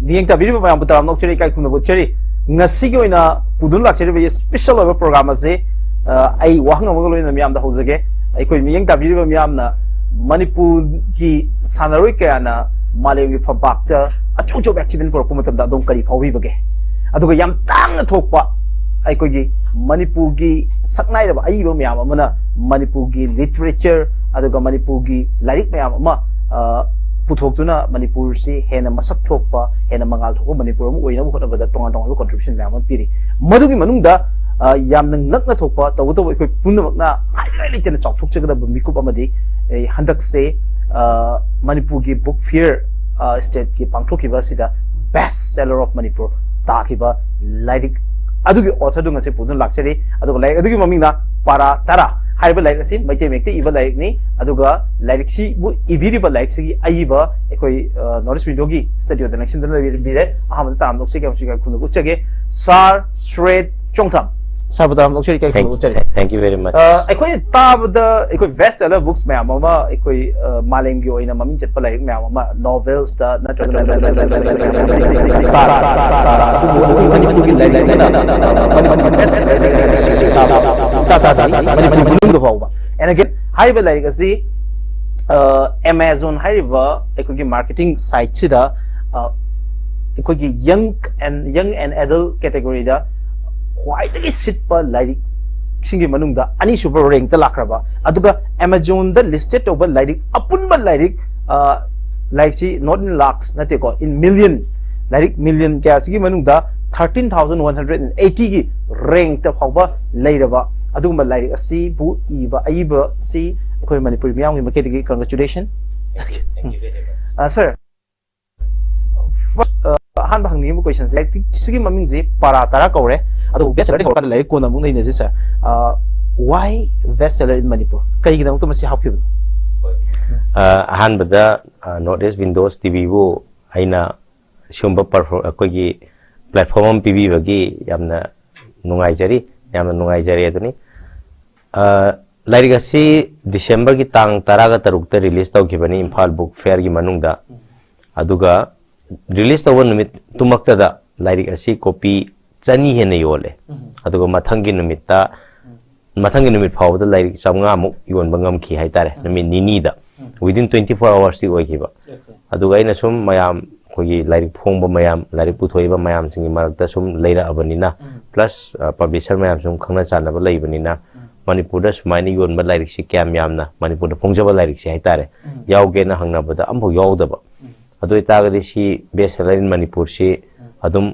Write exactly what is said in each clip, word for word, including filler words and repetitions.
ꯃꯤꯠꯌꯦꯡ ꯇꯥꯕꯤꯔꯤꯕ ꯃꯌꯥꯝꯕꯨ ꯇꯔꯥꯝꯅ ꯑꯣꯛꯆꯔꯤ, ꯏꯀꯥꯏ ꯈꯨꯝꯅꯕ ꯎꯠꯆꯔꯤ꯫ ꯉꯁꯤꯒꯤ ꯑꯣꯏꯅ ꯄꯨꯗꯨꯅ ꯂꯥꯛꯆꯔꯤꯕ ꯁ꯭ꯄꯦꯁꯦꯜ ꯑꯣꯏꯕ ꯄ꯭ꯔꯣꯒ꯭ꯔꯥꯝ ꯑꯁꯤ, ꯑ, ꯑꯩ ꯋꯥꯍꯪ ꯑꯃꯒ ꯂꯣꯏꯅꯅ ꯃꯤꯌꯥꯝꯗ ꯍꯧꯖꯒꯦ꯫ ꯑꯩꯈꯣꯏ ꯃꯤꯠꯌꯦꯡ ꯇꯥꯕꯤꯔꯤꯕ ꯃꯤꯌꯥꯝꯅ ꯃꯅꯤꯄꯨꯔꯒꯤ ꯁꯥꯟꯅꯔꯣꯏ ꯀꯌꯥꯅ ꯃꯥꯂꯦꯝꯒꯤ ꯐꯝꯄꯥꯛꯇ ꯑꯆꯧ ꯑꯆꯧꯕ ꯑꯦꯆꯤꯚꯃꯦꯟ ꯄꯨꯔꯛꯄ ꯃꯇꯝꯗ ꯑꯗꯣꯝ ꯀꯔꯤ ꯐꯥꯎꯕꯤꯕꯒꯦ? ꯑꯗꯨꯒ ꯌꯥꯝ ꯇꯥꯡꯅ ꯊꯣꯛꯄ ꯑꯩꯈꯣꯏꯒꯤ ꯃꯅꯤꯄꯨꯔꯒꯤ ꯁꯛꯅꯥꯏꯔꯕ ꯑꯏꯕ ꯃꯌꯥꯝ ꯑꯃꯅ ꯃꯅꯤꯄꯨꯔꯒꯤ ꯂꯤꯇꯔꯦꯆꯔ ꯑꯗꯨꯒ ꯃꯅꯤꯄꯨꯔꯒꯤ ꯂꯥꯏꯔꯤꯛ ꯃꯌꯥꯝ ꯑꯃ, ꯑ, ꯄꯨꯊꯣꯛꯇꯨꯅ ꯃꯅꯤꯄꯨꯔꯁꯤ ꯍꯦꯟꯅ ꯃꯁꯛ ꯊꯣꯛꯄ, ꯍꯦꯟꯅ ꯃꯉꯥꯜ ꯊꯣꯛꯄ ꯃꯅꯤꯄꯨꯔ ꯑꯃ ꯑꯣꯏꯅꯕ ꯍꯣꯠꯅꯕꯗ ꯇꯣꯉꯥꯟ ꯇꯣꯉꯥꯟꯕ ꯀꯣꯟꯇ꯭ꯔꯤꯕ꯭ꯌꯨꯁꯟ ꯃꯌꯥꯝ ꯑꯃ ꯄꯤꯔꯤ꯫ ꯃꯗꯨꯒꯤ ꯃꯅꯨꯡꯗ, ꯑ, ꯌꯥꯝꯅ ꯉꯛꯅ ꯊꯣꯛꯄ, ꯇꯧꯕꯇꯕꯨ ꯑꯩꯈꯣꯏ ꯄꯨꯝꯅꯃꯛꯅ ꯍꯥꯏꯅꯤꯡꯉꯥꯏ ꯂꯩꯇꯅ ꯆꯥꯎꯊꯣꯛꯆꯒꯗꯕ ꯃꯤꯀꯨꯞ ꯑꯃꯗꯤ, ꯑꯦ, ꯍꯟꯗꯛꯁꯦ, ꯑ, ꯃꯅꯤꯄꯨꯔꯒꯤ ꯕꯨꯛ ꯐꯤꯌꯔ, ꯑ, ꯁ꯭ꯇꯦꯠꯀꯤ ꯄꯥꯡꯊꯣꯛꯈꯤꯕ ꯑꯁꯤꯗ ꯕꯦꯁ ꯁꯦꯂꯔ ꯑꯣꯐ ꯃꯅꯤꯄꯨꯔ ꯇꯥꯈꯤꯕ ꯂꯥꯏꯔꯤꯛ ꯑꯗꯨꯒꯤ ꯑꯣꯊꯔꯗꯨ ꯉꯁꯤ ꯄꯨꯗꯨꯅ ꯂꯥꯛꯆꯔꯤ꯫ ꯑꯗꯨꯒ ꯂꯥꯏꯔꯤꯛ ꯑꯗꯨꯒꯤ ꯃꯃꯤꯡꯅ ꯄꯥꯔꯥ ꯇꯔꯥ ꯍꯥꯏꯔꯤꯕ ꯂꯥꯏꯔꯤꯛ ꯑꯁꯤ ꯃꯩꯇꯩ ꯃꯌꯦꯛꯇ ꯏꯕ ꯂꯥꯏꯔꯤꯛꯅꯤ꯫ ꯑꯗꯨꯒ ꯂꯥꯏꯔꯤꯛꯁꯤꯕꯨ ꯏꯕꯤꯔꯤꯕ ꯂꯥꯏꯔꯤꯛꯁꯤꯒꯤ ꯑꯏꯕ ꯑꯩꯈꯣꯏ, ꯑ, ꯅꯣꯔꯠ ꯏꯁ ꯔꯦꯗꯤꯑꯣꯒꯤ ꯁ꯭ꯇꯨꯗꯤꯑꯣꯗ ꯂꯦꯡꯁꯤꯟꯗꯨꯅ ꯂꯩꯕꯤꯔꯦ꯫ ꯑꯍꯥꯟꯕꯗ ꯇꯔꯥꯝꯅ ꯑꯣꯛꯆꯒꯦ ꯑꯃꯁꯨꯡ ꯏꯀꯥꯏ ꯈꯨꯝꯅꯕ ꯎꯠꯆꯒꯦ꯫ ꯁꯥꯔ ꯁ꯭ꯔꯦꯠ ꯆꯣꯡꯊꯥꯝ꯫ ꯁꯥꯔꯕꯨ ꯇꯔꯥꯝꯅ ꯑꯣꯛꯆꯔꯤ, ꯏꯀꯥꯏ ꯈꯨꯝꯅꯕ ꯎꯠꯆꯔꯤ꯫ Thank you very much. ꯑ, ꯑꯩꯈꯣꯏꯅ ꯇꯥꯕꯗ ꯑꯩꯈꯣꯏ ꯕꯦꯁ ꯁꯦꯂꯔ ꯕꯨꯛꯁ ꯃꯌꯥꯝ ꯑꯃ, ꯑꯩꯈꯣꯏ, ꯑ, ꯃꯥꯂꯦꯝꯒꯤ ꯑꯣꯏꯅ ꯃꯃꯤꯡ ꯆꯠꯄ ꯂꯥꯏꯔꯤꯛ ꯃꯌꯥꯝ ꯑꯃ, ꯅꯣꯚꯦꯜꯁꯇ ꯅꯠꯇ꯭ꯔꯒ ꯑꯗꯨꯕꯨ ꯑꯩꯈꯣꯏ ꯃꯅꯤꯄꯨꯔꯒꯤ ꯂꯥꯏꯔꯤꯛ ꯑꯃꯅ ꯃꯅꯤꯄꯨꯔꯒꯤ ꯕꯦꯁ ꯁꯦꯂꯔ ꯃꯅꯤꯄꯨꯔ ꯃꯅꯨꯡꯗ ꯐꯥꯎꯕ꯫ And again, ꯍꯥꯏꯔꯤꯕ ꯂꯥꯏꯔꯤꯛ ꯑꯁꯤ, ꯑ, ꯑꯦꯃꯥꯖꯣꯟ ꯍꯥꯏꯔꯤꯕ ꯑꯩꯈꯣꯏꯒꯤ ꯃꯥꯔꯀꯦꯇꯤꯡ ꯁꯥꯏꯠꯁꯤꯗ, ꯑ, ꯑꯩꯈꯣꯏꯒꯤ young and, young and adult category ꯗ ꯈ꯭ꯋꯥꯏꯗꯒꯤ ꯁꯤꯠꯄ ꯂꯥꯏꯔꯤꯛꯁꯤꯡꯒꯤ ꯃꯅꯨꯡꯗ ꯑꯅꯤꯁꯨꯕ ꯔꯦꯡꯛꯇ ꯂꯥꯛꯈ꯭ꯔꯕ, ꯑꯗꯨꯒ ꯑꯦꯃꯥꯖꯣꯟꯗ ꯂꯤꯁꯇꯦꯠ ꯇꯧꯕ ꯂꯥꯏꯔꯤꯛ, ꯑꯄꯨꯟꯕ ꯂꯥꯏꯔꯤꯛ, ꯑ, ꯂꯥꯏꯔꯤꯛꯁꯤ not in lakhs ꯅꯠꯇꯦꯀꯣ, in million, ꯂꯥꯏꯔꯤꯛ ꯃꯤꯂꯤꯌꯟ ꯀꯌꯥꯁꯤꯒꯤ ꯃꯅꯨꯡꯗ thirteen thousand one hundred and eighty ꯒꯤ ꯔꯦꯡꯛꯇ ꯐꯥꯎꯕ ꯂꯩꯔꯕ ꯑꯗꯨꯒꯨꯝꯕ ꯂꯥꯏꯔꯤꯛ ꯑꯁꯤꯕꯨ ꯏꯕ ꯑꯏꯕꯁꯤ ꯑꯩꯈꯣꯏ ꯃꯅꯤꯄꯨꯔꯤ ꯃꯤꯌꯥꯝꯒꯤ ꯃꯥꯏꯀꯩꯗꯒꯤ congratulation꯫ Thank you very much. ꯑ, ꯁꯥꯔ, ꯐꯥꯔꯁ, ꯑ, ꯑꯍꯥꯟꯕ ꯍꯪꯅꯤꯡꯉꯤꯕ ꯀꯣꯏꯁꯟꯁꯦ, ꯂꯥꯏꯔꯤꯛꯁꯤꯒꯤ ꯃꯃꯤꯡꯁꯦ ꯄꯥꯔꯥ ꯇꯔꯥ ꯀꯧꯔꯦ, ꯑꯗꯨꯕꯨ ꯕꯦꯁ ꯁꯦꯂꯔꯗꯤ ꯍꯧꯔꯀꯥꯟꯗ ꯂꯥꯏꯔꯤꯛ ꯀꯣꯟꯅ ꯑꯃꯨꯛ ꯅꯩꯅꯁꯤ ꯁꯥꯔ꯫ ꯑ, why best seller in Manipur? ꯀꯔꯤꯒꯤꯗꯃꯛꯇ ꯃꯁꯤ ꯍꯥꯞꯈꯤꯕꯅꯣ? ꯑ, ꯑꯍꯥꯟꯕꯗ, ꯑ, ꯅꯣꯔꯠ ꯏꯁ ꯋꯤꯟꯗꯣꯁ ꯇꯤꯚꯤꯕꯨ ꯑꯩꯅ ꯁꯤꯒꯨꯝꯕ ꯄꯔꯐꯣ-, ꯑꯩꯈꯣꯏꯒꯤ ꯄ꯭ꯂꯦꯠꯐꯣꯝ ꯑꯃ ꯄꯤꯕꯤꯕꯒꯤ ꯌꯥꯝꯅ ꯅꯨꯡꯉꯥꯏꯖꯔꯤ, ꯌꯥꯝꯅ ꯅꯨꯡꯉꯥꯏꯖꯔꯦ ꯑꯗꯨꯅꯤ꯫ ꯑ, ꯂꯥꯏꯔꯤꯛ ꯑꯁꯤ ꯗꯤꯁꯦꯝꯕꯔꯒꯤ ꯇꯥꯡ ꯇꯔꯥꯒ ꯇꯔꯨꯛꯇ ꯔꯤꯂꯤꯁ ꯇꯧꯈꯤꯕꯅꯤ ꯏꯝꯐꯥꯜ ꯕꯨꯛ ꯐꯤꯌꯔꯒꯤ ꯃꯅꯨꯡꯗ꯫ ꯑꯗꯨꯒ ꯔꯤꯂꯤꯁ ꯇꯧꯕ ꯅꯨꯃꯤꯠꯇꯨꯃꯛꯇꯗ ꯂꯥꯏꯔꯤꯛ ꯑꯁꯤ ꯀꯣꯄꯤ ꯆꯅꯤ ꯍꯦꯟꯅ ꯌꯣꯜꯂꯦ꯫ ꯑꯗꯨꯒ ꯃꯊꯪꯒꯤ ꯅꯨꯃꯤꯠꯇ, ꯃꯊꯪꯒꯤ ꯅꯨꯃꯤꯠ ꯐꯥꯎꯕꯗ ꯂꯥꯏꯔꯤꯛ ꯆꯥꯝꯃꯉꯥꯃꯨꯛ ꯌꯣꯟꯕ ꯉꯝꯈꯤ ꯍꯥꯏꯇꯥꯔꯦ, ꯅꯨꯃꯤꯠ ꯅꯤꯅꯤꯗ꯫ Within twenty four hoursꯇꯤ ꯑꯣꯏꯈꯤꯕ꯫ ꯑꯗꯨꯒ ꯑꯩꯅ ꯁꯨꯝ ꯃꯌꯥꯝ, ꯑꯩꯈꯣꯏꯒꯤ ꯂꯥꯏꯔꯤꯛ ꯐꯣꯡꯕ ꯃꯌꯥꯝ, ꯂꯥꯏꯔꯤꯛ ꯄꯨꯊꯣꯛꯏꯕ ꯃꯌꯥꯝꯁꯤꯡꯒꯤ ꯃꯔꯛꯇ ꯁꯨꯝ ꯂꯩꯔꯛꯑꯕꯅꯤꯅ, ꯄ꯭ꯂꯁ ꯄꯕ꯭ꯂꯤꯁꯔ ꯃꯌꯥꯝ ꯁꯨꯝ ꯈꯪꯅ ꯆꯥꯟꯅꯕ ꯂꯩꯕꯅꯤꯅ, ꯃꯅꯤꯄꯨꯔꯗ ꯁꯨꯃꯥꯏꯅ ꯌꯣꯟꯕ ꯂꯥꯏꯔꯤꯛꯁꯤ ꯀꯌꯥꯝ ꯌꯥꯝꯅ, ꯃꯅꯤꯄꯨꯔꯗ ꯐꯣꯡꯖꯕ ꯂꯥꯏꯔꯤꯛꯁꯤ ꯍꯥꯏꯇꯥꯔꯦ, ꯌꯥꯎꯒꯦꯅ ꯍꯪꯅꯕꯗ ꯑꯝꯐꯥꯎ ꯌꯥꯎꯗꯕ꯫ ꯑꯗꯨ ꯑꯣꯏꯇꯥꯔꯒꯗꯤ ꯁꯤ Best Seller in ꯃꯅꯤꯄꯨꯔꯁꯤ ꯑꯗꯨꯝ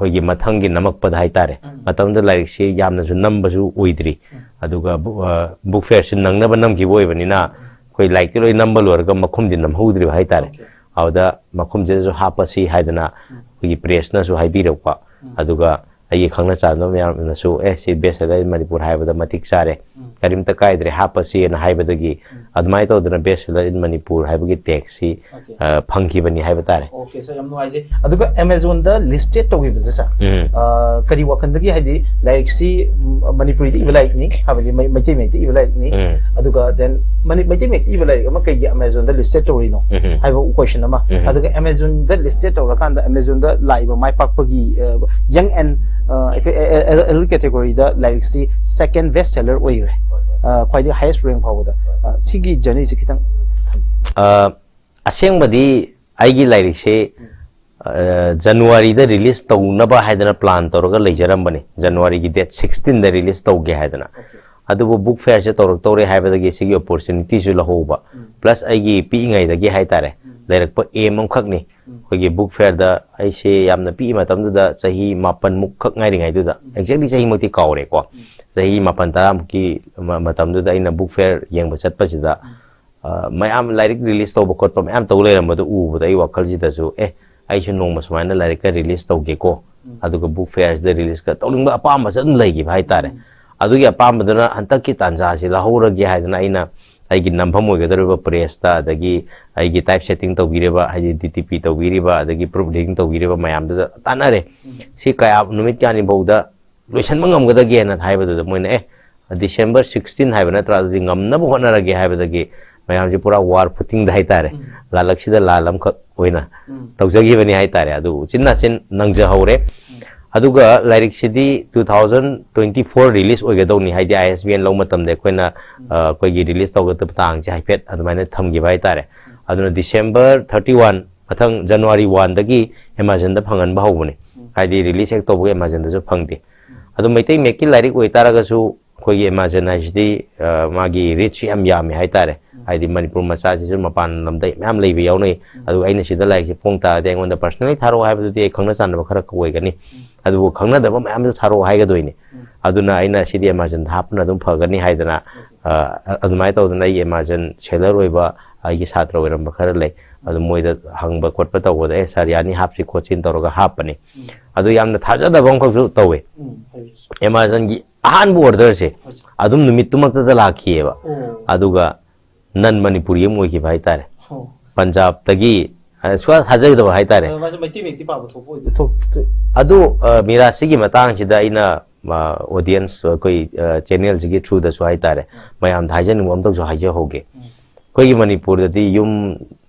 ꯑꯩꯈꯣꯏꯒꯤ ꯃꯊꯪꯒꯤ ꯅꯝꯃꯛꯄꯗ ꯍꯥꯏꯇꯥꯔꯦ, ꯃꯇꯝꯗꯨꯗ ꯂꯥꯏꯔꯤꯛꯁꯤ ꯌꯥꯝꯅꯁꯨ ꯅꯝꯕꯁꯨ ꯑꯣꯏꯗ꯭ꯔꯤ꯫ ꯑꯗꯨꯒ ꯕꯨꯛ, ꯑ, ꯕꯨꯛ ꯐꯤꯌꯔꯁꯤ ꯅꯪꯅꯕ ꯅꯝꯈꯤꯕ ꯑꯣꯏꯕꯅꯤꯅ, ꯑꯩꯈꯣꯏ ꯂꯥꯏꯔꯤꯛꯇꯤ ꯂꯣꯏ ꯅꯝꯕ ꯂꯣꯏꯔꯒ ꯃꯈꯨꯝꯗꯤ ꯅꯝꯍꯧꯗ꯭ꯔꯤꯕ ꯍꯥꯏꯇꯥꯔꯦ꯫ ꯑꯗꯨꯗ ꯃꯈꯨꯝꯁꯤꯗꯁꯨ ꯍꯥꯞꯄꯁꯤ ꯍꯥꯏꯗꯅ ꯑꯩꯈꯣꯏꯒꯤ ꯄ꯭ꯔꯦꯁꯅꯁꯨ ꯍꯥꯏꯕꯤꯔꯛꯄ꯫ ꯑꯗꯨꯒ ꯑꯩꯒꯤ ꯈꯪꯅ ꯆꯥꯟꯅꯕ ꯃꯌꯥꯝꯅꯁꯨ, "ꯑꯦ, ꯁꯤ Best Seller in ꯃꯅꯤꯄꯨꯔ ꯍꯥꯏꯕꯗ ꯃꯇꯤꯛ ꯆꯥꯔꯦ, ꯀꯔꯤꯝꯇ ꯀꯥꯏꯗ꯭ꯔꯦ, ꯍꯥꯞꯄꯁꯤꯅ" ꯍꯥꯏꯕꯗꯒꯤ ꯑꯗꯨꯃꯥꯏꯅ ꯇꯧꯗꯅ Best Seller in ꯃꯅꯤꯄꯨꯔ ꯍꯥꯏꯕꯒꯤ ꯇꯦꯒꯁꯤ, ꯑ, ꯐꯪꯈꯤꯕꯅꯤ ꯍꯥꯏꯕ ꯇꯥꯔꯦ꯫ Okay, sir, ꯌꯥꯝ ꯅꯨꯡꯉꯥꯏꯖꯩ꯫ ꯑꯗꯨꯒ Amazonꯗ ꯂꯤꯁꯇꯦꯠ ꯇꯧꯈꯤꯕꯁꯦ, sir, ꯎꯝ꯫ ꯑ, ꯀꯔꯤ ꯋꯥꯈꯜꯗꯒꯤ, ꯍꯥꯏꯗꯤ ꯂꯥꯏꯔꯤꯛꯁꯤ, ꯎꯝ, ꯃꯅꯤꯄꯨꯔꯤꯗ ꯏꯕ ꯂꯥꯏꯔꯤꯛꯅꯤ, ꯍꯥꯏꯕꯗꯤ ꯃꯩ-, ꯃꯩꯇꯩ ꯃꯌꯦꯛꯇ ꯏꯕ ꯂꯥꯏꯔꯤꯛꯅꯤ꯫ ꯎꯝ꯫ ꯑꯗꯨꯒ then ꯃꯅꯤ-, ꯃꯩꯇꯩ ꯃꯌꯦꯛꯇ ꯏꯕ ꯂꯥꯏꯔꯤꯛ ꯑꯃ ꯀꯩꯒꯤ Amazonꯗ ꯂꯤꯁꯇꯦꯠ ꯇꯧꯔꯤꯅꯣ, ꯎꯝ꯫ ꯍꯥꯏꯕ ꯀꯣꯏꯁꯟ ꯑꯃ꯫ ꯎꯝ꯫ ꯑꯗꯨꯒ Amazonꯗ ꯂꯤꯁꯇꯦꯠ ꯇꯧꯔꯀꯥꯟꯗ Amazonꯗ ꯂꯥꯛꯏꯕ ꯃꯥꯏ ꯄꯥꯛꯄꯒꯤ, ꯑ, young and, ꯑ, ꯑꯩꯈꯣꯏ ꯑꯦ-, ꯑꯦ-, ꯑꯦ-, adult categoryꯗ ꯂꯥꯏꯔꯤꯛꯁꯤ second best seller ꯑꯣꯏꯈ꯭ꯔꯦ꯫ ꯑ, ꯈ꯭ꯋꯥꯏꯗꯒꯤ highest rank ꯐꯥꯎꯕꯗ꯫ ꯑ, ꯁꯤꯒꯤ journeyꯁꯤ ꯈꯤꯇꯪ ꯊꯝ-, ꯑ, ꯑꯁꯦꯡꯕꯗꯤ ꯑꯩꯒꯤ ꯂꯥꯏꯔꯤꯛꯁꯦ, ꯑ, ꯖꯅꯋꯥꯔꯤꯗ ꯔꯤꯂꯤꯁ ꯇꯧꯅꯕ ꯍꯥꯏꯗꯅ ꯄ꯭ꯂꯥꯟ ꯇꯧꯔꯒ ꯂꯩꯖꯔꯝꯕꯅꯤ, ꯖꯅꯋꯥꯔꯤꯒꯤ date sixteenꯗ ꯔꯤꯂꯤꯁ ꯇꯧꯒꯦ ꯍꯥꯏꯗꯅ꯫ Okay. ꯑꯗꯨꯕꯨ ꯕꯨꯛ ꯐꯤꯌꯔꯁꯦ ꯇꯧꯔꯛꯇꯧꯔꯦ ꯍꯥꯏꯕꯗꯒꯤ ꯁꯤꯒꯤ ꯑꯣꯄꯣꯔꯆꯨꯅꯤꯇꯤꯁꯨ ꯂꯧꯍꯧꯕ, ꯎꯝ꯫ ꯄ꯭ꯂꯁ ꯑꯩꯒꯤ ꯄꯤꯛꯏꯉꯩꯗꯒꯤ ꯍꯥꯏꯇꯥꯔꯦ, ꯎꯝ꯫ ꯂꯩꯔꯛꯄ ꯑꯦꯝ ꯑꯃꯈꯛꯅꯤ꯫ ꯎꯝ꯫ ꯑꯩꯈꯣꯏꯒꯤ ꯕꯨꯛ ꯐꯤꯌꯔꯗ ꯑꯩꯁꯦ ꯌꯥꯝꯅ ꯄꯤꯛꯏ ꯃꯇꯝꯗꯨꯗ, ꯆꯍꯤ ꯃꯥꯄꯟꯃꯨꯛ ꯈꯛ ꯉꯥꯏꯔꯤꯉꯩꯗꯨꯗ, ꯎꯝ꯫ Exactly ꯆꯍꯤꯃꯛꯇꯤ ꯀꯥꯎꯔꯦꯀꯣ꯫ ꯎꯝ꯫ ꯆꯍꯤ ꯃꯥꯄꯟ ꯇꯔꯥꯃꯨꯛꯀꯤ ꯃ-, ꯃꯇꯝꯗꯨꯗ ꯑꯩꯅ ꯕꯨꯛ ꯐꯤꯌꯔ ꯌꯦꯡꯕ ꯆꯠꯄꯁꯤꯗ, ꯎꯝ꯫ ꯑ, ꯃꯌꯥꯝ ꯂꯥꯏꯔꯤꯛ ꯔꯤꯂꯤꯁ ꯇꯧꯕ ꯈꯣꯠꯄ ꯃꯌꯥꯝ ꯇꯧ ꯂꯩꯔꯝꯕꯗꯨ ꯎꯕꯗ ꯑꯩ ꯋꯥꯈꯜꯁꯤꯗꯁꯨ, "ꯑꯦ, ꯑꯩꯁꯨ ꯅꯣꯡꯃ ꯁꯨꯃꯥꯏꯅ ꯂꯥꯏꯔꯤꯛꯀ ꯔꯤꯂꯤꯁ ꯇꯧꯒꯦꯀꯣ, ꯎꯝ꯫ ꯑꯗꯨꯒ ꯕꯨꯛ ꯐꯤꯌꯔꯁꯤꯗ ꯔꯤꯂꯤꯁꯀ ꯇꯧꯅꯤꯡꯕ ꯑꯄꯥꯝꯕꯁꯦ ꯑꯗꯨꯝ ꯂꯩꯈꯤꯕ ꯍꯥꯏꯇꯥꯔꯦ꯫ ꯎꯝ꯫ ꯑꯗꯨꯒꯤ ꯑꯄꯥꯝꯕꯗꯨꯅ ꯍꯟꯗꯛꯀꯤ ꯇꯥꯟꯖꯥꯁꯤ ꯂꯧꯍꯧꯔꯒꯦ" ꯍꯥꯏꯗꯅ ꯑꯩꯅ ꯑꯩꯒꯤ ꯅꯝꯐꯝ ꯑꯣꯏꯒꯗꯧꯔꯤꯕ ꯄ꯭ꯔꯦꯁꯇ, ꯑꯗꯒꯤ ꯑꯩꯒꯤ ꯇꯥꯏꯞ ꯁꯦꯠꯇꯤꯡ ꯇꯧꯕꯤꯔꯤꯕ, ꯍꯥꯏꯗꯤ ꯗꯤ ꯇꯤ ꯄꯤ ꯇꯧꯕꯤꯔꯤꯕ, ꯑꯗꯒꯤ ꯄ꯭ꯔꯨꯐ ꯔꯤꯗꯤꯡ ꯇꯧꯕꯤꯔꯤꯕ ꯃꯌꯥꯝꯗꯨꯗ ꯇꯥꯟꯅꯔꯦ꯫ ꯎꯝ꯫ ꯁꯤ ꯀꯌꯥ, ꯅꯨꯃꯤꯠ ꯀꯌꯥꯅꯤ ꯐꯥꯎꯗ ꯂꯣꯏꯁꯤꯟꯕ ꯉꯝꯒꯗꯒꯦꯅ ꯍꯥꯏꯕꯗꯨꯗ ꯃꯣꯏꯅ, "ꯑꯦ, December sixteen ꯍꯥꯏꯕ ꯅꯠꯇ꯭ꯔꯥ? ꯑꯗꯨꯗꯤ ꯉꯝꯅꯕ ꯍꯣꯠꯅꯔꯒꯦ" ꯍꯥꯏꯕꯗꯒꯤ ꯃꯌꯥꯝꯁꯦ ꯄꯨꯔꯥ ꯋꯥꯔ ꯐꯨꯇꯤꯡꯗ ꯍꯥꯏꯇꯥꯔꯦ, ꯂꯥꯜꯂꯛꯁꯤꯗ ꯂꯥꯜ ꯑꯃꯈꯛ ꯑꯣꯏꯅ ꯇꯧꯖꯈꯤꯕꯅꯤ ꯍꯥꯏꯇꯥꯔꯦ꯫ ꯑꯗꯨ ꯎꯆꯤꯟ ꯅꯥꯆꯤꯟ ꯅꯪꯖꯍꯧꯔꯦ꯫ ꯑꯗꯨꯒ ꯂꯥꯏꯔꯤꯛꯁꯤꯗꯤ two thousand twenty four release ꯑꯣꯏꯒꯗꯧꯅꯤ, ꯍꯥꯏꯗꯤ I S B N ꯂꯧꯕ ꯃꯇꯝꯗ ꯑꯩꯈꯣꯏꯅ, ꯑ, ꯑꯩꯈꯣꯏꯒꯤ ꯔꯤꯂꯤꯁ ꯇꯧꯒꯗꯕ ꯇꯥꯡꯁꯦ ꯍꯥꯏꯐꯦꯠ ꯑꯗꯨꯃꯥꯏꯅ ꯊꯝꯈꯤꯕ ꯍꯥꯏꯇꯥꯔꯦ꯫ ꯑꯗꯨꯅ December thirty one, ꯃꯊꯪ January one ꯗꯒꯤ Amazon ꯗ ꯐꯪꯍꯟꯕ ꯍꯧꯕꯅꯤ꯫ ꯍꯥꯏꯗꯤ ꯔꯤꯂꯤꯁ ꯍꯦꯛ ꯇꯧꯕꯒ Amazon ꯗꯁꯨ ꯐꯪꯗꯦ꯫ ꯑꯗꯨ ꯃꯩꯇꯩ ꯃꯌꯦꯛꯀꯤ ꯂꯥꯏꯔꯤꯛ ꯑꯣꯏꯇꯥꯔꯒꯁꯨ ꯑꯩꯈꯣꯏꯒꯤ Amazon ꯍꯥꯏꯁꯤꯗꯤ, ꯑ, ꯃꯥꯒꯤ ꯔꯤꯆꯁꯤ ꯌꯥꯝ ꯌꯥꯝꯃꯤ ꯍꯥꯏꯇꯥꯔꯦ꯫ ꯍꯥꯏꯗꯤ ꯃꯅꯤꯄꯨꯔ ꯃꯆꯥꯁꯤꯁꯨ ꯃꯄꯥꯟ ꯂꯝꯗ ꯃꯌꯥꯝ ꯂꯩꯕ ꯌꯥꯎꯅꯩ꯫ ꯑꯗꯨꯒ ꯑꯩꯅ ꯁꯤꯗ ꯂꯥꯏꯔꯤꯛꯁꯦ ꯐꯣꯡ ꯇꯥꯔꯗꯤ ꯑꯩꯉꯣꯟꯗ personally ꯊꯥꯔꯛꯑꯣ ꯍꯥꯏꯕꯗꯨꯗꯤ ꯑꯩ ꯈꯪꯅ ꯆꯥꯟꯅꯕ ꯈꯔ ꯑꯣꯏꯒꯅꯤ꯫ ꯑꯗꯨꯕꯨ ꯈꯪꯅꯗꯕ ꯃꯌꯥꯝꯁꯨ ꯊꯥꯔꯛꯑꯣ ꯍꯥꯏꯒꯗꯣꯏꯅꯤ꯫ ꯑꯗꯨꯅ ꯑꯩꯅ ꯁꯤꯗꯤ Amazon ꯗ ꯍꯥꯞꯄꯅ ꯑꯗꯨꯝ ꯐꯒꯅꯤ ꯍꯥꯏꯗꯅ, ꯑ, ꯑꯗꯨꯃꯥꯏꯅ ꯇꯧꯗꯅ ꯑꯩꯒꯤ Amazon seller ꯑꯣꯏꯕ ꯑꯩꯒꯤ ꯁꯥꯇ꯭ꯔ ꯑꯣꯏꯔꯝꯕ ꯈꯔ ꯂꯩ꯫ ꯑꯗꯨ ꯃꯣꯏꯗ ꯍꯪꯕ ꯈꯣꯠꯄ ꯇꯧꯕꯗ, "ꯑꯦ ꯁꯥꯔ, ꯌꯥꯅꯤ, ꯍꯥꯞꯁꯤ ꯈꯣꯠꯁꯤꯅ" ꯇꯧꯔꯒ ꯍꯥꯞꯄꯅꯤ꯫ ꯑꯗꯨ ꯌꯥꯝꯅ ꯊꯥꯖꯗꯕ ꯑꯃꯈꯛꯁꯨ ꯇꯧꯋꯦ꯫ ꯎꯝ, ꯍꯥꯏꯕꯤꯌꯨ꯫ Amazon ꯒꯤ ꯑꯍꯥꯟꯕ order ꯁꯦ ꯑꯗꯨꯝ ꯅꯨꯃꯤꯠꯇꯨꯃꯛꯇꯗ ꯂꯥꯛꯈꯤꯑꯕ꯫ ꯑꯣ꯫ ꯑꯗꯨꯒ non ꯃꯅꯤꯄꯨꯔꯤ ꯑꯃ ꯑꯣꯏꯈꯤꯕ ꯍꯥꯏꯇꯥꯔꯦ꯫ ꯑꯣ꯫ ꯄꯟꯖꯥꯕꯇꯒꯤ, ꯑ, ꯁꯨꯡꯊꯥ ꯊꯥꯖꯒꯗꯕ ꯍꯥꯏꯇꯥꯔꯦ꯫ ꯑꯗꯣ ꯃꯥꯁꯦ ꯃꯩꯇꯩ ꯃꯌꯦꯛꯇꯤ ꯄꯥꯕ ꯊꯣꯛꯄ ꯑꯣꯏꯗꯣꯏꯅꯤ꯫ ꯊꯣꯛ-, ꯊꯣꯛ-, ꯑꯗꯨ, ꯑ, ꯃꯤꯔꯥꯁꯤꯒꯤ ꯃꯇꯥꯡꯁꯤꯗ ꯑꯩꯅ, ꯑ, audience, ꯑꯩꯈꯣꯏ, ꯑ, channel ꯁꯤꯒꯤ through ꯗꯁꯨ ꯍꯥꯏꯇꯥꯔꯦ, ꯃꯌꯥꯝꯗ ꯍꯥꯏꯖꯅꯤꯡꯕ ꯑꯃꯇꯪꯁꯨ ꯍꯥꯏꯖꯍꯧꯒꯦ꯫ ꯑꯩꯈꯣꯏꯒꯤ ꯃꯅꯤꯄꯨꯔꯗꯗꯤ ꯌꯨꯝ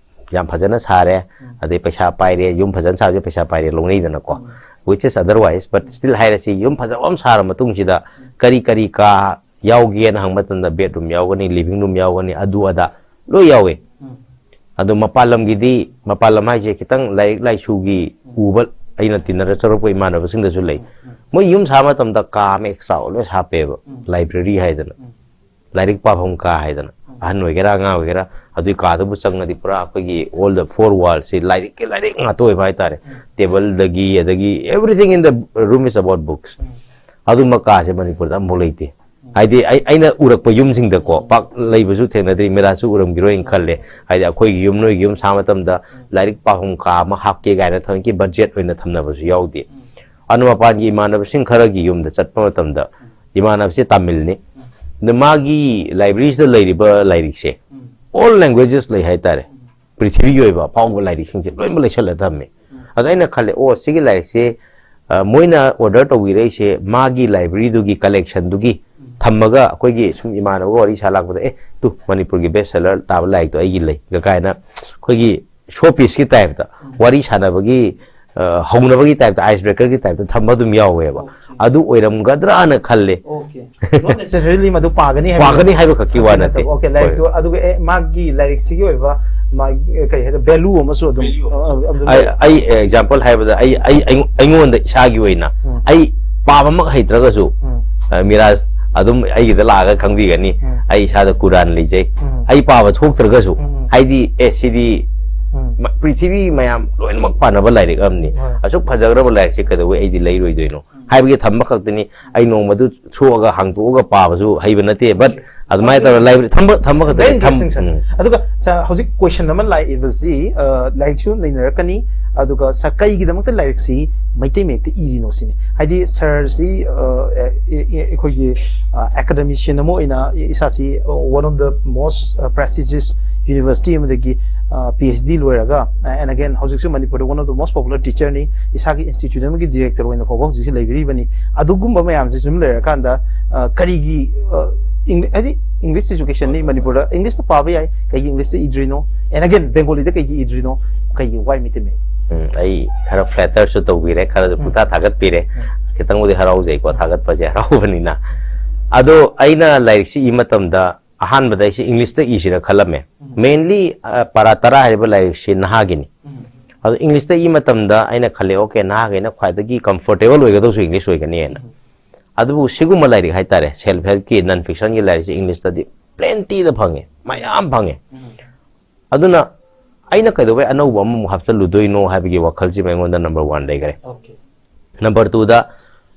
ꯌꯥꯝ ꯐꯖꯅ ꯁꯥꯔꯦ, ꯑꯗꯩ ꯄꯩꯁꯥ ꯄꯥꯏꯔꯦ, ꯌꯨꯝ ꯐꯖꯅ ꯁꯥꯕꯁꯦ ꯄꯩꯁꯥ ꯄꯥꯏꯔꯦ ꯂꯧꯅꯩꯗꯅꯀꯣ, which is otherwise, but still ꯍꯥꯏꯔꯁꯤ, ꯌꯨꯝ ꯐꯖꯕ ꯑꯃ ꯁꯥꯔ ꯃꯇꯨꯡꯁꯤꯗ ꯀꯔꯤ ꯀꯔꯤ ꯀꯥ ꯌꯥꯎꯒꯦꯅ ꯍꯪꯕ ꯃꯇꯝꯗ bedroom ꯌꯥꯎꯒꯅꯤ, living room ꯌꯥꯎꯒꯅꯤ, ꯑꯗꯨ ꯑꯗꯥ ꯂꯣꯏ ꯌꯥꯎꯋꯦ꯫ ꯑꯗꯣ ꯃꯄꯥꯟ ꯂꯝꯒꯤꯗꯤ, ꯃꯄꯥꯟ ꯂꯝ ꯍꯥꯏꯁꯦ ꯈꯤꯇꯪ ꯂꯥꯏꯔꯤꯛ ꯂꯥꯏꯁꯨꯒꯤ ꯎꯕ, ꯑꯩꯅ ꯇꯤꯟꯅꯔ ꯆꯠꯂꯛꯄ ꯏꯃꯥꯟꯅꯕꯁꯤꯡꯗꯁꯨ ꯂꯩ, ꯃꯣꯏ ꯌꯨꯝ ꯁꯥꯕ ꯃꯇꯝꯗ ꯀꯥ ꯑꯃ extra ꯂꯣꯏ ꯍꯥꯞꯄꯦꯕ, library ꯍꯥꯏꯗꯅ, ꯂꯥꯏꯔꯤꯛ ꯄꯥꯐꯝ ꯀꯥ ꯍꯥꯏꯗꯅ, ꯑꯍꯟ ꯑꯣꯏꯒꯦꯔꯥ ꯑꯉꯥꯡ ꯑꯣꯏꯒꯦꯔꯥ, ꯑꯗꯨꯒꯤ ꯀꯥꯗꯨꯕꯨ ꯆꯪꯉꯗꯤ ꯄꯨꯔꯥ ꯑꯩꯈꯣꯏꯒꯤ all the four wall ꯁꯤ ꯂꯥꯏꯔꯤꯛꯀꯤ ꯂꯥꯏꯔꯤꯛ ꯉꯥꯛꯇ ꯑꯣꯏꯕ ꯍꯥꯏꯇꯥꯔꯦ꯫ Table ꯗꯒꯤ, ꯑꯗꯒꯤ everything in the room is about books꯫ ꯑꯗꯨꯝꯕ ꯀꯥꯁꯦ ꯃꯅꯤꯄꯨꯔꯗ ꯑꯃꯐꯥꯎ ꯂꯩꯇꯦ꯫ ꯍꯥꯏꯗꯤ ꯑꯩ, ꯑꯩꯅ ꯎꯔꯛꯄ ꯌꯨꯝꯁꯤꯡꯗꯀꯣ, ꯄꯥꯛ ꯂꯩꯕꯁꯨ ꯊꯦꯡꯅꯗ꯭ꯔꯤ, ꯃꯤꯔꯥꯁꯨ ꯎꯔꯝꯈꯤꯔꯣꯏꯅ ꯈꯜꯂꯦ꯫ ꯍꯥꯏꯗꯤ ꯑꯩꯈꯣꯏꯒꯤ ꯌꯨꯝ, ꯅꯣꯏꯒꯤ ꯌꯨꯝ ꯁꯥꯕ ꯃꯇꯝꯗ ꯂꯥꯏꯔꯤꯛ ꯄꯥꯐꯝ ꯀꯥ ꯑꯃ ꯍꯥꯞꯀꯦ ꯀꯥꯏꯅ ꯊꯑꯣꯏꯀꯤ budget ꯑꯣꯏꯅ ꯊꯝꯅꯕꯁꯨ ꯌꯥꯎꯗꯦ꯫ ꯑꯗꯨꯅ ꯃꯄꯥꯟꯒꯤ ꯏꯃꯥꯟꯅꯕꯁꯤꯡ ꯈꯔꯒꯤ ꯌꯨꯝꯗ ꯆꯠꯄ ꯃꯇꯝꯗ, ꯏꯃꯥꯟꯅꯕꯁꯦ ꯇꯥꯃꯤꯜꯅꯤ, ꯑꯗ ꯃꯥꯒꯤ library ꯁꯤꯗ ꯂꯩꯔꯤꯕ ꯂꯥꯏꯔꯤꯛꯁꯦ all languages ꯂꯩ ꯍꯥꯏꯇꯥꯔꯦ꯫ ꯄ꯭ꯔꯤꯊꯤꯕꯤꯒꯤ ꯑꯣꯏꯕ ꯑꯐꯥꯎꯕ ꯂꯥꯏꯔꯤꯛꯁꯤꯡꯁꯦ ꯂꯣꯏꯅꯃꯛ ꯂꯩꯁꯜꯂ ꯊꯝꯃꯦ꯫ ꯑꯗ ꯑꯩꯅ ꯈꯜꯂꯦ, "ꯑꯣ, ꯁꯤꯒꯤ ꯂꯥꯏꯔꯤꯛꯁꯦ, ꯑ, ꯃꯣꯏꯅ order ꯇꯧꯕꯤꯔꯛꯏꯁꯦ ꯃꯥꯒꯤ library ꯗꯨꯒꯤ collection ꯗꯨꯒꯤ ꯊꯝꯃꯒ ꯑꯩꯈꯣꯏꯒꯤ ꯁꯨꯝ ꯏꯃꯥꯟꯅꯕꯒ ꯋꯥꯔꯤ ꯁꯥ ꯂꯥꯛꯄꯗ, "ꯑꯦ, ꯇꯨ, ꯃꯅꯤꯄꯨꯔꯒꯤ best seller ꯇꯥꯕ ꯂꯥꯏꯔꯤꯛꯇꯣ ꯑꯩꯒꯤ ꯂꯩꯒ" ꯀꯥꯏꯅ ꯑꯩꯈꯣꯏꯒꯤ ꯁꯣ ꯄꯤꯁꯀꯤ ꯇꯥꯏꯞꯇ, ꯋꯥꯔꯤ ꯁꯥꯟꯅꯕꯒꯤ, ꯑ, ꯍꯧꯅꯕꯒꯤ ꯇꯥꯏꯞꯇ, ice breakerꯒꯤ ꯇꯥꯏꯞꯇ ꯊꯝꯕ ꯑꯗꯨꯝ ꯌꯥꯎꯋꯦꯕ꯫ ꯑꯣꯀꯦ꯫ ꯑꯗꯨ ꯑꯣꯏꯔꯝꯒꯗ꯭ꯔꯥꯅ ꯈꯜꯂꯦ꯫ ꯑꯣꯀꯦ꯫ Not necessarily ꯃꯗꯨ ꯄꯥꯒꯅꯤ ꯍꯥꯏꯕ ꯄꯥꯒꯅꯤ ꯍꯥꯏꯕ ꯈꯛꯀꯤ ꯋꯥ ꯈꯛꯀꯤ ꯅꯠꯇꯦ꯫ ꯅꯠꯇꯕ꯫ ꯑꯣꯀꯦ, ꯍꯣꯏ꯫ ꯂꯥꯏꯔꯤꯛꯇꯨ, ꯑꯗꯨꯒ, ꯑꯦ, ꯃꯥꯒꯤ ꯂꯥꯏꯔꯤꯛꯁꯤꯒꯤ ꯑꯣꯏꯕ ꯃꯥꯒꯤ, ꯀꯔꯤ ꯍꯥꯏꯗ, value ꯑꯃꯁꯨ ꯑꯗꯨꯝ, value꯫ ꯑ, ꯑꯗꯨꯝ ꯑꯩ, ꯂꯩ꯫ ꯑꯩ example ꯍꯥꯏꯕꯗ, ꯑꯩ, ꯑꯩ, ꯑꯩ, ꯑꯩꯉꯣꯟꯗ ꯏꯁꯥꯒꯤ ꯑꯣꯏꯅ ꯎꯝ꯫ ꯑꯩ ꯄꯥꯕꯃꯛ ꯍꯩꯇ꯭ꯔꯒꯁꯨ, ꯎꯝ꯫ ꯑ, ꯃꯤꯔꯥꯖ, ꯑꯗꯨꯝ ꯑꯩꯒꯤꯗ ꯂꯥꯛꯑꯒ ꯈꯪꯕꯤꯒꯅꯤ꯫ ꯎꯝ꯫ ꯑꯩ ꯏꯁꯥꯗ ꯀꯨꯔꯥꯟ ꯂꯩꯖꯩ꯫ ꯎꯝ꯫ ꯑꯩ ꯄꯥꯕ ꯊꯣꯛꯇ꯭ꯔꯒꯁꯨ, ꯎꯝ꯫ ꯍꯥꯏꯗꯤ, ꯑꯦ, ꯁꯤꯗꯤ ꯎꯝ꯫ ꯃ-, ꯄ꯭ꯔꯤꯊꯤꯕꯤ ꯃꯌꯥꯝ ꯂꯣꯏꯅꯃꯛ ꯄꯥꯅꯕ ꯂꯥꯏꯔꯤꯛ ꯑꯃꯅꯤ꯫ ꯍꯣꯏ꯫ ꯑꯁꯨꯛ ꯐꯖꯈ꯭ꯔꯕ ꯂꯥꯏꯔꯤꯛꯁꯦ ꯀꯩꯗꯧꯕꯩ ꯑꯩꯗꯤ ꯂꯩꯔꯣꯏꯗꯣꯏꯅꯣ? ꯎꯝ꯫ ꯍꯥꯏꯕꯒꯤ ꯊꯝꯕ ꯈꯛꯇꯅꯤ꯫ ꯑꯩ ꯅꯣꯡꯃꯗꯨ ꯊꯣꯛꯑꯒ ꯍꯥꯡꯇꯣꯛꯑꯒ ꯄꯥꯕꯁꯨ ꯍꯩꯕ ꯅꯠꯇꯦ, but ꯑꯗꯨꯃꯥꯏꯅ ꯇꯧꯔꯒ library ꯊꯝꯕ, ꯊꯝꯕ ꯈꯛꯇꯅꯤ꯫ Very ꯊꯝ-, interesting, sir꯫ ꯎꯝ꯫ ꯑꯗꯨꯒ, sir, ꯍꯧꯖꯤꯛ question ꯑꯃ ꯂꯥꯛꯏꯕꯁꯤ, ꯑ, ꯂꯥꯏꯔꯤꯛꯁꯨ ꯅꯩꯅꯔꯛꯀꯅꯤ, ꯑꯗꯨꯒ, sir, ꯀꯩꯒꯤꯗꯃꯛꯇ ꯂꯥꯏꯔꯤꯛꯁꯤ ꯃꯩꯇꯩ ꯃꯌꯦꯛꯇ ꯏꯔꯤꯅꯣ ꯁꯤꯅꯤ꯫ ꯍꯥꯏꯗꯤ sirꯁꯤ, ꯑ, ꯑꯦ, ꯑꯦ, ꯑꯩꯈꯣꯏꯒꯤ, ꯑ, academician ꯑꯃ ꯑꯣꯏꯅ ꯏꯁꯥꯁꯤ, ꯑ, one of the most, ꯑ, prestigious university ꯑꯃꯗꯒꯤ, ꯑ, PhD ꯂꯣꯏꯔꯒ, ꯑ, and again ꯍꯧꯖꯤꯛꯁꯨ ꯃꯅꯤꯄꯨꯔꯗ one of the most popular teacherꯅꯤ꯫ ꯏꯁꯥꯒꯤ institute ꯑꯃꯒꯤ director ꯑꯣꯏꯅ ꯐꯥꯎꯕ ꯍꯧꯖꯤꯛꯁꯤ ꯂꯩꯕꯤꯔꯤꯕꯅꯤ꯫ ꯑꯗꯨꯒꯨꯝꯕ ꯃꯌꯥꯝꯁꯤ ꯁꯨꯝ ꯂꯩꯔꯀꯥꯟꯗ, ꯑ, ꯀꯔꯤꯒꯤ, ꯑ, ꯏꯪ-, ꯍꯥꯏꯗꯤ Englishꯇ educationꯅꯤ, ꯃꯅꯤꯄꯨꯔꯗ Englishꯇ ꯄꯥꯕ ꯌꯥꯏ, ꯀꯩꯒꯤ Englishꯇ ꯏꯗ꯭ꯔꯤꯅꯣ? And again, Bengaliꯗ ꯀꯩꯒꯤ ꯏꯗ꯭ꯔꯤꯅꯣ? ꯀꯩꯒꯤ, why ꯃꯩꯇꯩ ꯃꯌꯦꯛ? ꯎꯝ, ꯑꯩ ꯈꯔ flatter ꯁꯨ ꯇꯧꯕꯤꯔꯦ, ꯈꯔꯁꯨ ꯎꯝ꯫ ꯄꯨꯡꯊꯥ ꯊꯥꯒꯠꯄꯤꯔꯦ꯫ ꯎꯝ꯫ ꯈꯤꯇꯪꯕꯨꯗꯤ ꯍꯔꯥꯎꯖꯩꯀꯣ, ꯎꯝ꯫ ꯊꯥꯒꯠꯄꯁꯦ ꯍꯔꯥꯎꯕꯅꯤꯅ꯫ ꯑꯗꯣ ꯑꯩꯅ ꯂꯥꯏꯔꯤꯛꯁꯤ ꯏ ꯃꯇꯝꯗ ꯑꯍꯥꯟꯕꯗ ꯑꯩꯁꯦ Englishꯇ ꯏꯁꯤꯔ ꯈꯜꯂꯝꯃꯦ꯫ ꯎꯝ꯫ Mainly, ꯑ, ꯄꯔꯥ ꯇꯔꯥ ꯍꯥꯏꯔꯤꯕ ꯂꯥꯏꯔꯤꯛꯁꯤ ꯅꯍꯥꯒꯤꯅꯤ꯫ ꯎꯝ꯫ ꯑꯗꯣ Englishꯇ ꯏ ꯃꯇꯝꯗ ꯑꯩꯅ ꯈꯜꯂꯦ, "Okay, ꯅꯍꯥꯈꯩꯅ ꯈ꯭ꯋꯥꯏꯗꯒꯤ comfortable ꯑꯣꯏꯒꯗꯧꯁꯨ English ꯑꯣꯏꯒꯅꯤꯅ"꯫ ꯎꯝ꯫ ꯑꯗꯨꯕꯨ ꯁꯤꯒꯨꯝꯕ ꯂꯥꯏꯔꯤꯛ ꯍꯥꯏꯇꯥꯔꯦ, self helpꯀꯤ, non fictionꯒꯤ ꯂꯥꯏꯔꯤꯛꯁꯤ Englishꯇꯗꯤ plentyꯗ ꯐꯪꯉꯦ, ꯃꯌꯥꯝ ꯐꯪꯉꯦ꯫ ꯎꯝ꯫ ꯑꯗꯨꯅ ꯑꯩꯅ ꯀꯩꯗꯧꯕꯩ ꯑꯅꯧꯕ ꯑꯃꯃꯨꯛ ꯍꯥꯞꯆꯜꯂꯨꯗꯣꯏꯅꯣ ꯍꯥꯏꯕꯒꯤ ꯋꯥꯈꯜꯁꯤꯃ ꯑꯩꯉꯣꯟꯗ number one ꯂꯩꯈ꯭ꯔꯦ꯫ Okay꯫ Number twoꯗ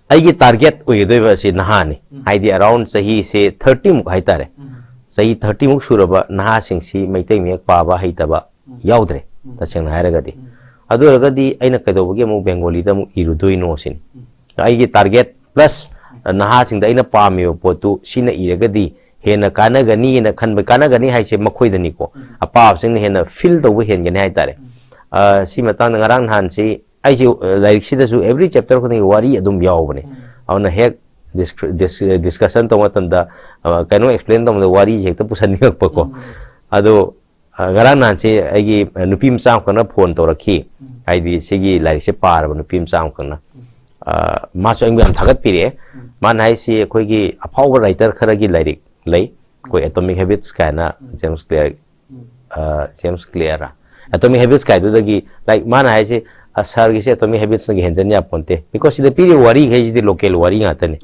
ꯑꯩꯒꯤ target ꯑꯣꯏꯒꯗꯣꯏꯕ ꯑꯁꯤ ꯅꯍꯥꯅꯤ꯫ ꯎꯝ꯫ ꯍꯥꯏꯗꯤ around ꯆꯍꯤꯁꯦ thirtyꯃꯨꯛ ꯍꯥꯏꯇꯥꯔꯦ꯫ ꯎꯝ꯫ ꯆꯍꯤ thirtyꯃꯨꯛ ꯁꯨꯔꯕ ꯅꯍꯥꯁꯤꯡꯁꯤ ꯃꯩꯇꯩ ꯃꯌꯦꯛ ꯄꯥꯕ ꯍꯩꯇꯕ ꯎꯝ꯫ ꯌꯥꯎꯗ꯭ꯔꯦ, ꯎꯝ꯫ ꯇꯁꯦꯡꯅ ꯍꯥꯏꯔꯒꯗꯤ꯫ ꯎꯝ꯫ ꯑꯗꯨ ꯑꯣꯏꯔꯒꯗꯤ ꯑꯩꯅ ꯀꯩꯗꯧꯕꯒꯤ ꯑꯃꯨꯛ Bengaliꯗ ꯑꯃꯨꯛ ꯏꯔꯨꯗꯣꯏꯅꯣ ꯁꯤꯅꯤ꯫ ꯎꯝ꯫ ꯑꯩꯒꯤ target plus ꯅꯍꯥꯁꯤꯡꯗ ꯑꯩꯅ ꯄꯥꯝꯃꯤꯕ ꯄꯣꯠꯇꯨ ꯁꯤꯅ ꯏꯔꯒꯗꯤ ꯍꯦꯟꯅ ꯀꯥꯟꯅꯒꯅꯤꯅ ꯈꯟꯕ, ꯀꯥꯟꯅꯒꯅꯤ ꯍꯥꯏꯁꯦ ꯃꯈꯣꯏꯗꯅꯤꯀꯣ, ꯎꯝ꯫ ꯑꯄꯥꯕꯁꯤꯡꯅ ꯍꯦꯟꯅ feel ꯇꯧꯕ ꯍꯦꯟꯒꯅꯤ ꯍꯥꯏꯇꯥꯔꯦ꯫ ꯎꯝ꯫ ꯑ, ꯁꯤ ꯃꯇꯥꯡꯗ ꯉꯔꯥꯡ ꯅꯍꯥꯟꯁꯤ ꯑꯩꯁꯦ, ꯑ, ꯂꯥꯏꯔꯤꯛꯁꯤꯗꯁꯨ every chapter ꯈꯨꯗꯤꯡꯒꯤ ꯋꯥꯔꯤ ꯑꯗꯨꯝ ꯌꯥꯎꯕꯅꯦ꯫ ꯎꯝ꯫ ꯑꯗꯨꯅ ꯍꯦꯛ discussion ꯇꯧꯕ ꯃꯇꯝꯗ ꯀꯩꯅꯣ explain ꯇꯧꯕꯗ ꯋꯥꯔꯤ ꯍꯦꯛꯇ ꯄꯨꯁꯟꯅꯤꯡꯉꯛꯄꯀꯣ꯫ ꯑꯗꯣ ꯉꯔꯥꯡ ꯅꯍꯥꯟꯁꯦ ꯑꯩꯒꯤ ꯅꯨꯄꯤ ꯃꯆꯥ ꯑꯃꯈꯛꯅ phone ꯇꯧꯔꯛꯈꯤ꯫ ꯍꯥꯏꯗꯤ ꯁꯤꯒꯤ ꯂꯥꯏꯔꯤꯛꯁꯦ ꯄꯥꯔꯕ ꯅꯨꯄꯤ ꯃꯆꯥ ꯑꯃꯈꯛꯅ꯫ ꯃꯥꯁꯨ ꯑꯩꯕꯨ ꯌꯥꯝ ꯊꯥꯒꯠꯄꯤꯔꯛꯑꯦ꯫ ꯃꯥꯅ ꯍꯥꯏꯁꯤ ꯑꯩꯈꯣꯏꯒꯤ ꯑꯐꯥꯎꯕ writer ꯈꯔꯒꯤ ꯂꯥꯏꯔꯤꯛ ꯂꯩ, ꯑꯩꯈꯣꯏ Atomic Habits ꯀꯥꯏꯅ James Clear, James Clear꯫ Atomic Habits ꯀꯥꯏꯗꯨꯗꯒꯤ, like, ꯃꯥꯅ ꯍꯥꯏꯁꯦ, "Sirꯒꯤꯁꯦ Atomic Habitsꯅꯒ ꯍꯦꯟꯖꯟ ꯌꯥꯄꯣꯟꯇꯦ, because ꯁꯤꯗ ꯄꯤꯔꯤꯕ ꯋꯥꯔꯤꯈꯩꯁꯤꯗꯤ local ꯋꯥꯔꯤ ꯉꯥꯛꯇꯅꯤ꯫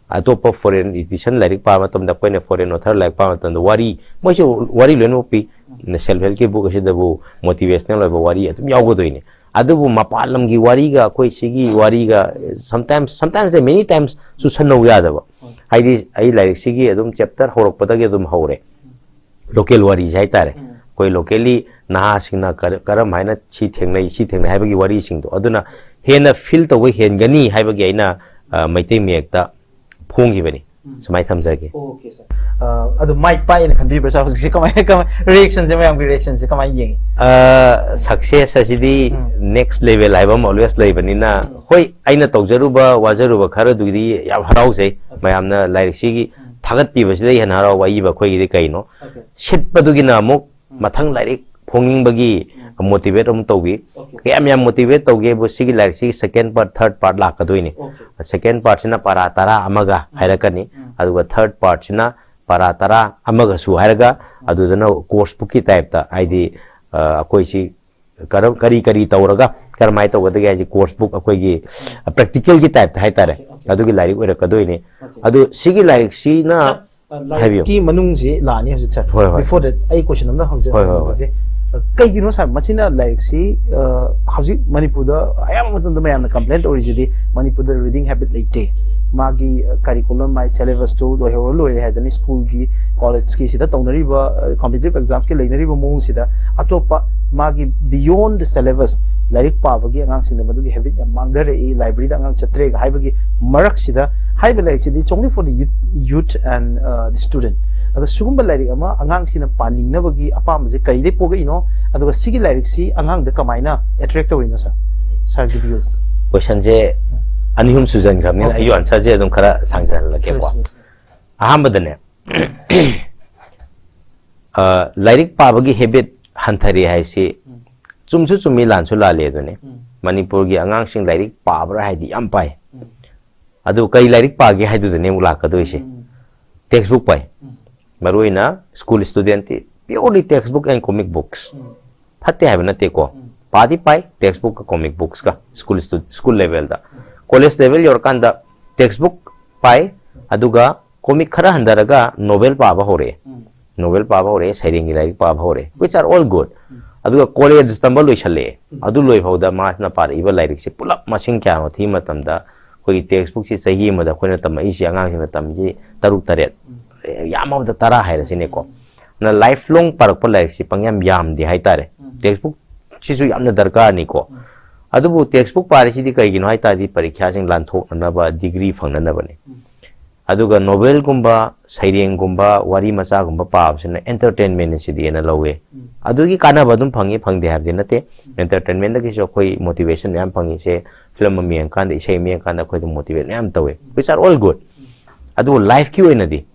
ꯑꯇꯣꯞꯄ foreign edition ꯂꯥꯏꯔꯤꯛ ꯄꯥꯕ ꯃꯇꯝꯗ, ꯑꯩꯈꯣꯏꯅ foreign author ꯂꯥꯏꯔꯤꯛ ꯄꯥꯕ ꯃꯇꯝꯗ ꯋꯥꯔꯤ, ꯃꯣꯏꯁꯨ ꯋꯥꯔꯤ ꯂꯣꯏꯅꯃꯛ ꯄꯤ꯫ Self helpꯀꯤ book ꯑꯁꯤꯗꯕꯨ motivational ꯑꯣꯏꯕ ꯋꯥꯔꯤ ꯑꯗꯨꯝ ꯌꯥꯎꯒꯗꯣꯏꯅꯤ꯫ ꯑꯗꯨꯕꯨ ꯃꯄꯥꯟ ꯂꯝꯒꯤ ꯋꯥꯔꯤꯒ ꯑꯩꯈꯣꯏ ꯁꯤꯒꯤ ꯋꯥꯔꯤꯒ sometimes, sometimes, many times ꯆꯨꯁꯟꯅꯧ ꯌꯥꯗꯕ꯫ ꯍꯥꯏꯗꯤ ꯑꯩ ꯂꯥꯏꯔꯤꯛꯁꯤꯒꯤ ꯑꯗꯨꯝ chapter ꯍꯧꯔꯛꯄꯗꯒꯤ ꯑꯗꯨꯝ ꯍꯧꯔꯦ꯫ Local ꯋꯥꯔꯤꯁꯦ ꯍꯥꯏꯇꯥꯔꯦ꯫ ꯑꯩꯈꯣꯏ locally ꯅꯍꯥꯁꯤꯡꯅ ꯀꯔ-, ꯀꯔꯝ ꯍꯥꯏꯅ ꯁꯤ ꯊꯦꯡꯅꯩ, ꯁꯤ ꯊꯦꯡꯅꯩ ꯍꯥꯏꯕꯒꯤ ꯋꯥꯔꯤꯁꯤꯡꯗꯣ, ꯑꯗꯨꯅ ꯍꯦꯟꯅ feel ꯇꯧꯕ ꯍꯦꯟꯒꯅꯤ ꯍꯥꯏꯕꯒꯤ ꯑꯩꯅ, ꯑ, ꯃꯩꯇꯩ ꯃꯌꯦꯛꯇ ꯐꯣꯡꯈꯤꯕꯅꯤ꯫ ꯁꯨꯃꯥꯏꯅ ꯊꯝꯖꯒꯦ꯫ Okay, sir. ꯑ, ꯑꯗꯨ ꯃꯥꯏ ꯄꯥꯛꯑꯦꯅ ꯈꯟꯕꯤꯕ꯭ꯔꯥ, sir? ꯍꯧꯖꯤꯛꯁꯦ ꯀꯃꯥꯏ-, ꯀꯃꯥꯏ, reactionꯁꯦ, ꯃꯌꯥꯝꯒꯤ reactionꯁꯦ ꯀꯃꯥꯏꯅ ꯌꯦꯡꯉꯤ? ꯑ, success ꯑꯁꯤꯗꯤ next level ꯍꯥꯏꯕ ꯑꯃ always ꯂꯩꯕꯅꯤꯅ, ꯍꯣꯏ, ꯑꯩꯅ ꯇꯧꯖꯔꯨꯕ, ꯋꯥꯖꯔꯨꯕ ꯈꯔꯗꯨꯒꯤꯗꯤ ꯌꯥꯝ ꯍꯔꯥꯎꯖꯩ꯫ ꯃꯌꯥꯝꯅ ꯂꯥꯏꯔꯤꯛꯁꯤꯒꯤ ꯊꯥꯒꯠꯄꯤꯕꯁꯤꯗ ꯍꯦꯟꯅ ꯍꯔꯥꯎꯕ ꯑꯏꯕ ꯑꯩꯈꯣꯏꯒꯤꯗꯤ ꯀꯩꯅꯣ? ꯁꯤꯠꯄꯗꯨꯒꯤꯅ ꯑꯃꯨꯛ ꯃꯊꯪ ꯂꯥꯏꯔꯤꯛ ꯐꯣꯡꯅꯤꯡꯕꯒꯤ motivate ꯑꯃꯨꯛ ꯇꯧꯕꯤ꯫ ꯀꯌꯥꯝ ꯌꯥꯝ motivate ꯇꯧꯒꯦꯕꯨ, ꯁꯤꯒꯤ ꯂꯥꯏꯔꯤꯛꯁꯤꯒꯤ second part, third part ꯂꯥꯛꯀꯗꯣꯏꯅꯤ꯫ Second partꯁꯤꯅ ꯄꯥꯔꯥ ꯇꯔꯥ ꯑꯃꯒ ꯍꯥꯏꯔꯛꯀꯅꯤ, ꯑꯗꯨꯒ third partꯁꯤꯅ ꯄꯥꯔꯥ ꯇꯔꯥ ꯑꯃꯒꯁꯨ ꯍꯥꯏꯔꯒ, ꯑꯗꯨꯗꯅ course bookꯀꯤ typeꯇ, ꯍꯥꯏꯗꯤ, ꯑ, ꯑꯩꯈꯣꯏꯁꯤ ꯀꯔꯝ-, ꯀꯔꯤ ꯀꯔꯤ ꯇꯧꯔꯒ ꯀꯔꯝꯍꯥꯏꯅ ꯇꯧꯒꯗꯒꯦ ꯍꯥꯏꯁꯦ course book ꯑꯩꯈꯣꯏꯒꯤ, ꯑ, practicalꯒꯤ typeꯇ ꯍꯥꯏꯇꯥꯔꯦ, ꯑꯗꯨꯒꯤ ꯂꯥꯏꯔꯤꯛ ꯑꯣꯏꯔꯛꯀꯗꯣꯏꯅꯤ꯫ ꯑꯗꯨ ꯁꯤꯒꯤ ꯂꯥꯏꯔꯤꯛꯁꯤꯅ ꯍꯥꯏꯕꯤꯌꯨ꯫ ꯂꯥꯏꯔꯤꯛꯀꯤ ꯃꯅꯨꯡꯁꯤ ꯂꯥꯛꯑꯅꯤ ꯍꯧꯖꯤꯛ, sir꯫ ꯍꯣꯏ, ꯍꯣꯏ꯫ Before that, ꯑꯩ question ꯑꯝꯇ ꯍꯪꯖ-, ꯍꯣꯏ, ꯍꯣꯏ, ꯍꯣꯏ꯫ ꯍꯪꯖꯒꯦ꯫ ꯀꯩꯒꯤꯅꯣ, sir, ꯃꯁꯤꯅ ꯂꯥꯏꯔꯤꯛꯁꯤ, ꯑ, ꯍꯧꯖꯤꯛ ꯃꯅꯤꯄꯨꯔꯗ ꯑꯌꯥꯝꯕ ꯃꯇꯝꯗ ꯃꯌꯥꯝꯅ complain ꯇꯧꯔꯤꯁꯤꯗꯤ ꯃꯅꯤꯄꯨꯔꯗ reading habit ꯂꯩꯇꯦ, ꯃꯥꯒꯤ, ꯑ, curriculum, ꯃꯥꯒꯤ syllabusꯇꯨ ꯂꯣꯏꯍꯧꯔ ꯂꯣꯏꯔꯦ ꯍꯥꯏꯗꯅ schoolꯒꯤ, collegeꯀꯤ ꯁꯤꯗ ꯇꯧꯅꯔꯤꯕ, ꯑ, competitive examꯒꯤ ꯂꯩꯅꯔꯤꯕ ꯃꯑꯣꯡꯁꯤꯗ ꯑꯇꯣꯞꯄ ꯃꯥꯒꯤ beyond the syllabus ꯂꯥꯏꯔꯤꯛ ꯄꯥꯕꯒꯤ ꯑꯉꯥꯡꯁꯤꯡꯗ ꯃꯗꯨꯒꯤ habit ꯌꯥꯝ ꯃꯥꯡꯊꯔꯛꯏ, libraryꯗ ꯑꯉꯥꯡ ꯆꯠꯇ꯭ꯔꯦꯒ ꯍꯥꯏꯕꯒꯤ ꯃꯔꯛꯁꯤꯗ ꯍꯥꯏꯔꯤꯕ ꯂꯥꯏꯔꯤꯛꯁꯤꯗꯤ it's only for the youth, youth and, uh, the student꯫ ꯑꯗꯣ ꯁꯤꯒꯨꯝꯕ ꯂꯥꯏꯔꯤꯛ ꯑꯃ ꯑꯉꯥꯡꯁꯤꯡꯅ ꯄꯥꯅꯤꯡꯅꯕꯒꯤ ꯑꯄꯥꯝꯕꯁꯦ ꯀꯔꯤꯗꯩ ꯄꯣꯛꯂꯛꯏꯅꯣ? ꯑꯗꯨꯒ ꯁꯤꯒꯤ ꯂꯥꯏꯔꯤꯛꯁꯤ ꯑꯉꯥꯡꯗ ꯀꯃꯥꯏꯅ attract ꯇꯧꯔꯤꯅꯣ, sir? Sirꯒꯤ viewꯁꯇ꯫ Questionꯁꯦ ꯑꯅꯤ ꯑꯍꯨꯝ ꯁꯨꯖꯟꯈ꯭ꯔꯕꯅꯤꯅ ꯑꯩꯁꯨ answerꯁꯦ ꯑꯗꯨꯝ ꯈꯔ ꯁꯥꯡꯖꯍꯜꯂꯒꯦꯀꯣ꯫ ꯑꯍꯥꯟꯕꯗꯅꯦ, ꯑ, ꯂꯥꯏꯔꯤꯛ ꯄꯥꯕꯒꯤ habit ꯍꯟꯊꯔꯦ ꯍꯥꯏꯁꯤ ꯆꯨꯝꯁꯨ ꯆꯨꯝꯃꯤ, ꯂꯥꯟꯁꯨ ꯂꯥꯜꯂꯤ ꯑꯗꯨꯅꯤ꯫ ꯃꯅꯤꯄꯨꯔꯒꯤ ꯑꯉꯥꯡꯁꯤꯡ ꯂꯥꯏꯔꯤꯛ ꯄꯥꯕ꯭ꯔꯥ ꯍꯥꯏꯗꯤ ꯌꯥꯝ ꯄꯥꯏ꯫ ꯑꯗꯨ ꯀꯔꯤ ꯂꯥꯏꯔꯤꯛ ꯄꯥꯒꯦ ꯍꯥꯏꯗꯨꯗꯅꯦ ꯑꯃꯨꯛ ꯂꯥꯛꯀꯗꯣꯏꯁꯦ꯫ Textbook ꯄꯥꯏ꯫ ꯃꯔꯨꯑꯣꯏꯅ school studentꯇꯤ purely textbook and comic books꯫ ꯐꯠꯇꯦ ꯍꯥꯏꯕ ꯅꯠꯇꯦꯀꯣ꯫ ꯄꯥꯗꯤ ꯄꯥꯏ, textbookꯀ comic booksꯀ school stu-, school levelꯗ꯫ College level ꯌꯧꯔꯀꯥꯟꯗ textbook ꯄꯥꯏ, ꯑꯗꯨꯒ comic ꯈꯔ ꯍꯟꯊꯔꯒ novel ꯄꯥꯕ ꯍꯧꯔꯛꯑꯦ꯫ Novel ꯄꯥꯕ ꯍꯧꯔꯛꯑꯦ, ꯁꯩꯔꯦꯡꯒꯤ ꯂꯥꯏꯔꯤꯛ ꯄꯥꯕ ꯍꯧꯔꯛꯑꯦ, which are all good꯫ ꯑꯗꯨꯒ college ꯇꯝꯕ ꯂꯣꯏꯁꯜꯂꯛꯑꯦ꯫ ꯑꯗꯨ ꯂꯣꯏꯐꯥꯎꯗ ꯃꯥꯁꯤꯅ ꯄꯥꯔꯛꯏꯕ ꯂꯥꯏꯔꯤꯛꯁꯦ ꯄꯨꯂꯞ ꯃꯁꯤꯡ ꯀꯌꯥꯅꯣ ꯊꯤꯕ ꯃꯇꯝꯗ, ꯑꯩꯈꯣꯏꯒꯤ textbookꯁꯤ ꯆꯍꯤ ꯑꯃꯗ ꯑꯩꯈꯣꯏꯅ ꯇꯝꯃꯛꯏꯁꯦ, ꯑꯉꯥꯡꯁꯤꯡꯅ ꯇꯝꯃꯤꯁꯤ ꯇꯔꯨꯛ ꯇꯔꯦꯠ, ꯌꯥꯝꯃꯕꯗ ꯇꯔꯥ ꯍꯥꯏꯔꯁꯤꯅꯦꯀꯣ꯫ ꯑꯗꯨꯅ life long ꯄꯥꯔꯛꯄ ꯂꯥꯏꯔꯤꯛꯁꯤ ꯄꯪꯌꯥꯝ ꯌꯥꯝꯗꯦ ꯍꯥꯏꯇꯥꯔꯦ꯫ Textbookꯁꯤꯁꯨ ꯌꯥꯝꯅ ꯗꯔꯀꯥꯔꯅꯤꯀꯣ꯫ ꯑꯗꯨꯕꯨ textbook ꯄꯥꯔꯤꯁꯤꯗꯤ ꯀꯩꯒꯤꯅꯣ ꯍꯥꯏ ꯇꯥꯔꯗꯤ ꯄꯔꯤꯈ꯭ꯌꯥꯁꯤꯡ ꯂꯥꯟꯊꯣꯛꯅꯅꯕ, degree ꯐꯪꯅꯅꯕꯅꯤ꯫ ꯑꯗꯨꯒ novelꯒꯨꯝꯕ, ꯁꯩꯔꯦꯡꯒꯨꯝꯕ, ꯋꯥꯔꯤ ꯃꯆꯥꯒꯨꯝꯕ ꯄꯥꯕꯁꯤꯅ entertainment ꯁꯤꯗꯤ ꯑꯩꯅ ꯂꯧꯋꯦ꯫ ꯑꯗꯨꯒꯤ ꯀꯥꯟꯅꯕ ꯑꯗꯨꯝ ꯐꯪꯉꯤ, ꯐꯪꯗꯦ ꯍꯥꯏꯕꯗꯤ ꯅꯠꯇꯦ꯫ Entertainmentꯗꯒꯤꯁꯨ ꯑꯩꯈꯣꯏ motivation ꯃꯌꯥꯝ ꯐꯪꯉꯤꯁꯦ, film ꯑꯃ ꯌꯦꯡꯉꯀꯥꯟꯗ, ꯏꯁꯩ ꯑꯃ ꯌꯦꯡꯉꯀꯥꯟꯗ ꯑꯩꯈꯣꯏꯗ motivate ꯃꯌꯥꯝ ꯇꯧꯋꯦ, which are all good꯫ ꯑꯗꯨꯕꯨ lifeꯀꯤ ꯑꯣꯏꯅꯗꯤ,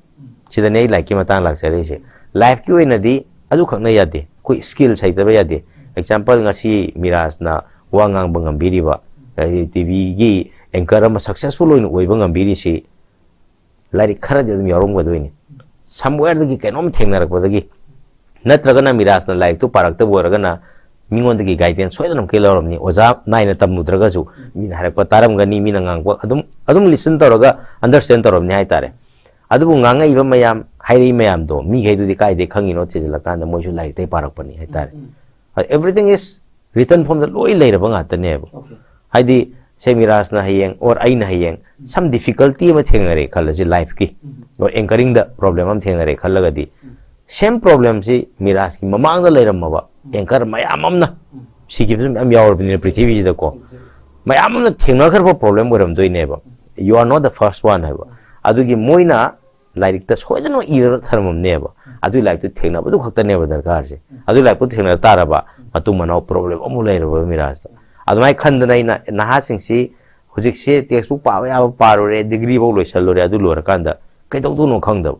ꯁꯤꯗꯅꯦ ꯑꯩ ꯂꯥꯏꯔꯤꯛꯀꯤ ꯃꯇꯥꯡ ꯂꯥꯛꯆꯔꯤꯁꯦ, lifeꯀꯤ ꯑꯣꯏꯅꯗꯤ ꯑꯗꯨꯈꯛꯅ ꯌꯥꯗꯦ, ꯑꯩꯈꯣꯏ skills ꯍꯩꯇꯕ ꯌꯥꯗꯦ꯫ Example, ꯉꯁꯤ ꯃꯤꯔꯥꯖꯅ ꯋꯥ ꯉꯥꯡꯕ ꯉꯝꯕꯤꯔꯤꯕ, ꯍꯥꯏꯗꯤ TVꯒꯤ anchor ꯑꯃ successful ꯑꯣꯏꯅ ꯑꯣꯏꯕ ꯉꯝꯕꯤꯔꯤꯁꯤ ꯂꯥꯏꯔꯤꯛ ꯈꯔꯗꯤ ꯑꯗꯨꯝ ꯌꯥꯎꯔꯝꯒꯗꯣꯏꯅꯤ꯫ Somewhereꯗꯒꯤ ꯀꯩꯅꯣꯝ ꯊꯦꯡꯅꯔꯛꯄꯗꯒꯤ, ꯅꯠꯇ꯭ꯔꯒꯅ ꯃꯤꯔꯥꯖꯅ ꯂꯥꯏꯔꯤꯛꯇꯨ ꯄꯥꯔꯛꯇꯕ ꯑꯣꯏꯔꯒꯅ ꯃꯤꯉꯣꯟꯗꯒꯤ guidance ꯁꯣꯏꯗꯅ ꯑꯃꯨꯛꯀ ꯂꯧꯔꯝꯅꯤ꯫ ꯑꯣꯖꯥ ꯅꯥꯏꯅ ꯇꯝꯃꯨꯗ꯭ꯔꯒꯁꯨ ꯃꯤꯅ ꯍꯥꯏꯔꯛꯄ ꯇꯥꯔꯝꯒꯅꯤ, ꯃꯤꯅ ꯉꯥꯡꯕ ꯑꯗꯨꯝ, ꯑꯗꯨꯝ listen ꯇꯧꯔꯒ understand ꯇꯧꯔꯝꯅꯤ ꯍꯥꯏꯇꯥꯔꯦ꯫ ꯑꯗꯨꯕꯨ ꯉꯥꯡꯉꯛꯏꯕ ꯃꯌꯥꯝ, ꯍꯥꯏꯔꯛꯏ ꯃꯌꯥꯝꯗꯣ ꯃꯤꯈꯩꯗꯨꯗꯤ ꯀꯥꯏꯗꯩ ꯈꯪꯉꯤꯅꯣ ꯊꯤꯖꯤꯜꯂꯀꯥꯟꯗ ꯃꯣꯏꯁꯨ ꯂꯥꯏꯔꯤꯛꯇꯩ ꯄꯥꯔꯛꯄꯅꯤ ꯍꯥꯏꯇꯥꯔꯦ꯫ Everything is written formꯗ ꯂꯣꯏ ꯂꯩꯔꯕ ꯉꯥꯛꯇꯅꯦꯕ꯫ ꯍꯥꯏꯗꯤ, ꯁꯦ ꯃꯤꯔꯥꯖꯅ ꯍꯌꯦꯡ or ꯑꯩꯅ ꯍꯌꯦꯡ some difficulty ꯑꯃ ꯊꯦꯡꯅꯔꯦ ꯈꯜꯂꯁꯤ lifeꯀꯤ, or anchoringꯗ problem ꯑꯃ ꯊꯦꯡꯅꯔꯦ ꯈꯜꯂꯒꯗꯤ, same problemꯁꯤ ꯃꯤꯔꯥꯖꯀꯤ ꯃꯃꯥꯡꯗ ꯂꯩꯔꯝꯃꯕ anchor ꯃꯌꯥꯝ ꯑꯃꯅ, ꯁꯤꯈꯤꯕꯁꯨ ꯃꯌꯥꯝ ꯌꯥꯎꯔꯕꯅꯤꯅ ꯄ꯭ꯔꯤꯊꯤꯕꯤꯁꯤꯗꯀꯣ, ꯃꯌꯥꯝ ꯑꯃꯅ ꯊꯦꯡꯅꯈ꯭ꯔꯕ problem ꯑꯣꯏꯔꯝꯗꯣꯏꯅꯦꯕ꯫ You are not the first one ꯍꯥꯏꯕ꯫ ꯑꯗꯨꯒꯤ ꯃꯣꯏꯅ ꯂꯥꯏꯔꯤꯛꯇ ꯁꯣꯏꯗꯅ ꯏꯔꯒ ꯊꯝꯃꯝꯅꯦꯕ꯫ ꯑꯗꯨꯒꯤ ꯂꯥꯏꯔꯤꯛꯇꯨ ꯊꯦꯡꯅꯕꯗꯨ ꯈꯛꯇꯅꯦꯕ ꯗꯔꯀꯥꯔꯁꯦ꯫ ꯑꯗꯨꯒꯤ ꯂꯥꯏꯔꯤꯛꯇꯨ ꯊꯦꯡꯅꯔ ꯇꯥꯔꯕ, ꯃꯇꯨꯡ ꯃꯅꯥꯎ problem ꯑꯃꯨꯛ ꯂꯩꯔꯕ ꯃꯤꯔꯥꯖꯇ꯫ ꯑꯗꯨꯃꯥꯏꯅ ꯈꯟꯗꯅ ꯑꯩꯅ ꯅꯍꯥꯁꯤꯡꯁꯤ ꯍꯧꯖꯤꯛꯁꯦ ꯇꯦꯛꯁ ꯕꯨꯛ ꯄꯥꯕ ꯌꯥꯕ ꯄꯥꯔꯨꯔꯦ, ꯗꯤꯒ꯭ꯔꯤ ꯐꯥꯎ ꯂꯣꯏꯁꯜꯂꯨꯔꯦ, ꯑꯗꯨ ꯂꯣꯏꯔꯀꯥꯟꯗ ꯀꯩꯗꯧꯗꯣꯏꯅꯣ ꯈꯪꯗꯕ꯫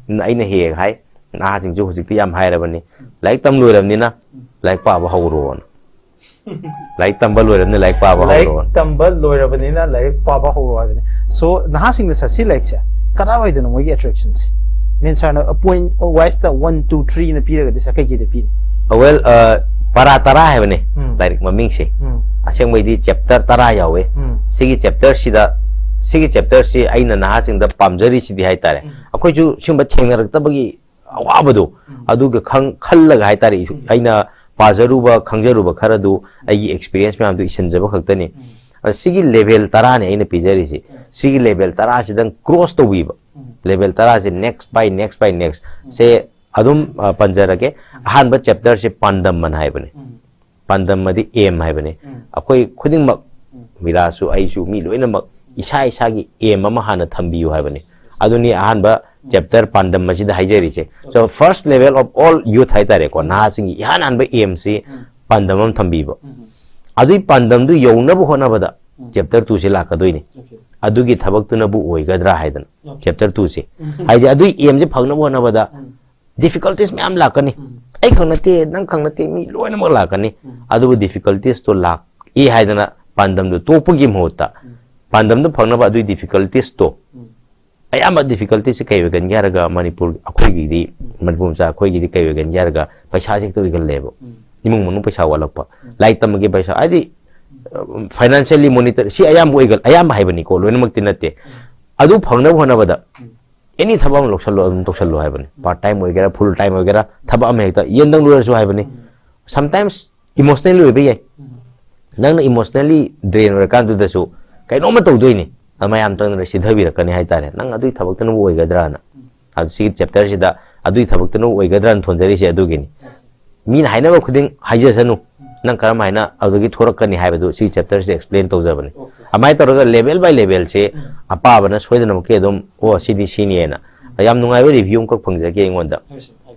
ꯑꯗꯨꯅ ꯑꯩꯅ ꯍꯦꯛ ꯍꯦꯛ ꯍꯥꯏ, ꯅꯍꯥꯁꯤꯡꯁꯨ ꯍꯧꯖꯤꯛꯇꯤ ꯌꯥꯝ ꯍꯥꯏꯔꯕꯅꯤ, ꯂꯥꯏꯔꯤꯛ ꯇꯝ ꯂꯣꯏꯔꯕꯅꯤꯅ ꯂꯥꯏꯔꯤꯛ ꯄꯥꯕ ꯍꯧꯔꯣꯅ꯫ ꯂꯥꯏꯔꯤꯛ ꯇꯝꯕ ꯂꯣꯏꯔꯕꯅꯤꯅ ꯂꯥꯏꯔꯤꯛ ꯄꯥꯕ ꯍꯧꯔꯣꯅ꯫ ꯂꯥꯏꯔꯤꯛ ꯇꯝꯕ ꯂꯣꯏꯔꯕꯅꯤꯅ ꯂꯥꯏꯔꯤꯛ ꯄꯥꯕ ꯍꯧꯔꯣ ꯍꯥꯏꯕꯅꯤ꯫ So ꯅꯍꯥꯁꯤꯡꯅ ꯁꯥꯔ ꯁꯤ ꯂꯥꯏꯔꯤꯛꯁꯦ ꯀꯗꯥꯏꯋꯥꯏꯗꯅꯣ ꯃꯣꯏꯒꯤ ꯑꯦꯇ꯭ꯔꯦꯛꯁꯟꯁꯦ? ꯃꯤꯟ ꯁꯥꯔꯅ ꯄꯣꯏꯟ ꯋꯥꯏꯁꯇ ꯋꯥꯟ ꯇꯨ ꯊ꯭ꯔꯤꯅ ꯄꯤꯔꯒꯗꯤ ꯁꯥꯔ ꯀꯩꯀꯩꯗ ꯄꯤꯅꯤ? ꯋꯦꯜ, ꯄꯔꯥ ꯇꯔꯥ ꯍꯥꯏꯕꯅꯦ ꯎꯝ꯫ ꯂꯥꯏꯔꯤꯛ ꯃꯃꯤꯡꯁꯦ꯫ ꯎꯝ꯫ ꯑꯁꯦꯡꯕꯩꯗꯤ ꯆꯦꯞꯇꯔ ꯇꯔꯥ ꯌꯥꯎꯋꯦ꯫ ꯎꯝ꯫ ꯁꯤꯒꯤ ꯆꯦꯞꯇꯔꯁꯤꯗ, ꯁꯤꯒꯤ ꯆꯦꯞꯇꯔꯁꯤ ꯑꯩꯅ ꯅꯍꯥꯁꯤꯡꯗ ꯄꯥꯝꯖꯔꯤꯁꯤꯗꯤ ꯍꯥꯏꯇꯥꯔꯦ, ꯎꯝ꯫ ꯑꯩꯈꯣꯏꯁꯨ ꯁꯤꯒꯨꯝꯕ ꯊꯦꯡꯅꯔꯛꯇꯕꯒꯤ ꯑꯋꯥꯕꯗꯣ, ꯎꯝ꯫ ꯑꯗꯨꯒ ꯈꯪ ꯈꯜꯂꯒ ꯍꯥꯏꯇꯥꯔꯦ, ꯎꯝ꯫ ꯑꯩꯅ ꯄꯥꯖꯔꯨꯕ ꯈꯪꯖꯔꯨꯕ ꯈꯔꯗꯨ, ꯑꯩꯒꯤ ꯑꯦꯛꯁꯄꯤꯔꯤꯌꯦꯟꯁ ꯃꯌꯥꯝꯗꯨ ꯏꯁꯤꯟꯖꯕ ꯈꯛꯇꯅꯤ꯫ ꯎꯝ꯫ ꯑꯗ ꯁꯤꯒꯤ ꯂꯦꯚꯦꯜ ꯇꯔꯥꯅꯤ ꯑꯩꯅ ꯄꯤꯖꯔꯤꯁꯤ꯫ ꯎꯝ꯫ ꯁꯤꯒꯤ ꯂꯦꯚꯦꯜ ꯇꯔꯥꯁꯤꯗꯪ ꯀ꯭ꯔꯣꯁ ꯇꯧꯕꯤꯕ, ꯎꯝ꯫ ꯂꯦꯚꯦꯜ ꯇꯔꯥꯁꯤ next by next by next um. ꯁꯦ ꯑꯗꯨꯝ, ꯑ, ꯄꯟꯖꯔꯒꯦ꯫ ꯑꯍꯥꯟꯕ ꯆꯦꯞꯇꯔꯁꯤ ꯄꯥꯟꯗꯝ ꯑꯅ ꯍꯥꯏꯕꯅꯤ꯫ ꯎꯝ꯫ ꯄꯥꯟꯗꯝ ꯑꯗꯤ ꯑꯦꯝ ꯍꯥꯏꯕꯅꯤ꯫ ꯎꯝ꯫ ꯑꯩꯈꯣꯏ ꯈꯨꯗꯤꯡꯃꯛ, ꯎꯝ꯫ ꯃꯤꯔꯥꯁꯨ ꯑꯩꯁꯨ, ꯃꯤ ꯂꯣꯏꯅꯃꯛ ꯏꯁꯥ ꯏꯁꯥꯒꯤ ꯑꯦꯝ ꯑꯃ ꯍꯥꯟꯅ ꯊꯝꯕꯤꯌꯨ ꯍꯥꯏꯕꯅꯤ꯫ ꯑꯗꯨꯅꯤ ꯑꯍꯥꯟꯕ ꯆꯦꯞꯇꯔ ꯄꯥꯟꯗꯝ ꯑꯁꯤꯗ ꯍꯥꯏꯖꯔꯤꯁꯦ꯫ So first level of all youth ꯍꯥꯏꯇꯥꯔꯦꯀꯣ, ꯅꯍꯥꯁꯤꯡꯒꯤ ꯏꯍꯥꯟ ꯍꯥꯟꯕ ꯑꯦꯝꯁꯤ ꯎꯝ꯫ ꯄꯥꯟꯗꯝ ꯑꯃ ꯊꯝꯕꯤꯕ꯫ ꯎꯝ꯫ ꯑꯗꯨꯒꯤ ꯄꯥꯟꯗꯝꯗꯨ ꯌꯧꯅꯕ ꯍꯣꯠꯅꯕꯗ ꯎꯝ꯫ ꯆꯦꯞꯇꯔ ꯇꯨꯁꯦ ꯂꯥꯛꯀꯗꯣꯏꯅꯤ꯫ Okay. ꯑꯗꯨꯒꯤ ꯊꯕꯛꯇꯨꯅꯕꯨ ꯑꯣꯏꯒꯗ꯭ꯔꯥ ꯍꯥꯏꯗꯅ Okay. ꯆꯦꯞꯇꯔ ꯇꯨꯁꯦ꯫ ꯎꯝ꯫ ꯍꯥꯏꯗꯤ ꯑꯗꯨꯒꯤ ꯑꯦꯝꯁꯦ ꯐꯪꯅꯕ ꯍꯣꯠꯅꯕꯗ ꯎꯝ꯫ ꯗꯤꯐꯤꯀꯜꯇꯤꯁ ꯃꯌꯥꯝ ꯂꯥꯛꯀꯅꯤ꯫ ꯎꯝ꯫ ꯑꯩ ꯈꯛ ꯅꯠꯇꯦ, ꯅꯪ ꯈꯛ ꯅꯠꯇꯦ, ꯃꯤ ꯂꯣꯏꯅꯃꯛ ꯂꯥꯛꯀꯅꯤ꯫ ꯎꯝ꯫ ꯑꯗꯨꯕꯨ ꯗꯤꯐꯤꯀꯜꯇꯤꯁꯇꯣ ꯂꯥꯛꯑꯦ ꯍꯥꯏꯗꯅ ꯄꯥꯟꯗꯝꯗꯨ ꯇꯣꯛꯄꯒꯤ ꯃꯍꯨꯠꯇ, ꯎꯝ꯫ ꯄꯥꯟꯗꯝꯗꯨ ꯐꯪꯅꯕ ꯑꯗꯨꯒꯤ ꯗꯤꯐꯤꯀꯜꯇꯤꯁꯇꯣ, ꯎꯝ꯫ ꯑꯌꯥꯝꯕ ꯗꯤꯐꯤꯀꯜꯇꯤꯁꯁꯦ ꯀꯩ ꯑꯣꯏꯒꯟꯒꯦ ꯍꯥꯏꯔꯒ, ꯃꯅꯤꯄꯨꯔ ꯑꯩꯈꯣꯏꯒꯤꯗꯤ, ꯎꯝ꯫ ꯃꯅꯤꯄꯨꯔ ꯃꯆꯥ ꯑꯩꯈꯣꯏꯒꯤꯗꯤ ꯀꯩ ꯑꯣꯏꯒꯟꯒꯦ ꯍꯥꯏꯔꯒ, ꯄꯩꯁꯥꯁꯦ ꯍꯦꯛꯇ ꯑꯣꯏꯒꯜꯂꯦꯕ꯫ ꯎꯝ꯫ ꯏꯃꯨꯡ ꯃꯅꯨꯡ ꯄꯩꯁꯥ ꯋꯥꯠꯂꯛꯄ, ꯎꯝ꯫ ꯂꯥꯏꯔꯤꯛ ꯇꯝꯕꯒꯤ ꯄꯩꯁꯥ, ꯍꯥꯏꯗꯤ, ꯐꯥꯏꯅꯥꯟꯁꯤꯌꯦꯜꯂꯤ ꯃꯣꯅꯤꯇꯔ, ꯁꯤ ꯑꯌꯥꯝꯕ ꯑꯣꯏꯒꯜ-, ꯑꯌꯥꯝꯕ ꯍꯥꯏꯕꯅꯤꯀꯣ, ꯂꯣꯏꯅꯃꯛꯇꯤ ꯅꯠꯇꯦ꯫ ꯎꯝ꯫ ꯑꯗꯨ ꯐꯪꯅꯕ ꯍꯣꯠꯅꯕꯗ ꯎꯝ꯫ ꯑꯦꯅꯤ ꯊꯕꯛ ꯑꯃ ꯂꯧꯁꯜꯂꯣ, ꯑꯗꯨꯝ ꯇꯧꯁꯜꯂꯣ ꯍꯥꯏꯕꯅꯤ꯫ ꯄꯥꯔꯠ ꯇꯥꯏꯝ ꯑꯣꯏꯒꯦꯔꯥ, ꯐꯨꯜ ꯇꯥꯏꯝ ꯑꯣꯏꯒꯦꯔꯥ, ꯊꯕꯛ ꯑꯃ ꯍꯦꯛꯇ, ꯌꯦꯟꯗꯪ ꯂꯣꯏꯔꯁꯨ ꯍꯥꯏꯕꯅꯤ꯫ ꯎꯝ꯫ ꯁꯝꯇꯥꯏꯝꯁ ꯏꯃꯣꯁꯅꯦꯜꯂꯤ ꯑꯣꯏꯕ ꯌꯥꯏ꯫ ꯎꯝ꯫ ꯅꯪꯅ ꯏꯃꯣꯁꯅꯦꯜꯂꯤ ꯗ꯭ꯔꯦꯟ ꯑꯣꯏꯔꯀꯥꯟꯗꯨꯗꯁꯨ ꯀꯩꯅꯣꯝꯃ ꯇꯧꯗꯣꯏꯅꯤ꯫ ꯃꯌꯥꯝ ꯆꯪꯗꯅ ꯁꯤꯊꯕꯤꯔꯛꯀꯅꯤ ꯍꯥꯏꯇꯥꯔꯦ꯫ ꯅꯪ ꯑꯗꯨꯒꯤ ꯊꯕꯛꯇꯨꯅꯕꯨ ꯑꯣꯏꯒꯗ꯭ꯔꯥꯅ꯫ ꯎꯝ꯫ ꯑꯗꯨ ꯁꯤꯒꯤ ꯆꯦꯞꯇꯔꯁꯤꯗ ꯑꯗꯨꯒꯤ ꯊꯕꯛꯇꯨꯅꯕꯨ ꯑꯣꯏꯒꯗ꯭ꯔꯥꯅ ꯊꯣꯟꯖꯔꯤꯁꯦ ꯑꯗꯨꯒꯤꯅꯤ꯫ ꯃꯤꯅ ꯍꯥꯏꯅꯕ ꯈꯨꯗꯤꯡ ꯍꯥꯏꯖꯁꯅꯨ, ꯅꯪ ꯀꯔꯝ ꯍꯥꯏꯅ ꯑꯗꯨꯗꯒꯤ ꯊꯣꯔꯛꯀꯅꯤ ꯍꯥꯏꯕꯗꯨ ꯁꯤꯒꯤ ꯆꯦꯞꯇꯔꯁꯤꯗ ꯑꯦꯛꯁꯄ꯭ꯂꯦꯟ ꯇꯧꯖꯕꯅꯤ꯫ Okay. ꯑꯗꯨꯃꯥꯏꯅ ꯇꯧꯔꯒ ꯂꯦꯚꯦꯜ ꯕꯥꯏ ꯂꯦꯚꯦꯜꯁꯦ, ꯎꯝ꯫ ꯑꯄꯥꯕꯅ ꯁꯣꯏꯗꯅꯃꯛꯀꯤ ꯑꯗꯨꯝ, "ꯑꯣ, ꯁꯤꯗꯤ ꯁꯤꯅꯤꯅ"꯫ ꯌꯥꯝ ꯅꯨꯡꯉꯥꯏꯕ ꯔꯤꯚ꯭ꯌꯨ ꯑꯃꯈꯛ ꯐꯪꯖꯈꯤ ꯑꯩꯉꯣꯟꯗ꯫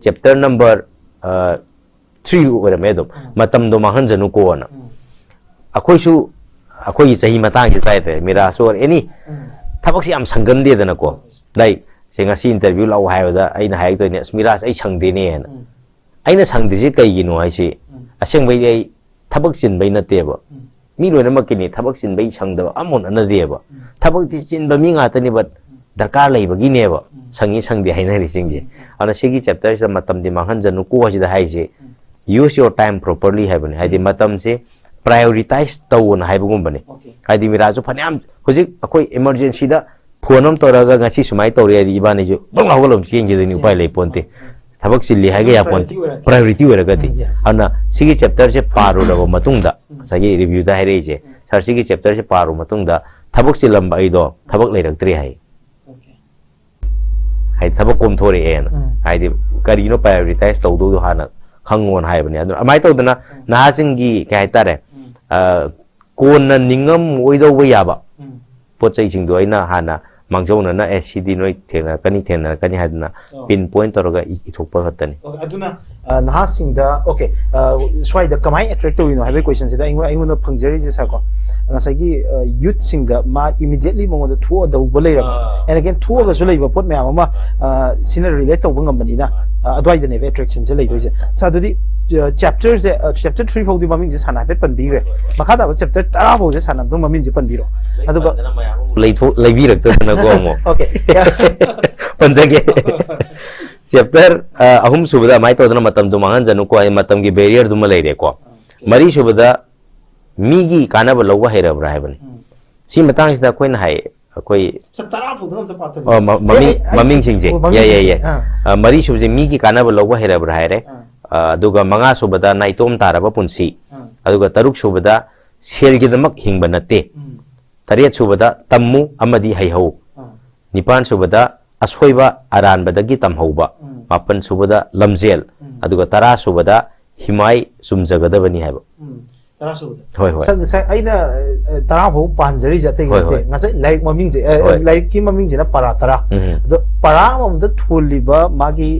ꯆꯦꯞꯇꯔ ꯅꯝꯕꯔ, ꯑ, ꯊ꯭ꯔꯤ ꯑꯣꯏꯔꯝꯃꯦ ꯑꯗꯨꯝ꯫ ꯎꯝ꯫ "ꯃꯇꯝꯗꯣ ꯃꯥꯡꯍꯟꯖꯅꯨꯀꯣꯅ"꯫ ꯎꯝ꯫ ꯑꯩꯈꯣꯏꯁꯨ ꯑꯩꯈꯣꯏꯒꯤ ꯆꯍꯤ ꯃꯇꯥꯡꯁꯤꯗ ꯍꯥꯏꯇꯥꯔꯦ, ꯃꯤꯔꯥꯖ ꯑꯣꯔ ꯑꯦꯅꯤ ꯊꯕꯛꯁꯤ ꯌꯥꯝ ꯁꯪꯒꯟꯗꯦꯗꯅꯀꯣ꯫ ꯂꯥꯏꯛ ꯁꯦ, ꯉꯁꯤ ꯏꯟꯇꯔꯚ꯭ꯌꯨ ꯂꯥꯛꯑꯣ ꯍꯥꯏꯕꯗ ꯑꯩꯅ ꯍꯥꯏꯔꯛꯇꯣꯏꯅꯦ, "ꯑꯁ, ꯃꯤꯔꯥꯖ, ꯑꯩ ꯁꯪꯗꯦꯅꯦꯅ"꯫ ꯑꯩꯅ ꯁꯪꯗ꯭ꯔꯤꯁꯦ ꯀꯩꯒꯤꯅꯣ ꯍꯥꯏꯁꯤ, ꯑꯁꯦꯡꯕꯩꯗꯤ ꯑꯩ ꯊꯕꯛ ꯆꯤꯟꯕꯩ ꯅꯠꯇꯦꯕ꯫ ꯃꯤ ꯂꯣꯏꯅꯃꯛꯀꯤꯅꯤ ꯊꯕꯛ ꯆꯤꯟꯕꯩ ꯁꯪꯗꯕ, ꯑꯃꯨꯛ ꯅꯠꯅꯗꯦꯕ꯫ ꯊꯕꯛꯇꯤ ꯆꯤꯟꯕ ꯃꯤ ꯉꯥꯛꯇꯅꯦꯕ, ꯗꯔꯀꯥꯔ ꯂꯩꯕꯒꯤꯅꯦꯕ ꯁꯪꯉꯤ ꯁꯪꯗꯦ ꯍꯥꯏꯅꯔꯤꯁꯤꯡꯁꯦ꯫ ꯑꯗꯨꯅ ꯁꯤꯒꯤ ꯆꯦꯞꯇꯔꯁꯤꯗ "ꯃꯇꯝꯗꯤ ꯃꯥꯡꯍꯟꯖꯅꯨꯀꯣ" ꯍꯥꯏꯁꯤꯗ ꯍꯥꯏꯁꯦ, "Use your time properly" ꯍꯥꯏꯕꯅꯤ꯫ ꯍꯥꯏꯗꯤ ꯃꯇꯝꯁꯦ ꯄ꯭ꯔꯥꯏꯌꯣꯔꯤꯇꯥꯏꯁ ꯇꯧꯑꯣꯅ ꯍꯥꯏꯕꯒꯨꯝꯕꯅꯤ꯫ ꯍꯥꯏꯗꯤ ꯃꯤꯔꯥꯁꯨ ꯐꯅꯌꯥꯝ ꯍꯧꯖꯤꯛ ꯑꯩꯈꯣꯏ ꯏꯃꯥꯔꯖꯦꯟꯁꯤꯗ ꯐꯣꯟ ꯑꯃ ꯇꯧꯔꯒ "ꯉꯁꯤ ꯁꯨꯃꯥꯏꯅ ꯇꯧꯔꯦ" ꯍꯥꯏꯗꯤ ꯏꯕꯥꯅꯤꯁꯨ ꯕꯪ ꯍꯧꯒꯠꯂ ꯑꯗꯨꯝ ꯆꯦꯟꯈꯤꯗꯣꯏꯅꯤ, ꯎꯄꯥꯏ ꯂꯩ ꯄꯣꯟꯇꯦ꯫ ꯊꯕꯛ ꯆꯤꯜꯂꯤ ꯍꯥꯏꯒꯦ ꯌꯥꯄꯣꯟꯇꯦ, ꯄ꯭ꯔꯥꯏꯌꯣꯔꯤꯇꯤ ꯑꯣꯏꯔꯒꯗꯤ꯫ ꯑꯗꯨꯅ ꯁꯤꯒꯤ ꯆꯦꯞꯇꯔꯁꯦ ꯄꯥꯔꯨꯔꯕ ꯃꯇꯨꯡꯗ, ꯉꯁꯥꯏꯒꯤ ꯔꯤꯚ꯭ꯌꯨꯗ ꯍꯥꯏꯔꯛꯏꯁꯦ, "ꯁꯥꯔ, ꯁꯤꯒꯤ ꯆꯦꯞꯇꯔꯁꯦ ꯄꯥꯔꯨꯕ ꯃꯇꯨꯡꯗ ꯊꯕꯛ ꯆꯤꯜꯂꯝꯕ ꯑꯩꯗꯣ ꯊꯕꯛ ꯂꯩꯔꯛꯇ꯭ꯔꯦ" ꯍꯥꯏ꯫ ꯍꯥꯏꯗꯤ ꯊꯕꯛ ꯀꯣꯝꯊꯣꯔꯛꯑꯦꯅ꯫ ꯍꯥꯏꯗꯤ ꯀꯔꯤꯅꯣ ꯄ꯭ꯔꯥꯏꯌꯣꯔꯤꯇꯥꯏꯁ ꯇꯧꯗꯧꯗꯣ ꯍꯥꯟꯅ ꯈꯪꯉꯣꯅ ꯍꯥꯏꯕꯅꯦ꯫ ꯑꯗꯨꯅ ꯑꯗꯨꯃꯥꯏꯅ ꯇꯧꯗꯅ ꯅꯍꯥꯁꯤꯡꯒꯤ ꯀꯩ ꯍꯥꯏꯇꯥꯔꯦ, ꯑ, ꯀꯣꯟꯅ ꯅꯤꯡꯉꯝꯃꯣꯏꯗꯧꯕ ꯌꯥꯕ ꯄꯣꯠ ꯆꯩꯁꯤꯡꯗꯣ ꯑꯩꯅ ꯍꯥꯟꯅ ꯃꯥꯡꯖꯧꯅꯅ, "ꯑꯦ, ꯁꯤꯗꯤ ꯅꯣꯏ ꯊꯦꯡꯅꯔꯛꯀꯅꯤ, ꯊꯦꯡꯅꯔꯛꯀꯅꯤ" ꯍꯥꯏꯗꯅ ꯄꯤꯟ ꯄꯣꯏꯟ ꯇꯧꯔꯒ ꯏ-, ꯏꯊꯣꯛꯄ ꯈꯛꯇꯅꯤ꯫ ꯑꯣꯀꯦ, ꯑꯗꯨꯅ, ꯑ, ꯅꯍꯥꯁꯤꯡꯗ, ꯑꯣꯀꯦ, ꯑ, ꯁ꯭ꯋꯥꯏꯗ ꯀꯃꯥꯏꯅ ꯑꯦꯇ꯭ꯔꯦꯛ ꯇꯧꯔꯤꯅꯣ ꯍꯥꯏꯕꯒꯤ ꯀꯣꯏꯁꯟꯁꯤꯗ ꯑꯩꯉꯣꯟ-, ꯑꯩꯉꯣꯟꯗ ꯐꯪꯖꯔꯤꯁꯦ, ꯁꯥꯔ, ꯀꯣ, ꯉꯁꯥꯏꯒꯤ, ꯑ, ꯌꯨꯠꯁꯤꯡꯗ ꯃꯥ ꯏꯃꯤꯗꯤꯌꯦꯠꯂꯤ ꯃꯉꯣꯟꯗ ꯊꯣꯛꯑꯗꯧꯕ ꯂꯩꯔꯕ, ꯑꯥ꯫ And again, ꯊꯣꯛꯑꯒꯁꯨ ꯂꯩꯕ ꯄꯣꯠ ꯃꯌꯥꯝ ꯑꯃ, ꯑ, ꯁꯤꯅ ꯔꯤꯂꯦꯠ ꯇꯧꯕ ꯉꯝꯕꯅꯤꯅ, ꯑ, ꯑꯗꯨꯋꯥꯏꯗꯅꯦꯕ ꯑꯦꯇ꯭ꯔꯦꯛꯁꯟꯁꯦ ꯂꯩꯗꯣꯏꯁꯦ꯫ ꯁꯥꯔ, ꯑꯗꯨꯗꯤ, ꯑ, ꯆꯦꯞꯇꯔꯁꯦ, ꯑ, ꯆꯦꯞꯇꯔ ꯊ꯭ꯔꯤ ꯐꯥꯎꯗꯤ ꯃꯃꯤꯡꯁꯦ ꯁꯥꯟꯅ ꯍꯥꯏꯐꯦꯠ ꯄꯟꯕꯤꯈ꯭ꯔꯦ꯫ ꯃꯈꯥ ꯇꯥꯕ ꯆꯦꯞꯇꯔ ꯇꯔꯥ ꯐꯥꯎꯁꯦ ꯁꯥꯟꯅꯕꯗꯣ ꯃꯃꯤꯡꯁꯦ ꯄꯟꯕꯤꯔꯣ꯫ ꯑꯗꯨꯒ ꯂꯩꯊꯣꯛ-, ꯂꯩꯕꯤꯔꯛꯇꯗꯅꯀꯣ ꯑꯃꯨꯛ꯫ ꯑꯣꯀꯦ꯫ ꯄꯟꯖꯒꯦ꯫ ꯆꯦꯞꯇꯔ, ꯑ, ꯑꯍꯨꯝ ꯁꯨꯕꯗ ꯑꯗꯨꯃꯥꯏꯅ ꯇꯧꯗꯅ ꯃꯇꯝꯗꯣ ꯃꯥꯡꯍꯟꯖꯅꯨꯀꯣ ꯍꯥꯏ, ꯃꯇꯝꯒꯤ ꯕꯦꯔꯤꯌꯔꯗꯨꯃ ꯂꯩꯔꯦꯀꯣ꯫ ꯑꯣꯀꯦ꯫ ꯃꯔꯤ ꯁꯨꯕꯗ ꯃꯤꯒꯤ ꯀꯥꯟꯅꯕ ꯂꯧꯕ ꯍꯩꯔꯕ꯭ꯔꯥ ꯍꯥꯏꯕꯅꯤ꯫ ꯎꯝ꯫ ꯁꯤ ꯃꯇꯥꯡꯁꯤꯗ ꯑꯩꯈꯣꯏꯅ ꯍꯥꯏ, ꯑꯩꯈꯣꯏ ꯁꯥꯔ, ꯇꯔꯥ ꯐꯥꯎꯗ ꯑꯝꯇ ꯄꯥꯊꯕꯤꯌꯨ꯫ ꯑꯣ, ꯃ-, ꯃꯃꯤꯡ, ꯑꯩ, ꯑꯩ, ꯃꯃꯤꯡꯁꯤꯡꯁꯦ꯫ ꯑꯣ, ꯌꯥꯏ, ꯌꯥꯏ, ꯃꯃꯤꯡꯁꯤꯡꯁꯦ꯫ ꯌꯥꯏ꯫ ꯑꯥ꯫ ꯑ, ꯃꯔꯤ ꯁꯨꯕꯁꯦ ꯃꯤꯒꯤ ꯀꯥꯟꯅꯕ ꯂꯧꯕ ꯍꯩꯔꯕ꯭ꯔꯥ ꯍꯥꯏꯔꯦ꯫ ꯑꯥ꯫ ꯑ, ꯑꯗꯨꯒ ꯃꯉꯥ ꯁꯨꯕꯗ ꯅꯥꯏꯇꯣꯝ ꯇꯥꯔꯕ ꯄꯨꯟꯁꯤ꯫ ꯑꯥ꯫ ꯑꯗꯨꯒ ꯇꯔꯨꯛ ꯁꯨꯕꯗ ꯁꯦꯜꯒꯤꯗꯃꯛ ꯍꯤꯡꯕ ꯅꯠꯇꯦ꯫ ꯎꯝ꯫ ꯇꯔꯦꯠ ꯁꯨꯕꯗ ꯇꯝꯃꯨ ꯑꯃꯗꯤ ꯍꯩꯍꯧ꯫ ꯑꯥ꯫ ꯅꯤꯄꯥꯟ ꯁꯨꯕꯗ ꯑꯁꯣꯏꯕ ꯑꯔꯥꯟꯕꯗꯒꯤ ꯇꯝꯍꯧꯕ꯫ ꯎꯝ꯫ ꯃꯥꯄꯟ ꯁꯨꯕꯗ ꯂꯝꯖꯦꯜ꯫ ꯎꯝ꯫ ꯑꯗꯨꯒ ꯇꯔꯥ ꯁꯨꯕꯗ ꯍꯤꯃꯥꯏ ꯆꯨꯝꯖꯒꯗꯕꯅꯤ ꯍꯥꯏꯕ꯫ ꯎꯝ꯫ ꯇꯔꯥ ꯁꯨꯕꯗ꯫ ꯍꯣꯏ, ꯍꯣꯏ. ꯁ- ꯉꯁꯥꯏ ꯑꯩꯅ ꯑ, ꯇꯔꯥ ꯐꯥꯎꯕ ꯄꯥꯟꯖꯔꯤꯁꯦ ꯑꯇꯩ ꯍꯣꯏ, ꯅꯠꯇꯦ꯫ ꯍꯣꯏ. ꯉꯁꯥꯏ ꯂꯥꯏꯔꯤꯛ ꯃꯃꯤꯡꯁꯦ ꯑ, ꯍꯣꯏ. ꯂꯥꯏꯔꯤꯛꯀꯤ ꯃꯃꯤꯡꯁꯤꯅ ꯄꯔꯥ ꯇꯔꯥ꯫ ꯎꯝ. ꯑꯗꯣ ꯄꯔꯥ ꯑꯃꯃꯝꯗ ꯊꯣꯜꯂꯤꯕ ꯃꯥꯒꯤ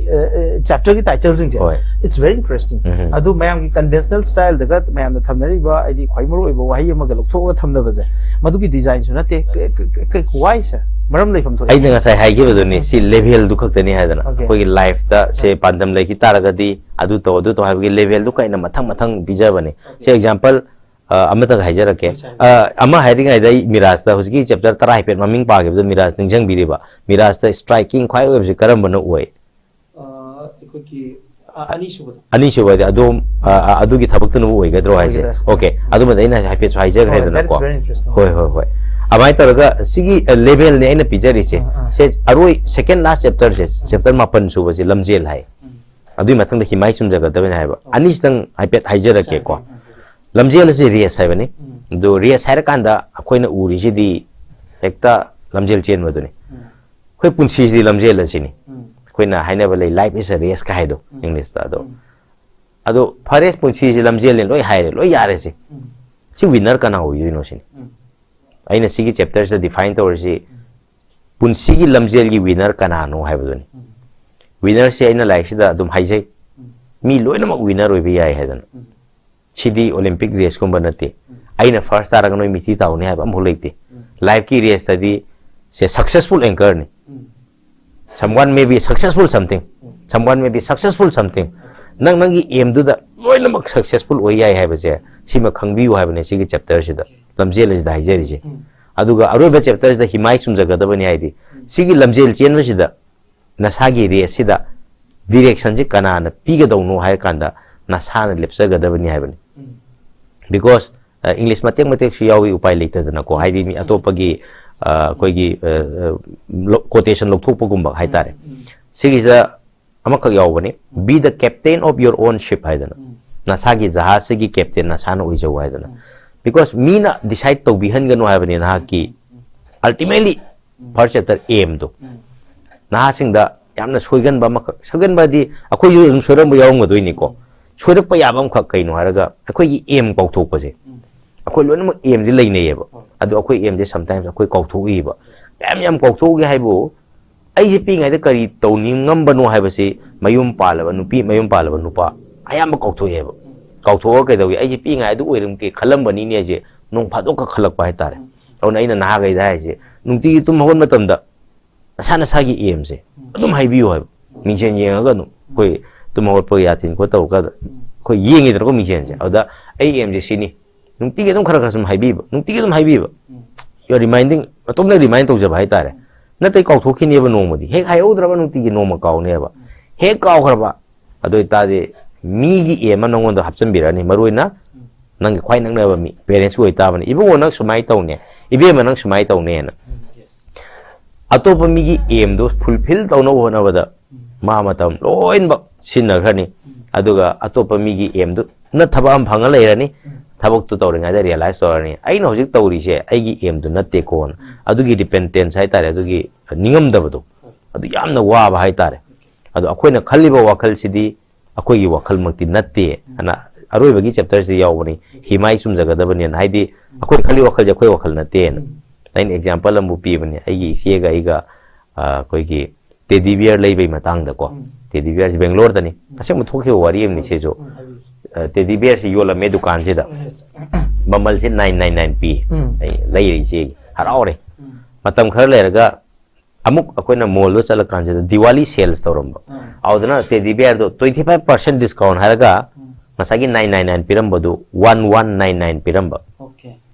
ꯆꯦꯞꯇꯔꯒꯤ ꯇꯥꯏꯇꯜꯁꯤꯡꯁꯦ, ꯍꯣꯏ. it's very interesting. ꯎꯝ. ꯑꯗꯨ ꯃꯌꯥꯝꯒꯤ ꯀꯟꯚꯦꯟꯁꯅꯦꯜ ꯁ꯭ꯇꯥꯏꯜꯗꯒ ꯃꯌꯥꯝꯅ ꯊꯝꯅꯔꯤꯕ ꯍꯥꯏꯗꯤ ꯈ꯭ꯋꯥꯏ ꯃꯔꯨ ꯑꯣꯏꯕ ꯋꯥꯍꯩ ꯑꯃꯒ ꯂꯧꯊꯣꯛꯑꯒ ꯊꯝꯅꯕꯁꯦ, ꯃꯗꯨꯒꯤ ꯗꯤꯖꯥꯏꯟꯁꯨ ꯅꯠꯇꯦ꯫ ꯀ- ꯀ- ꯀ- why, sir? ꯃꯔꯝ ꯂꯩꯐꯝ ꯊꯣꯛꯑꯦ꯫ ꯑꯩꯅ ꯉꯁꯥꯏ ꯍꯥꯏꯈꯤꯕꯗꯨꯅꯤ, ꯁꯤ ꯂꯦꯚꯦꯜꯗꯨ ꯈꯛꯇꯅꯤ ꯍꯥꯏꯗꯅ꯫ Okay. ꯑꯩꯈꯣꯏꯒꯤ ꯂꯥꯏꯐꯇ ꯁꯦ ꯄꯥꯟꯗꯝ ꯂꯩꯈꯤ ꯇꯥꯔꯒꯗꯤ ꯑꯗꯨ ꯇꯧ, ꯑꯗꯨ ꯇꯧ ꯍꯥꯏꯕꯒꯤ ꯂꯦꯚꯦꯜꯗꯨ ꯀꯥꯏꯅ ꯃꯊꯪ ꯃꯊꯪ ꯄꯤꯖꯕꯅꯤ꯫ ꯁꯤ ꯑꯦꯛꯖꯥꯝꯄꯜ ꯑꯃꯇꯪ ꯍꯥꯏꯖꯔꯛꯀꯦ꯫ ꯍꯣꯏ, sir. ꯑ, ꯑꯃ ꯍꯥꯏꯔꯤꯉꯩꯗ ꯑꯩ ꯃꯤꯔꯥꯖꯇ, ꯍꯧꯖꯤꯛꯀꯤ ꯆꯦꯞꯇꯔ ꯇꯔꯥ ꯍꯥꯏꯐꯦꯠ ꯃꯃꯤꯡ ꯄꯥꯈꯤꯕꯗ ꯃꯤꯔꯥꯖ ꯅꯤꯡꯁꯤꯡꯕꯤꯔꯤꯕ? ꯃꯤꯔꯥꯖꯇ ꯁ꯭ꯇ꯭ꯔꯥꯏꯀꯤꯡ ꯈ꯭ꯋꯥꯏ ꯑꯣꯏꯕꯁꯤ ꯀꯔꯝꯕꯅ ꯑꯣꯏ? ꯑ, ꯑꯩꯈꯣꯏꯒꯤ ꯑ, ꯑꯅꯤꯁꯨꯕꯗ꯫ ꯑꯅꯤꯁꯨꯕꯗꯤ ꯑꯗꯣꯝ ꯑ, ꯑ, ꯑꯗꯨꯒꯤ ꯊꯕꯛꯇꯨꯅꯕꯨ ꯑꯣꯏꯒꯗ꯭ꯔꯣ ꯍꯥꯏꯁꯦ? ꯑꯣꯏꯒꯗ꯭ꯔꯥ? Okay, ꯑꯗꯨꯃꯗꯤ ꯑꯩꯅ ꯍꯥꯏꯐꯦꯠꯁꯨ ꯍꯥꯏꯖꯈ꯭ꯔꯦꯗꯅꯀꯣ꯫ Oh, that's very interesting. ꯍꯣꯏ, ꯍꯣꯏ, ꯍꯣꯏ. ꯑꯗꯨꯃꯥꯏꯅ ꯇꯧꯔꯒ ꯁꯤꯒꯤ ꯂꯦꯚꯦꯜꯅꯦ ꯑꯩꯅ ꯄꯤꯖꯔꯤꯁꯦ꯫ ꯑꯥ, ꯑꯥ. ꯁꯦ ꯑꯔꯣꯏ, ꯁꯦꯀꯦꯟ ꯂꯥꯁ ꯆꯦꯞꯇꯔꯁꯦ, ꯆꯦꯞꯇꯔ ꯃꯥꯄꯟ ꯁꯨꯕꯁꯦ ꯂꯝꯖꯦꯜ ꯍꯥꯏ꯫ ꯎꯝ. ꯑꯗꯨꯒꯤ ꯃꯊꯪꯗ ꯍꯤꯃꯥꯏ ꯆꯨꯝꯖꯒꯗꯕꯅꯤ ꯍꯥꯏꯕ꯫ ꯑꯣ. ꯑꯅꯤꯁꯤꯇꯪ ꯍꯥꯏꯐꯦꯠ ꯍꯥꯏꯖꯔꯛꯀꯦꯀꯣ꯫ ꯁꯥꯔ, ꯎꯝ. ꯂꯝꯖꯦꯜ ꯑꯁꯤ ꯔꯦꯁ ꯍꯥꯏꯕꯅꯤ꯫ ꯎꯝ. ꯑꯗꯨ ꯔꯦꯁ ꯍꯥꯏꯔꯀꯥꯟꯗ ꯑꯩꯈꯣꯏꯅ ꯎꯔꯤꯁꯤꯗꯤ ꯍꯦꯛꯇ ꯂꯝꯖꯦꯜ ꯆꯦꯟꯕꯗꯨꯅꯤ꯫ ꯎꯝ. ꯑꯩꯈꯣꯏ ꯄꯨꯟꯁꯤꯁꯤꯗꯤ ꯂꯝꯖꯦꯜ ꯑꯁꯤꯅꯤ꯫ ꯎꯝ. ꯑꯩꯈꯣꯏꯅ ꯍꯥꯏꯅꯕ ꯂꯩ, "Life is a race" ꯀ ꯍꯥꯏꯗꯣ ꯎꯝ. ꯏꯪꯂꯤꯁꯇ꯫ ꯑꯗꯣ ꯎꯝ. ꯑꯗꯣ ꯐꯔꯦ, ꯄꯨꯟꯁꯤꯁꯤ ꯂꯝꯖꯦꯜꯅꯤ, ꯂꯣꯏ ꯍꯥꯏꯔꯦ, ꯂꯣꯏ ꯌꯥꯔꯦ ꯁꯤ꯫ ꯎꯝ. ꯁꯤ ꯋꯤꯟꯅꯔ ꯀꯅꯥ ꯑꯣꯏꯗꯣꯏꯅꯣ ꯁꯤꯅꯤ꯫ ꯎꯝ. ꯑꯩꯅ ꯁꯤꯒꯤ ꯆꯦꯞꯇꯔꯁꯤꯗ ꯗꯤꯐꯥꯏꯟ ꯇꯧꯔꯤꯁꯤ, ꯄꯨꯟꯁꯤꯒꯤ ꯂꯝꯖꯦꯜꯒꯤ ꯋꯤꯟꯅꯔ ꯀꯅꯥꯅꯣ ꯍꯥꯏꯕꯗꯨꯅꯤ꯫ ꯎꯝ. ꯋꯤꯟꯅꯔꯁꯦ ꯑꯩꯅ ꯂꯥꯏꯔꯤꯛꯁꯤꯗ ꯑꯗꯨꯝ ꯍꯥꯏꯖꯩ, ꯎꯝ. ꯃꯤ ꯂꯣꯏꯅꯃꯛ ꯋꯤꯟꯅꯔ ꯑꯣꯏꯕ ꯌꯥꯏ ꯍꯥꯏꯗꯅ꯫ ꯎꯝ. ꯁꯤꯗꯤ ꯑꯣꯂꯦꯝꯄꯤꯛ ꯔꯦꯁꯀꯨꯝꯕ ꯅꯠꯇꯦ꯫ ꯎꯝ. ꯑꯩꯅ ꯐꯥꯔꯁ ꯇꯥꯔꯒ ꯅꯣꯏ ꯃꯤꯊꯤ ꯇꯥꯎꯅꯤ ꯍꯥꯏꯕ ꯑꯃꯐꯥꯎ ꯂꯩꯇꯦ꯫ ꯎꯝ. ꯂꯥꯏꯐꯀꯤ ꯔꯦꯁꯇꯗꯤ ꯁꯦ ꯁꯛꯁꯦꯁꯐꯨꯜ ꯑꯦꯡꯀꯔꯅꯤ꯫ Um. Someone may be successful something, um. someone may be successful something. ꯅꯪ ꯅꯪꯒꯤ ꯑꯦꯝꯗꯨꯗ ꯂꯣꯏꯅꯃꯛ ꯁꯛꯁꯦꯁꯐꯨꯜ ꯑꯣꯏ ꯌꯥꯏ ꯍꯥꯏꯕꯁꯦ ꯁꯤꯃ ꯈꯪꯕꯤꯌꯨ ꯍꯥꯏꯕꯅꯦ ꯁꯤꯒꯤ ꯆꯦꯞꯇꯔꯁꯤꯗ, ꯂꯝꯖꯦꯜ ꯑꯁꯤꯗ ꯍꯥꯏꯖꯔꯤꯁꯦ꯫ ꯎꯝ. ꯑꯗꯨꯒ ꯑꯔꯣꯏꯕ ꯆꯦꯞꯇꯔꯁꯤꯗ ꯍꯤꯃꯥꯏ ꯆꯨꯝꯖꯒꯗꯕꯅꯤ ꯍꯥꯏꯗꯤ, ꯁꯤꯒꯤ ꯂꯝꯖꯦꯜ ꯆꯦꯟꯕꯁꯤꯗ ꯅꯁꯥꯒꯤ ꯔꯦꯁꯁꯤꯗ ꯗꯤꯔꯦꯛꯁꯟꯁꯤ ꯀꯅꯥꯅ ꯄꯤꯒꯗꯧꯅꯣ ꯍꯥꯏꯔ ꯀꯥꯟꯗ ꯅꯁꯥꯅ ꯂꯦꯞꯆꯒꯗꯕꯅꯤ ꯍꯥꯏꯕꯅꯤ꯫ ꯎꯝ. Because ꯏꯪꯂꯤꯁ ꯃꯇꯦꯛ ꯃꯇꯦꯛꯁꯨ ꯌꯥꯎꯏ, ꯎꯄꯥꯏ ꯂꯩꯇꯗꯅꯀꯣ, ꯍꯥꯏꯗꯤ ꯃꯤ ꯑꯇꯣꯞꯄꯒꯤ ꯑ, ꯑꯩꯈꯣꯏꯒꯤ ꯀꯣꯇꯦꯁꯟ ꯂꯧꯊꯣꯛꯄꯒꯨꯝꯕ ꯍꯥꯏꯇꯥꯔꯦ꯫ ꯎꯝ. ꯁꯤꯒꯤꯁꯤꯗ ꯑꯃꯈꯛ ꯌꯥꯎꯕꯅꯤ, "Be the captain of your own ship" ꯍꯥꯏꯗꯅ, ꯎꯝ. ꯅꯁꯥꯒꯤ ꯖꯍꯥꯖꯁꯤꯒꯤ ꯀꯦꯞꯇꯦꯟ ꯅꯁꯥꯅ ꯑꯣꯏꯖꯧ ꯍꯥꯏꯗꯅ꯫ ꯎꯝ. Because ꯃꯤꯅ ꯗꯤꯁꯥꯏꯠ ꯇꯧꯕꯤꯍꯟꯒꯅꯨ ꯍꯥꯏꯕꯅꯤ ꯅꯍꯥꯛꯀꯤ, ultimately first chapter aim ꯗꯣ꯫ ꯎꯝ. ꯅꯍꯥꯁꯤꯡꯗ ꯌꯥꯝꯅ ꯁꯣꯏꯒꯟꯕ ꯑꯃꯈꯛ, ꯁꯣꯏꯒꯟꯕꯗꯤ ꯑꯩꯈꯣꯏꯁꯨ ꯑꯗꯨꯝ ꯁꯣꯏꯔꯝꯕ ꯌꯥꯎꯔꯝꯒꯗꯣꯏꯅꯤꯀꯣ꯫ ꯁꯣꯏꯔꯛꯄ ꯌꯥꯕ ꯑꯃꯈꯛ ꯀꯩꯅꯣ ꯍꯥꯏꯔꯒ, ꯑꯩꯈꯣꯏꯒꯤ aim ꯀꯥꯎꯊꯣꯛꯄꯁꯦ꯫ ꯑꯩꯈꯣꯏ ꯂꯣꯏꯅꯃꯛ aimꯗꯤ ꯂꯩꯅꯩꯌꯦꯕ, ꯑꯗꯣ ꯑꯩꯈꯣꯏ aimꯁꯦ sometimes ꯑꯩꯈꯣꯏ ꯀꯥꯎꯊꯣꯛꯏꯕ꯫ ꯌꯥꯝ ꯌꯥꯝ ꯀꯥꯎꯊꯣꯛꯎꯒꯦ ꯍꯥꯏꯕꯨ, ꯑꯩꯁꯦ ꯄꯤꯛꯏꯉꯩꯗ ꯀꯔꯤ ꯇꯧꯅꯤꯡꯉꯝꯕꯅꯣ ꯍꯥꯏꯕꯁꯤ ꯃꯌꯨꯝ ꯄꯥꯜꯂꯕ ꯅꯨꯄꯤ, ꯃꯌꯨꯝ ꯄꯥꯜꯂꯕ ꯅꯨꯄꯥ ꯑꯌꯥꯝꯕ ꯀꯥꯎꯊꯣꯛꯑꯦꯕ꯫ ꯀꯥꯎꯊꯣꯛꯑꯒ ꯀꯩꯗꯧꯏ? "ꯑꯩꯁꯦ ꯄꯤꯛꯏꯉꯩ ꯑꯗꯨ ꯑꯣꯏꯔꯝꯒꯦ ꯈꯜꯂꯝꯕꯅꯤꯅꯦ" ꯍꯥꯏꯁꯦ ꯅꯣꯡ ꯐꯥꯗꯣꯛꯀ ꯈꯜꯂꯛꯄ ꯍꯥꯏꯇꯥꯔꯦ꯫ ꯑꯗꯨꯅ ꯑꯩꯅ ꯅꯍꯥꯈꯩꯗ ꯍꯥꯏꯁꯦ, ꯅꯨꯡꯇꯤꯒꯤ ꯇꯨꯝ ꯍꯧꯒꯠ ꯃꯇꯝꯗ ꯅꯁꯥ ꯅꯁꯥꯒꯤ aimꯁꯦ ꯑꯗꯨꯝ ꯍꯥꯏꯕꯤꯌꯨ ꯍꯥꯏꯕ꯫ ꯃꯤꯡꯁꯦꯟ ꯌꯦꯡꯉꯒ ꯑꯗꯨꯝ, ꯑꯩꯈꯣꯏ ꯇꯨꯝ ꯍꯧꯒꯠꯄꯒꯤ ꯌꯥꯊꯤꯟ ꯈꯣꯠ ꯇꯧꯔꯒ ꯑꯩꯈꯣꯏ ꯌꯦꯡꯉꯤꯗꯅꯀꯣ ꯃꯤꯡꯁꯦꯟꯁꯦ꯫ ꯑꯗꯨꯗ "ꯑꯩ aimꯁꯦ ꯁꯤꯅꯤ", ꯅꯨꯡꯇꯤꯒꯤ ꯑꯗꯨꯝ ꯈꯔ ꯈꯔ ꯁꯨꯝ ꯍꯥꯏꯕꯤꯕ, ꯅꯨꯡꯇꯤꯒꯤ ꯑꯗꯨꯝ ꯍꯥꯏꯕꯤꯕ꯫ You're reminding, ꯃꯇꯣꯝꯇ remind ꯇꯧꯖꯕ ꯍꯥꯏꯇꯥꯔꯦ꯫ ꯅꯠꯇ꯭ꯔꯗꯤ ꯀꯥꯎꯊꯣꯛꯈꯤꯅꯦꯕ ꯅꯣꯡꯃꯗꯤ꯫ ꯍꯦꯛ ꯍꯥꯏꯍꯧꯗ꯭ꯔꯕ ꯅꯨꯡꯇꯤꯒꯤ ꯅꯣꯡꯃ ꯀꯥꯎꯅꯦꯕ꯫ ꯍꯦꯛ ꯀꯥꯎꯈ꯭ꯔꯕ, ꯑꯗꯨ ꯑꯣꯏꯇꯥꯔꯗꯤ ꯃꯤꯒꯤ aim ꯑꯃ ꯅꯉꯣꯟꯗ ꯍꯥꯞꯆꯤꯟꯕꯤꯔꯛꯑꯅꯤ꯫ ꯃꯔꯨ ꯑꯣꯏꯅ ꯅꯪꯒꯤ ꯈ꯭ꯋꯥꯏ ꯅꯛꯅꯕ ꯃꯤ, parentsꯀꯤ ꯑꯣꯏꯇꯥꯕꯅꯤ꯫ "ꯏꯕꯨꯡꯉꯣ, ꯅꯪ ꯁꯨꯃꯥꯏꯅ ꯇꯧꯅꯦ, ꯏꯕꯦꯝꯃ, ꯅꯪ ꯁꯨꯃꯥꯏꯅ ꯇꯧꯅꯦꯅ"꯫ ꯑꯇꯣꯞꯄ ꯃꯤꯒꯤ aimꯗꯣ fulfill ꯇꯧꯅꯕ ꯍꯣꯠꯅꯕꯗ ꯃꯥ ꯃꯇꯝ ꯂꯣꯏꯅꯃꯛ ꯁꯤꯖꯤꯟꯅꯈ꯭ꯔꯅꯤ꯫ ꯑꯗꯨꯒ ꯑꯇꯣꯞꯄ ꯃꯤꯒꯤ aimꯗꯨꯅ ꯊꯕꯛ ꯑꯃ ꯐꯪꯉ ꯂꯩꯔꯅꯤ꯫ ꯊꯕꯛꯇꯨ ꯇꯧꯔꯤꯉꯩꯗ realize ꯇꯧꯔꯅꯤ, "ꯑꯩꯅ ꯍꯧꯖꯤꯛ ꯇꯧꯔꯤꯁꯦ ꯑꯩꯒꯤ aimꯗꯨ ꯅꯠꯇꯦꯀꯣꯅ"꯫ ꯑꯗꯨꯒꯤ repentance ꯍꯥꯏꯇꯥꯔꯦ, ꯑꯗꯨꯒꯤ ꯅꯤꯡꯉꯝꯗꯕꯗꯣ, ꯑꯗꯨ ꯌꯥꯝꯅ ꯋꯥꯕ ꯍꯥꯏꯇꯥꯔꯦ꯫ ꯑꯗꯣ ꯑꯩꯈꯣꯏꯅ ꯈꯜꯂꯤꯕ ꯋꯥꯈꯜꯁꯤꯗꯤ ꯑꯩꯈꯣꯏꯒꯤ ꯋꯥꯈꯜꯃꯛꯇꯤ ꯅꯠꯇꯦ ꯍꯥꯏꯅ ꯑꯔꯣꯏꯕꯒꯤ chapterꯁꯤꯗ ꯌꯥꯎꯕꯅꯤ꯫ ꯍꯤꯃꯥꯏ ꯆꯨꯝꯖꯒꯗꯕꯅꯦꯅ꯫ ꯍꯥꯏꯗꯤ ꯑꯩꯈꯣꯏ ꯈꯜꯂꯤ ꯋꯥꯈꯜꯁꯦ ꯑꯩꯈꯣꯏ ꯋꯥꯈꯜ ꯅꯠꯇꯦꯅ꯫ ꯑꯩꯅ example ꯑꯃꯕꯨ ꯄꯤꯕꯅꯦ꯫ ꯑꯩꯒꯤ ꯏꯆꯦꯒ ꯑꯩꯒ, ꯑ, ꯑꯩꯈꯣꯏꯒꯤ teddy bear ꯂꯩꯕꯩ ꯃꯇꯥꯡꯗꯀꯣ꯫ Teddy bearꯁꯦ ꯕꯦꯡꯒ꯭ꯂꯣꯔꯗꯅꯤ꯫ ꯑꯁꯦꯡꯕ ꯊꯣꯛꯈꯤꯕ ꯋꯥꯔꯤ ꯑꯃꯅꯤ ꯁꯤꯁꯨ꯫ ꯑ, teddy bearꯁꯤ ꯌꯣꯜꯂꯝꯃꯦ ꯗꯨꯀꯥꯟꯁꯤꯗ꯫ ꯃꯃꯜꯁꯦ nine nine nine ꯄꯤ꯫ ꯑꯩ ꯂꯩꯔꯦ ꯏꯆꯦꯒꯤ꯫ ꯍꯔꯥꯎꯔꯦ꯫ ꯃꯇꯝ ꯈꯔ ꯂꯩꯔꯒ ꯑꯃꯨꯛ ꯑꯩꯈꯣꯏꯅ mallꯗ ꯆꯠꯂꯀꯥꯟꯁꯤꯗ Diwali sales ꯇꯧꯔꯝꯕ꯫ ꯑꯗꯨꯗꯅ teddy bearꯗꯣ twenty five percent discount ꯍꯥꯏꯔꯒ ꯉꯁꯥꯏꯒꯤ nine nine nine ꯄꯤꯔꯝꯕꯗꯨ one one nine nine ꯄꯤꯔꯝꯕ꯫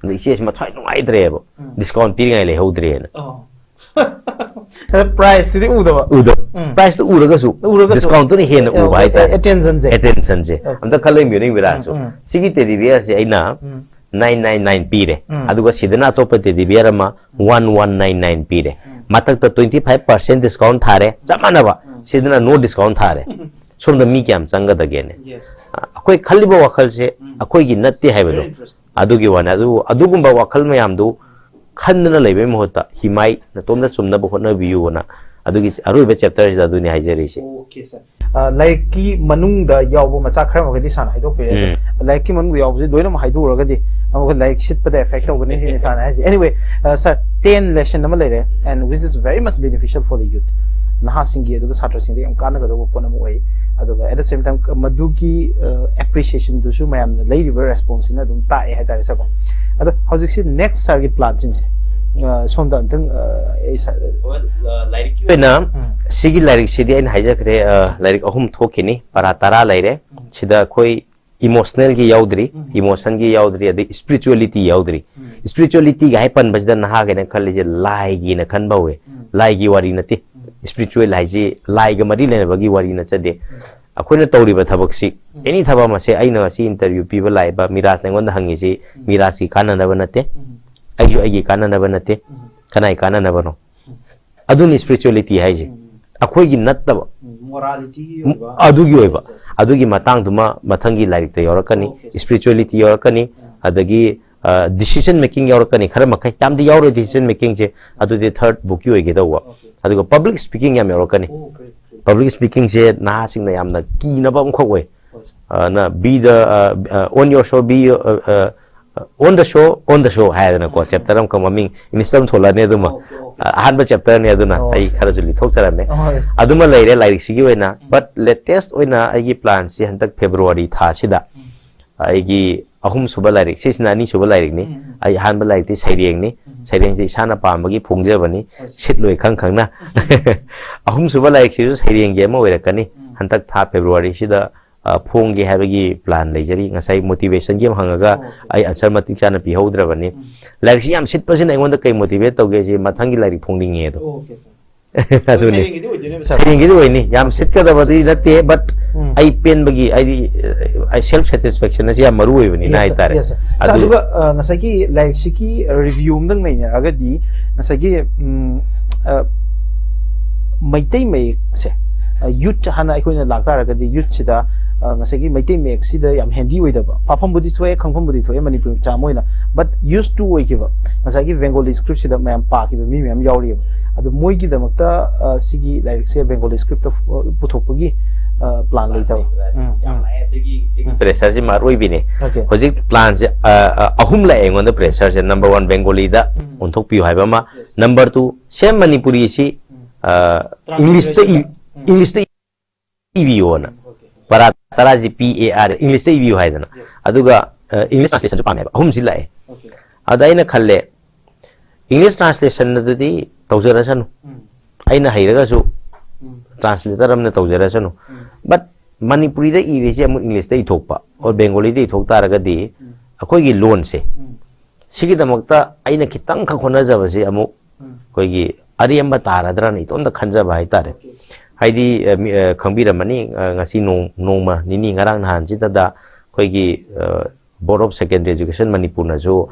ꯑꯗ ꯏꯆꯦꯁꯤ ꯃꯊ꯭ꯋꯥꯏ ꯅꯨꯡꯉꯥꯏꯇ꯭ꯔꯦꯕ꯫ Discount ꯄꯤꯔꯤꯉꯥꯏ ꯂꯩꯍꯧꯗ꯭ꯔꯦꯅ꯫ ꯑꯗ priceꯇꯨꯗꯤ ꯎꯗꯕ꯫ ꯎꯗꯕ꯫ Priceꯇꯨ ꯎꯔꯒꯁꯨ, ꯎꯔꯒꯁꯨ꯫ Discountꯇꯨꯅ ꯍꯦꯟꯅ ꯎꯕ ꯍꯥꯏꯇꯥꯔꯦ꯫ Attentionꯁꯦ꯫ Attentionꯁꯦ꯫ ꯑꯝꯇ ꯈꯜꯂ ꯌꯦꯡꯕꯤꯌꯨꯅꯦ ꯕꯤꯔꯥꯁꯨ꯫ ꯁꯤꯒꯤ teddy bearꯁꯦ ꯑꯩꯅ nine nine nine ꯄꯤꯔꯦ꯫ ꯑꯗꯨꯒ ꯁꯤꯗꯅ ꯑꯇꯣꯞꯄ teddy bear ꯑꯃ one one nine nine ꯄꯤꯔꯦ꯫ ꯃꯊꯛꯇ twenty five percent discount ꯊꯥꯔꯦ꯫ ꯆꯞ ꯃꯥꯟꯅꯕ꯫ ꯁꯤꯗꯅ no discount ꯊꯥꯔꯦ꯫ ꯁꯣꯝꯗ ꯃꯤ ꯀꯌꯥꯝ ꯆꯪꯒꯗꯒꯦꯅꯦ? ꯑꯩꯈꯣꯏ ꯈꯜꯂꯤꯕ ꯋꯥꯈꯜꯁꯦ ꯑꯩꯈꯣꯏꯒꯤ ꯅꯠꯇꯦ ꯍꯥꯏꯕꯗꯣ꯫ ꯑꯗꯨꯒꯤ ꯋꯥꯅꯤ꯫ ꯑꯗꯨ, ꯑꯗꯨꯒꯨꯝꯕ ꯋꯥꯈꯜ ꯃꯌꯥꯝꯗꯨ ꯈꯟꯗꯅ ꯂꯩꯕꯩ ꯃꯍꯨꯠꯇ ꯍꯤꯃꯥꯏ ꯅꯇꯣꯝꯇ ꯆꯨꯝꯅꯕ ꯍꯣꯠꯅꯕꯤꯌꯨꯅ ꯑꯗꯨꯒꯤ ꯑꯔꯣꯏꯕ chapterꯁꯤꯗ ꯑꯗꯨꯅꯤ ꯍꯥꯏꯖꯔꯤꯁꯦ꯫ Okay sir꯫ ꯑ, ꯂꯥꯏꯔꯤꯛꯀꯤ ꯃꯅꯨꯡꯗ ꯌꯥꯎꯕ ꯃꯆꯥꯛ ꯈꯔ ꯃꯈꯩꯗꯤ ꯁꯥꯔꯅ ꯍꯥꯏꯗꯣꯛꯄꯤꯔꯦ꯫ ꯑꯗꯣ ꯎꯝ꯫ ꯂꯥꯏꯔꯤꯛꯀꯤ ꯃꯅꯨꯡꯗ ꯌꯥꯎꯕꯁꯦ ꯂꯣꯏꯅꯃꯛ ꯍꯥꯏꯗꯣꯛꯎꯔꯒꯗꯤ ꯑꯃꯨꯛꯀ ꯂꯥꯏꯔꯤꯛ ꯁꯤꯠꯄꯗ effect ꯇꯧꯒꯅꯤ ꯁꯤꯅꯤ ꯁꯥꯔꯅ ꯍꯥꯏꯁꯦ꯫ Anyway, ꯑ, sir, ten lesson ꯑꯃ ꯂꯩꯔꯦ, and which is very much beneficial for the youth. ꯅꯍꯥꯁꯤꯡꯒꯤ ꯑꯗꯨꯒ ꯁꯥꯇ꯭ꯔꯁꯤꯡꯗ ꯌꯥꯝ ꯀꯥꯟꯅꯒꯗꯧꯕ ꯄꯣꯠ ꯑꯃ ꯑꯣꯏ꯫ ꯑꯗꯨꯒ at the same time, ꯃꯗꯨꯒꯤ, ꯑ, appreciation ꯗꯨꯁꯨ ꯃꯌꯥꯝꯅ ꯂꯩꯔꯤꯕ response ꯁꯤꯅ ꯑꯗꯨꯝ ꯇꯥꯛꯑꯦ ꯍꯥꯏꯇꯥꯔꯦ, sir ꯀꯣ꯫ ꯑꯗꯣ ꯍꯧꯖꯤꯛꯁꯤ next sir ꯒꯤ plan ꯁꯤꯡꯁꯦ, ꯑ, ꯁꯣꯝꯗ ꯑꯝꯇꯪ, ꯑ, ꯑꯩ ꯁꯥ- Well, ꯑ, ꯂꯥꯏꯔꯤꯛꯀꯤ ꯑꯣꯏꯅ ꯎꯝ꯫ ꯁꯤꯒꯤ ꯂꯥꯏꯔꯤꯛꯁꯤꯗꯤ ꯑꯩꯅ ꯍꯥꯏꯖꯈ꯭ꯔꯦ, ꯑ, ꯂꯥꯏꯔꯤꯛ ꯑꯍꯨꯝ ꯊꯣꯛꯈꯤꯅꯤ, ꯄꯔꯥ ꯇꯔꯥ ꯂꯩꯔꯦ꯫ ꯎꯝ꯫ ꯁꯤꯗ ꯑꯩꯈꯣꯏ emotional ꯒꯤ ꯌꯥꯎꯗ꯭ꯔꯤ, ꯎꯝ꯫ Emotion ꯒꯤ ꯌꯥꯎꯗ꯭ꯔꯤ, ꯑꯗꯩ spirituality ꯌꯥꯎꯗ꯭ꯔꯤ꯫ ꯎꯝ꯫ Spirituality ꯒ ꯍꯥꯏ ꯄꯟꯕꯁꯤꯗ ꯅꯍꯥꯈꯩꯅ ꯈꯜꯂꯤꯁꯦ ꯂꯥꯏꯒꯤꯅ ꯈꯟꯕ ꯍꯧꯋꯦ꯫ ꯎꯝ꯫ ꯂꯥꯏꯒꯤ ꯋꯥꯔꯤ ꯅꯠꯇꯦ꯫ ꯎꯝ꯫ Spiritual ꯍꯥꯏꯁꯤ ꯂꯥꯏꯒ ꯃꯔꯤ ꯂꯩꯅꯕꯒꯤ ꯋꯥꯔꯤ ꯅꯠꯆꯗꯦ꯫ ꯎꯝ꯫ ꯑꯩꯈꯣꯏꯅ ꯇꯧꯔꯤꯕ ꯊꯕꯛꯁꯤ, ꯎꯝ꯫ Any ꯊꯕꯛ ꯑꯃꯁꯦ, ꯑꯩꯅ ꯉꯁꯤ interview ꯄꯤꯕ ꯂꯥꯛꯏꯕ ꯃꯤꯔꯥꯖꯅ ꯑꯩꯉꯣꯟꯗ ꯍꯪꯉꯤꯁꯤ, ꯎꯝ꯫ ꯃꯤꯔꯥꯖꯀꯤ ꯀꯥꯟꯅꯅꯕ ꯅꯠꯇꯦ, ꯎꯝ꯫ ꯑꯩꯁꯨ ꯑꯩꯒꯤ ꯀꯥꯟꯅꯅꯕ ꯅꯠꯇꯦ꯫ ꯎꯝ꯫ ꯀꯅꯥꯒꯤ ꯀꯥꯟꯅꯅꯕꯅꯣ? ꯎꯝ꯫ ꯑꯗꯨꯅꯤ spirituality ꯍꯥꯏꯁꯦ꯫ ꯎꯝ꯫ ꯑꯩꯈꯣꯏꯒꯤ ꯅꯠꯇꯕ꯫ ꯎꯝ, morality ꯒꯤ ꯎꯝ, ꯑꯣꯏꯕ꯫ ꯑꯗꯨꯒꯤ ꯑꯣꯏꯕ꯫ Yes, yes, yes. ꯑꯗꯨꯒꯤ ꯃꯇꯥꯡꯗꯨꯃ ꯃꯊꯪꯒꯤ ꯂꯥꯏꯔꯤꯛꯇ ꯌꯥꯎꯔꯛꯀꯅꯤ꯫ Okay, sir. Spirituality ꯌꯥꯎꯔꯛꯀꯅꯤ꯫ ꯎꯝ꯫ ꯑꯗꯒꯤ, ꯑ, decision making ꯌꯥꯎꯔꯛꯀꯅꯤ꯫ ꯈꯔ ꯃꯈꯩ, ꯌꯥꯝꯗꯤ ꯌꯥꯎꯔꯣꯏ decision making ꯁꯦ꯫ ꯑꯗꯨꯗꯤ third book ꯀꯤ ꯑꯣꯏꯒꯦ ꯇꯧꯕ꯫ Okay. ꯑꯗꯨꯒ public speaking ꯌꯥꯝ ꯌꯥꯎꯔꯛꯀꯅꯤ꯫ Oh, great, great. Public speaking ꯁꯦ ꯅꯍꯥꯁꯤꯡꯅ ꯌꯥꯝꯅ ꯀꯤꯅꯕ ꯑꯃꯈꯛ ꯑꯣꯏ꯫ ꯍꯣꯏ, sir. ꯑ, ꯅ be the, ꯑ, ꯑ, on your show, be, ꯑ, ꯑ, on the show, on the show ꯍꯥꯏꯗꯅꯀꯣ, um. Chapter ꯑꯃꯈꯛ ꯃꯃꯤꯡ English ꯇ ꯑꯃ ꯊꯣꯛꯂꯛꯑꯅꯤ ꯑꯗꯨꯃ꯫ Okay, okay, sir. ꯑ, ꯑꯍꯥꯟꯕ chapter ꯅꯤ ꯑꯗꯨꯅ, ꯑꯣ, ꯑꯩ sir. ꯈꯔꯁꯨ ꯂꯤꯊꯣꯛꯆꯔꯝꯃꯦ꯫ ꯑꯣ, yes. ꯑꯗꯨꯃ ꯂꯩꯔꯦ ꯂꯥꯏꯔꯤꯛꯁꯤꯒꯤ ꯑꯣꯏꯅ꯫ ꯎꯝ꯫ But latest ꯑꯣꯏꯅ ꯑꯩꯒꯤ plan ꯁꯤ ꯍꯟꯗꯛ February ꯊꯥꯁꯤꯗ ꯎꯝ꯫ ꯑꯩꯒꯤ ꯑꯍꯨꯝꯁꯨꯕ ꯂꯥꯏꯔꯤꯛ, ꯁꯤꯁꯤꯅ ꯑꯅꯤꯁꯨꯕ ꯂꯥꯏꯔꯤꯛꯅꯤ꯫ ꯎꯝ, ꯎꯝ꯫ ꯑꯩ ꯑꯍꯥꯟꯕ ꯂꯥꯏꯔꯤꯛꯇꯤ ꯁꯩꯔꯦꯡꯅꯤ꯫ ꯎꯝ꯫ ꯁꯩꯔꯦꯡꯁꯤ ꯏꯁꯥꯅ ꯄꯥꯝꯕꯒꯤ ꯐꯣꯡꯖꯕꯅꯤ꯫ ꯍꯣꯏ, sir. ꯁꯤꯠꯂꯣꯏ ꯈꯪ ꯈꯪꯅ꯫ ꯎꯝ꯫ ꯑꯍꯨꯝꯁꯨꯕ ꯂꯥꯏꯔꯤꯛꯁꯤꯁꯨ ꯁꯩꯔꯦꯡꯒꯤ ꯑꯃ ꯑꯣꯏꯔꯛꯀꯅꯤ꯫ ꯎꯝ꯫ ꯍꯟꯗꯛ ꯊꯥ February ꯁꯤꯗ, ꯑ, ꯐꯣꯡꯒꯦ ꯍꯥꯏꯕꯒꯤ plan ꯂꯩꯖꯔꯤ꯫ ꯉꯁꯥꯏ motivation ꯒꯤ ꯑꯃ ꯍꯪꯉꯒ ꯑꯣ, okay. ꯑꯩ answer ꯃꯇꯤꯛ ꯆꯥꯅ ꯄꯤꯍꯧꯗ꯭ꯔꯕꯅꯤ꯫ ꯎꯝ꯫ ꯂꯥꯏꯔꯤꯛꯁꯤ ꯌꯥꯝ ꯁꯤꯠꯄꯁꯤꯅ ꯑꯩꯉꯣꯟꯗ ꯀꯩ motivate ꯇꯧꯒꯦ ꯍꯥꯏꯁꯤ ꯃꯊꯪꯒꯤ ꯂꯥꯏꯔꯤꯛ ꯐꯣꯡꯅꯤꯡꯉꯦ ꯑꯗꯣ꯫ ꯑꯣ, okay, sir. ꯑꯗꯨꯅꯤ꯫ ꯁꯩꯔꯦꯡꯒꯤꯗꯤ ꯑꯣꯏꯗꯣꯏꯅꯦꯕ, sir? ꯁꯩꯔꯦꯡꯒꯤꯗꯤ ꯑꯣꯏꯅꯤ꯫ ꯌꯥꯝ ꯁꯤꯠꯀꯗꯕꯗꯤ ꯅꯠꯇꯦ, but ꯎꯝ꯫ ꯑꯩ ꯄꯦꯟꯕꯒꯤ, ꯑꯩꯗꯤ, ꯑ, ꯑꯩ self satisfaction ꯑꯁꯤ ꯌꯥꯝ ꯃꯔꯨ ꯑꯣꯏꯕꯅꯤꯅ Yes, sir. ꯍꯥꯏꯇꯥꯔꯦ꯫ Yes, sir. Sir, ꯑꯗꯨ ꯑꯗꯨꯒ, ꯑ, ꯉꯁꯥꯏꯒꯤ ꯂꯥꯏꯔꯤꯛꯁꯤꯒꯤ review ꯑꯝꯇꯪ ꯅꯩꯅꯔꯒꯗꯤ, ꯉꯁꯥꯏꯒꯤ, ꯎꯝ, ꯑ, ꯃꯩꯇꯩ ꯃꯌꯦꯛꯁꯦ, ꯑ, youth ꯍꯥꯟꯅ ꯑꯩꯈꯣꯏꯅ ꯂꯥꯛꯇꯥꯔꯒꯗꯤ, youth ꯁꯤꯗ, ꯑ, ꯉꯁꯥꯏꯒꯤ ꯃꯩꯇꯩ ꯃꯌꯦꯛꯁꯤꯗ ꯌꯥꯝ handy ꯑꯣꯏꯗꯕ, ꯄꯥꯐꯝꯕꯨꯗꯤ ꯊꯣꯛꯑꯦ, ꯈꯪꯐꯝꯕꯨꯗꯤ ꯊꯣꯛꯑꯦ ꯃꯅꯤꯄꯨꯔꯤ ꯃꯆꯥ ꯑꯃ ꯑꯣꯏꯅ, but used to ꯑꯣꯏꯈꯤꯕ, ꯉꯁꯥꯏꯒꯤ Bengali script ꯁꯤꯗ ꯃꯌꯥꯝ ꯄꯥꯈꯤꯕ ꯃꯤ ꯃꯌꯥꯝ ꯌꯥꯎꯔꯤꯑꯕ꯫ ꯑꯗꯣ ꯃꯣꯏꯒꯤꯗꯃꯛꯇ, ꯑ, ꯁꯤꯒꯤ ꯂꯥꯏꯔꯤꯛꯁꯦ Bengali script ꯇ, ꯑ, ꯄꯨꯊꯣꯛꯄꯒꯤ, ꯄ꯭ꯂꯥꯟ ꯂꯩꯇꯕ? ꯎꯝ, ꯎꯝ. ꯄ꯭ꯔꯦꯁꯔꯁꯤꯃ ꯑꯔꯣꯏꯕꯤꯅꯦ꯫ Okay. ꯍꯧꯖꯤꯛ ꯄ꯭ꯂꯥꯟꯁꯦ ꯑꯍꯨꯝ ꯂꯥꯛꯑꯦ ꯑꯩꯉꯣꯟꯗ, ꯄ꯭ꯔꯦꯁꯔꯁꯦ꯫ ꯅꯝꯕꯔ ꯋꯥꯟ, ꯕꯦꯡꯒꯣꯂꯤꯗ ꯎꯝ. ꯑꯣꯟꯊꯣꯛꯄꯤꯌꯨ ꯍꯥꯏꯕ ꯑꯃ꯫ Yes. ꯅꯝꯕꯔ ꯇꯨ, ꯁꯦꯝ ꯃꯅꯤꯄꯨꯔꯤꯁꯤ ꯎꯝ. ꯏꯪꯂꯤꯁꯇ ꯏ- ꯎꯝ. ꯏꯪꯂꯤꯁꯇ ꯏꯕꯤꯌꯣꯅ꯫ Okay. ꯄꯔꯥ ꯇꯔꯥꯁꯤ ꯄꯤ ꯑꯦ ꯑꯥꯔ, ꯏꯪꯂꯤꯁꯇ ꯏꯕꯤꯌꯨ ꯍꯥꯏꯗꯅ꯫ Yes. ꯑꯗꯨꯒ ꯏꯪꯂꯤꯁ ꯇ꯭ꯔꯥꯟꯁꯂꯦꯁꯟꯁꯨ ꯄꯥꯝꯃꯦꯕ, ꯑꯍꯨꯝꯁꯤ ꯂꯥꯛꯑꯦ꯫ Okay. ꯑꯗ ꯑꯩꯅ ꯈꯜꯂꯦ, ꯏꯪꯂꯤꯁ ꯇ꯭ꯔꯥꯟꯁꯂꯦꯁꯟ ꯑꯗꯨꯗꯤ ꯇꯧꯖꯔꯁꯅꯨ, ꯎꯝ. ꯑꯩꯅ ꯍꯩꯔꯒꯁꯨ ꯎꯝ. ꯇ꯭ꯔꯥꯟꯁꯂꯦꯇꯔ ꯑꯃꯅ ꯇꯧꯖꯔꯁꯅꯨ꯫ ꯎꯝ. But ꯃꯅꯤꯄꯨꯔꯤꯗ ꯏꯔꯤꯁꯦ ꯑꯃꯨꯛ ꯏꯪꯂꯤꯁꯇ ꯏꯊꯣꯛꯄ, or ꯕꯦꯡꯒꯣꯂꯤꯗ ꯏꯊꯣꯛ ꯇꯥꯔꯒꯗꯤ ꯎꯝ. ꯑꯩꯈꯣꯏꯒꯤ ꯂꯣꯟꯁꯦ, ꯎꯝ. ꯁꯤꯒꯤꯗꯃꯛꯇ ꯑꯩꯅ ꯈꯤꯇꯪꯈꯛ ꯍꯣꯠꯅꯖꯕꯁꯦ ꯑꯃꯨꯛ ꯎꯝ. ꯑꯩꯈꯣꯏꯒꯤ ꯑꯔꯦꯝꯕ ꯇꯥꯔꯗ꯭ꯔꯅ ꯏꯇꯣꯝꯇ ꯈꯟꯖꯕ ꯍꯥꯏꯇꯥꯔꯦ꯫ Okay. ꯍꯥꯏꯗꯤ, ꯑ, ꯃꯤ, ꯑ, ꯈꯪꯕꯤꯔꯝꯃꯅꯤ, ꯑ, ꯉꯁꯤ ꯅꯣꯡ-, ꯅꯣꯡꯃ ꯅꯤꯅꯤ, ꯉꯔꯥꯡ ꯅꯍꯥꯟꯁꯤꯗ ꯑꯩꯈꯣꯏꯒꯤ, ꯑ, Board of Secondary Education ꯃꯅꯤꯄꯨꯔꯅꯁꯨ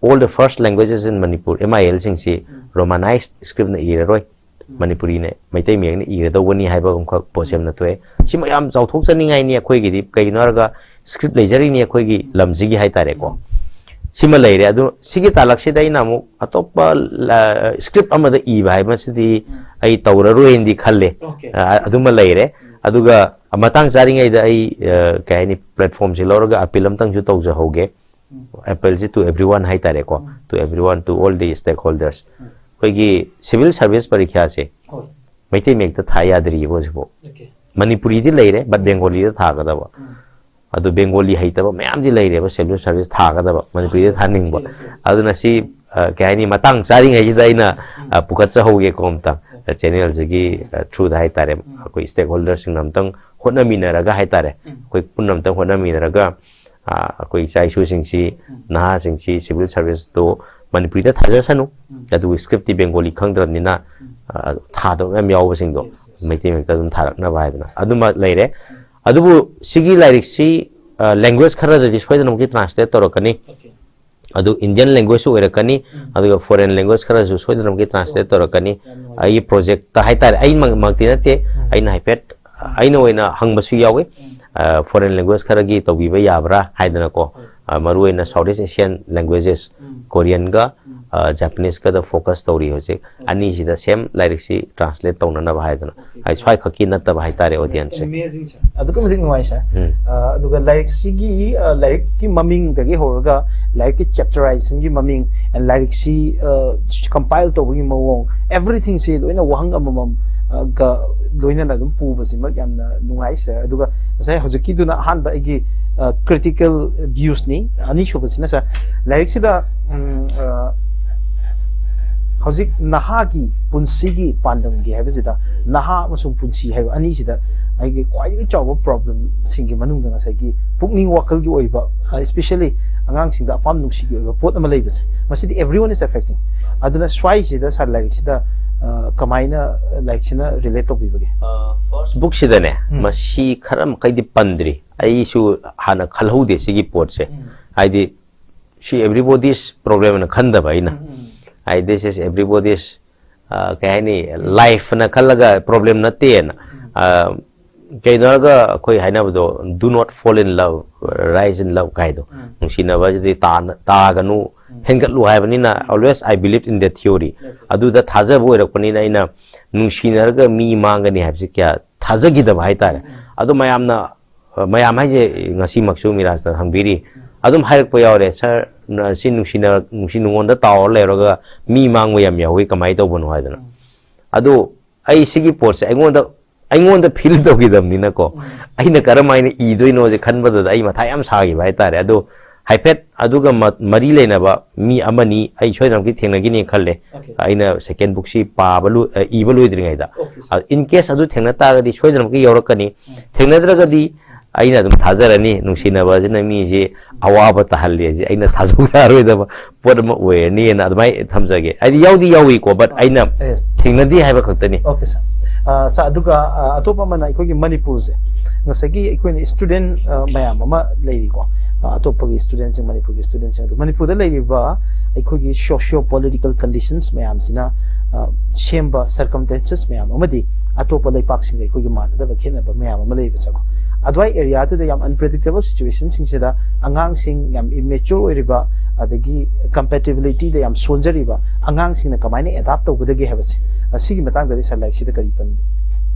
all the first languages in Manipur, M I ꯑꯦꯜꯁꯤꯡꯁꯤ ꯎꯝ. Romanized scriptꯅ ꯏꯔꯔꯣꯏ, ꯎꯝ. ꯃꯅꯤꯄꯨꯔꯤꯅ, ꯃꯩꯇꯩ ꯃꯌꯦꯛꯅ ꯏꯔꯗꯧꯕꯅꯤ ꯍꯥꯏꯕ ꯑꯃꯈꯛ ꯄꯣꯠꯁꯦ ꯑꯃ ꯊꯣꯛꯑꯦ꯫ ꯁꯤꯃ ꯌꯥꯝ ꯆꯥꯎꯊꯣꯛꯆꯅꯤꯡꯉꯥꯏꯅꯤ ꯑꯩꯈꯣꯏꯒꯤꯗꯤ, ꯀꯩꯒꯤꯅꯣ ꯍꯥꯏꯔꯒ script ꯂꯩꯖꯔꯤꯅꯤ ꯑꯩꯈꯣꯏꯒꯤ ꯂꯝꯁꯤꯒꯤ ꯍꯥꯏꯇꯥꯔꯦꯀꯣ꯫ ꯁꯤꯃ ꯂꯩꯔꯦ꯫ ꯑꯗꯨ ꯁꯤꯒꯤ ꯇꯥꯂꯛꯁꯤꯗ ꯑꯩꯅ ꯑꯃꯨꯛ ꯑꯇꯣꯞꯄ script ꯑꯃꯗ ꯏꯕ ꯍꯥꯏꯕꯁꯤꯗꯤ ꯎꯝ. ꯑꯩ ꯇꯧꯔꯔꯣꯏꯅꯗꯤ ꯈꯜꯂꯦ꯫ Okay. ꯑ, ꯑꯗꯨꯃ ꯂꯩꯔꯦ꯫ ꯑꯗꯨꯒ ꯃꯇꯥꯡ ꯆꯥꯔꯤꯉꯩꯗ ꯑꯩ, ꯑ, ꯀꯩ ꯍꯥꯏꯅꯤ, platformꯁꯤ ꯂꯧꯔꯒ appeal ꯑꯝꯇꯪꯁꯨ ꯇꯧꯖꯍꯧꯒꯦ꯫ ꯎꯝ. Appealꯁꯤ to everyone ꯍꯥꯏꯇꯥꯔꯦꯀꯣ, ꯎꯝ. to everyone, to all the stakeholders꯫ ꯎꯝ. ꯑꯩꯈꯣꯏꯒꯤ civil service ꯄꯔꯤꯈ꯭ꯌꯥꯁꯦ ꯍꯣꯏ. ꯃꯩꯇꯩ ꯃꯌꯦꯛꯇ ꯊꯥ ꯌꯥꯗ꯭ꯔꯤꯕ ꯍꯧꯖꯤꯛꯐꯥꯎ꯫ Okay. ꯃꯅꯤꯄꯨꯔꯤꯗꯤ ꯂꯩꯔꯦ, but ꯕꯦꯡꯒꯣꯂꯤꯗ ꯊꯥꯒꯗꯕ꯫ ꯎꯝ. ꯑꯗꯨ ꯕꯦꯡꯒꯣꯂꯤ ꯍꯩꯇꯕ ꯃꯌꯥꯝꯗꯤ ꯂꯩꯔꯦꯕ civil service ꯊꯥꯒꯗꯕ, ꯃꯅꯤꯄꯨꯔꯤꯗ ꯊꯥꯅꯤꯡꯕ꯫ Yes, yes. ꯑꯗꯨꯅ ꯁꯤ, ꯑ, ꯀꯩ ꯍꯥꯏꯅꯤ, ꯃꯇꯥꯡ ꯆꯥꯔꯤꯉꯩꯁꯤꯗ ꯑꯩꯅ, ꯑ, ꯄꯨꯈꯠꯆꯍꯧꯒꯦꯀꯣ ꯑꯝꯇ꯫ ꯑ, channelꯁꯤꯒꯤ, ꯑ, throughꯗ ꯍꯥꯏꯇꯥꯔꯦ, ꯑꯩꯈꯣꯏ stakeholderꯁꯤꯡꯅ ꯑꯝꯇꯪ ꯍꯣꯠꯅꯃꯤꯟꯅꯔꯒ ꯍꯥꯏꯇꯥꯔꯦ, ꯎꯝ. ꯑꯩꯈꯣꯏ ꯄꯨꯟꯅ ꯑꯝꯇꯪ ꯍꯣꯠꯅꯃꯤꯟꯅꯔꯒ, ꯑ, ꯑꯩꯈꯣꯏ ꯏꯆꯥ ꯏꯁꯨꯁꯤꯡꯁꯤ, ꯎꯝ. ꯅꯍꯥꯁꯤꯡꯁꯤ civil serviceꯇꯣ ꯃꯅꯤꯄꯨꯔꯤꯗ ꯊꯥꯖꯁꯅꯨ, ꯎꯝ. ꯑꯗꯨꯕꯨ scriptꯇꯤ ꯕꯦꯡꯒꯣꯂꯤ ꯈꯪꯗ꯭ꯔꯕꯅꯤꯅ, ꯎꯝ. ꯑ, ꯊꯥꯗꯕ ꯃꯌꯥꯝ ꯌꯥꯎꯕꯁꯤꯡꯗꯣ Yes, yes. ꯃꯩꯇꯩ ꯃꯌꯦꯛꯇ ꯑꯗꯨꯝ ꯊꯥꯔꯛꯅꯕ ꯍꯥꯏꯗꯅ ꯑꯗꯨꯃ ꯂꯩꯔꯦ꯫ ꯑꯗꯨꯕꯨ ꯁꯤꯒꯤ ꯂꯥꯏꯔꯤꯛꯁꯤ, ꯑ, language ꯈꯔꯗꯗꯤ ꯁꯣꯏꯗꯅꯃꯛꯀꯤ translate ꯇꯧꯔꯛꯀꯅꯤ꯫ Okay. ꯑꯗꯨ Indian languageꯁꯨ ꯑꯣꯏꯔꯛꯀꯅꯤ, ꯎꯝ. ꯑꯗꯨꯒ foreign language ꯈꯔꯁꯨ ꯁꯣꯏꯗꯅꯃꯛꯀꯤ translate ꯇꯧꯔꯛꯀꯅꯤ꯫ ꯌꯥꯝ ꯅꯨꯡꯉꯥꯏꯖꯔꯦ. ꯑꯩꯒꯤ projectꯇ ꯍꯥꯏꯇꯥꯔꯦ, ꯑꯩꯃꯛꯇꯤ ꯅꯠꯇꯦ, ꯎꯝ. ꯑꯩꯅ ꯍꯥꯏꯐꯦꯠ, ꯑꯩꯅ ꯑꯣꯏꯅ ꯍꯪꯕꯁꯨ ꯌꯥꯎꯏ, ꯎꯝ. ꯑ, foreign language ꯈꯔꯒꯤ ꯇꯧꯕꯤꯕ ꯌꯥꯕ꯭ꯔꯥ ꯍꯥꯏꯗꯅꯀꯣ꯫ ꯍꯣꯏ. ꯑ, ꯃꯔꯨꯑꯣꯏꯅ South East Asian languages, Koreanꯒ, ꯑ, Japaneseꯀꯗ focus ꯇꯧꯔꯤ ꯍꯧꯖꯤꯛ꯫ ꯑꯅꯤꯁꯤꯗ same ꯂꯥꯏꯔꯤꯛꯁꯤ translate ꯇꯧꯅꯅꯕ ꯍꯥꯏꯗꯅ꯫ ꯍꯥꯏ, ꯁ꯭ꯋꯥꯏ ꯈꯛꯀꯤ ꯅꯠꯇꯕ ꯍꯥꯏꯇꯥꯔꯦ, audienceꯁꯦ꯫ Amazing, sir. ꯑꯗꯨꯛꯀꯤ ꯃꯇꯤꯛ ꯅꯨꯡꯉꯥꯏ, sir꯫ ꯎꯝ꯫ ꯑ, ꯑꯗꯨꯒ ꯂꯥꯏꯔꯤꯛꯁꯤꯒꯤ, ꯑ, ꯂꯥꯏꯔꯤꯛꯀꯤ ꯃꯃꯤꯡꯗꯒꯤ ꯍꯧꯔꯒ ꯂꯥꯏꯔꯤꯛꯀꯤ chapterizationꯒꯤ ꯃꯃꯤꯡ, and ꯂꯥꯏꯔꯤꯛꯁꯤ, ꯑ, compile ꯇꯧꯕꯒꯤ ꯃꯑꯣꯡ, everythingꯁꯤ ꯂꯣꯏꯅ ꯋꯥꯍꯪ ꯑꯃꯃꯝ, ꯑ, ꯒ ꯂꯣꯏꯅꯅ ꯑꯗꯨꯝ ꯄꯨꯕꯁꯤꯃꯛ ꯌꯥꯝꯅ ꯅꯨꯡꯉꯥꯏ, sir꯫ ꯑꯗꯨꯒ ꯉꯁꯥꯏ ꯍꯧꯖꯤꯛꯀꯤꯗꯨꯅ ꯑꯍꯥꯟꯕ ꯑꯩꯒꯤ, ꯑ, critical viewsꯅꯤ꯫ ꯑꯅꯤꯁꯨꯕꯁꯤꯅ, sir, ꯂꯥꯏꯔꯤꯛꯁꯤꯗ, ꯎꯝ, ꯑ, ꯍꯧꯖꯤꯛ ꯅꯍꯥꯒꯤ ꯄꯨꯟꯁꯤꯒꯤ ꯄꯥꯟꯗꯝꯒꯤ ꯍꯥꯏꯕꯁꯤꯗ, ꯅꯍꯥ ꯑꯃꯁꯨꯡ ꯄꯨꯟꯁꯤ ꯍꯥꯏꯕ ꯑꯅꯤꯁꯤꯗ ꯑꯩꯒꯤ ꯈ꯭ꯋꯥꯏꯗꯒꯤ ꯆꯥꯎꯕ problemꯁꯤꯡꯒꯤ ꯃꯅꯨꯡꯗ ꯉꯁꯥꯏꯒꯤ ꯄꯨꯛꯅꯤꯡ ꯋꯥꯈꯜꯒꯤ ꯑꯣꯏꯕ, ꯑ, especially ꯑꯉꯥꯡꯁꯤꯡꯗ ꯑꯄꯥꯝ ꯅꯨꯡꯁꯤꯒꯤ ꯑꯣꯏꯕ ꯄꯣꯠ ꯑꯃ ꯂꯩꯕꯁꯦ, ꯃꯁꯤꯗꯤ everyone is affecting꯫ ꯑꯗꯨꯅ ꯁ꯭ꯋꯥꯏꯁꯤꯗ, sir, ꯂꯥꯏꯔꯤꯛꯁꯤꯗ, ꯑ, ꯀꯃꯥꯏꯅ ꯂꯥꯏꯔꯤꯛꯁꯤꯅ relate ꯇꯧꯕꯤꯕꯒꯦ? First bookꯁꯤꯗꯅꯦ, ꯎꯝ꯫ ꯃꯁꯤ ꯈꯔ ꯃꯈꯩꯗꯤ ꯄꯟꯗ꯭ꯔꯤ꯫ ꯑꯩꯁꯨ ꯍꯥꯟꯅ ꯈꯜꯍꯧꯗꯦ ꯁꯤꯒꯤ ꯄꯣꯠꯁꯦ꯫ ꯎꯝ꯫ ꯍꯥꯏꯗꯤ, ꯁꯤ everybody's problemꯅ ꯈꯟꯗꯕ ꯑꯩꯅ꯫ ꯎꯝ, ꯎꯝ꯫ ꯍꯥꯏꯗꯤ, this is everybody's, ꯑ, ꯀꯩ ꯍꯥꯏꯅꯤ, lifeꯅ ꯈꯜꯂꯒ problem ꯅꯠꯇꯦꯅ꯫ ꯑ, ꯀꯩꯅꯣ ꯍꯥꯏꯔꯒ ꯑꯩꯈꯣꯏ ꯍꯥꯏꯅꯕꯗꯣ, "Do not fall in love, rise in love" ꯀꯥꯏꯗꯣ꯫ ꯎꯝ꯫ ꯅꯨꯡꯁꯤꯅꯕꯁꯤꯗꯤ ꯇꯥꯅ-, ꯇꯥꯒꯅꯨ, ꯎꯝ꯫ ꯍꯦꯟꯒꯠꯂꯨ ꯍꯥꯏꯕꯅꯤꯅ, always I believe in that theory꯫ Okay. ꯑꯗꯨꯗ ꯊꯥꯖꯕ ꯑꯣꯏꯔꯛꯄꯅꯤꯅ ꯑꯩꯅ ꯅꯨꯡꯁꯤꯅꯔꯒ ꯃꯤ ꯃꯥꯡꯒꯅꯤ ꯍꯥꯏꯕꯁꯤ ꯀꯌꯥ ꯊꯥꯖꯈꯤꯗꯕ ꯍꯥꯏꯇꯥꯔꯦ꯫ ꯎꯝ꯫ ꯑꯗꯣ ꯃꯌꯥꯝꯅ, ꯃꯌꯥꯝ ꯍꯥꯏꯁꯦ ꯉꯁꯤꯃꯛꯁꯨ ꯃꯤꯔꯥꯖꯅ ꯍꯪꯕꯤꯔꯤ꯫ ꯑꯗꯨꯝ ꯍꯥꯏꯔꯛꯄ ꯌꯥꯎꯔꯦ, "Sir, ꯅ-, ꯁꯤ ꯅꯨꯡꯁꯤꯅ-, ꯅꯨꯡꯁꯤ ꯅꯨꯡꯉꯣꯟꯗ ꯇꯥꯎꯔ ꯂꯩꯔꯒ ꯃꯤ ꯃꯥꯡꯕ ꯌꯥꯝ ꯌꯥꯎꯋꯤ, ꯀꯃꯥꯏꯅ ꯇꯧꯕꯅꯣ?" ꯍꯥꯏꯗꯅ꯫ ꯎꯝ꯫ ꯑꯗꯣ ꯑꯩ ꯁꯤꯒꯤ ꯄꯣꯠꯁꯦ ꯑꯩꯉꯣꯟꯗ, ꯑꯩꯉꯣꯟꯗ feel ꯇꯧꯈꯤꯗꯕꯅꯤꯅꯀꯣ, ꯎꯝ꯫ ꯑꯩꯅ ꯀꯔꯝ ꯍꯥꯏꯅ ꯏꯗꯣꯏꯅꯣꯁꯦ ꯈꯟꯕꯗꯨꯗ ꯑꯩ ꯃꯊꯥ ꯌꯥꯝ ꯁꯥꯈꯤꯕ ꯍꯥꯏꯇꯥꯔꯦ꯫ ꯑꯗꯣ ꯍꯥꯏꯐꯦꯠ ꯑꯗꯨꯒ ꯃ-, ꯃꯔꯤ ꯂꯩꯅꯕ ꯃꯤ ꯑꯃꯅꯤ ꯑꯩ ꯁꯣꯏꯗꯅꯃꯛꯀꯤ ꯊꯦꯡꯅꯈꯤꯅꯤ ꯈꯜꯂꯦ꯫ Okay. ꯑꯩꯅ second bookꯁꯤ ꯄꯥꯕ ꯂꯣꯏ-, ꯑ, ꯏꯕ ꯂꯣꯏꯗ꯭ꯔꯤꯉꯩꯗ꯫ Okay, sir. ꯑ, in case ꯑꯗꯨ ꯊꯦꯡꯅ ꯇꯥꯔꯒꯗꯤ ꯁꯣꯏꯗꯅꯃꯛꯀꯤ ꯌꯥꯎꯔꯛꯀꯅꯤ꯫ ꯎꯝ꯫ ꯊꯦꯡꯅꯗ꯭ꯔꯒꯗꯤ ꯑꯩꯅ ꯑꯗꯨꯝ ꯊꯥꯖꯔꯅꯤ, ꯅꯨꯡꯁꯤꯅꯕ ꯑꯁꯤꯅ ꯃꯤꯁꯤ ꯑꯋꯥꯕ ꯇꯥꯍꯜꯂꯤ ꯍꯥꯏꯁꯦ ꯑꯩꯅ ꯊꯥꯖꯧ ꯌꯥꯔꯣꯏꯗꯕ ꯄꯣꯠ ꯑꯃ ꯑꯣꯏꯔꯅꯤꯅ ꯑꯗꯨꯃꯥꯏꯅ ꯊꯝꯖꯒꯦ꯫ ꯍꯥꯏꯗꯤ ꯌꯥꯎꯗꯤ ꯌꯥꯎꯏꯀꯣ, but ꯑꯩꯅ Yes. ꯊꯦꯡꯅꯗꯦ ꯍꯥꯏꯕ ꯈꯛꯇꯅꯤ꯫ Okay, sir. ꯑ, sir, ꯑꯗꯨꯒ, ꯑ, ꯑꯇꯣꯞꯄ ꯑꯃꯅ ꯑꯩꯈꯣꯏꯒꯤ ꯃꯅꯤꯄꯨꯔꯁꯦ, ꯉꯁꯥꯏꯒꯤ ꯑꯩꯈꯣꯏꯅ student, ꯑ, ꯃꯌꯥꯝ ꯑꯃ ꯂꯩꯔꯤꯀꯣ, ꯑ, ꯑꯇꯣꯞꯄꯒꯤ studentꯁꯤꯡ, ꯃꯅꯤꯄꯨꯔꯒꯤ studentꯁꯤꯡ, ꯑꯗꯨ ꯃꯅꯤꯄꯨꯔꯗ ꯂꯩꯔꯤꯕ ꯑꯩꯈꯣꯏꯒꯤ socio political conditions ꯃꯌꯥꯝꯁꯤꯅ, ꯑ, ꯁꯦꯝꯕ circumstances ꯃꯌꯥꯝ ꯑꯃꯗꯤ ꯑꯇꯣꯞꯄ ꯂꯩꯄꯥꯛꯁꯤꯡꯒ ꯑꯩꯈꯣꯏꯒꯤ ꯃꯥꯟꯅꯗꯕ ꯈꯦꯠꯅꯕ ꯃꯌꯥꯝ ꯑꯃ ꯂꯩꯕꯁꯦꯀꯣ, ꯑꯗꯨꯋꯥꯏ ꯑꯦꯔꯤꯌꯥꯗꯨꯗ ꯌꯥꯝ ꯑꯟꯄ꯭ꯔꯤꯗꯤꯛꯇꯦꯕꯜ ꯁꯤꯆꯨꯋꯦꯁꯟꯁꯤꯡꯁꯤꯗ ꯑꯉꯥꯡꯁꯤꯡ ꯌꯥꯝ ꯏꯃꯦꯆ꯭ꯌꯣꯔ ꯑꯣꯏꯔꯤꯕ, ꯑꯗꯒꯤ ꯀꯝꯄꯦꯇꯤꯕꯤꯂꯤꯇꯤꯗ ꯌꯥꯝ ꯁꯣꯟꯖꯔꯤꯕ ꯑꯉꯥꯡꯁꯤꯡꯅ ꯀꯃꯥꯏꯅ ꯑꯦꯗꯥꯞ ꯇꯧꯒꯗꯒꯦ ꯍꯥꯏꯕꯁꯦ, ꯑ, ꯁꯤꯒꯤ ꯃꯇꯥꯡꯗꯗꯤ ꯁꯥꯔ ꯂꯥꯏꯔꯤꯛꯁꯤꯗ ꯀꯔꯤ ꯄꯟꯕꯤ?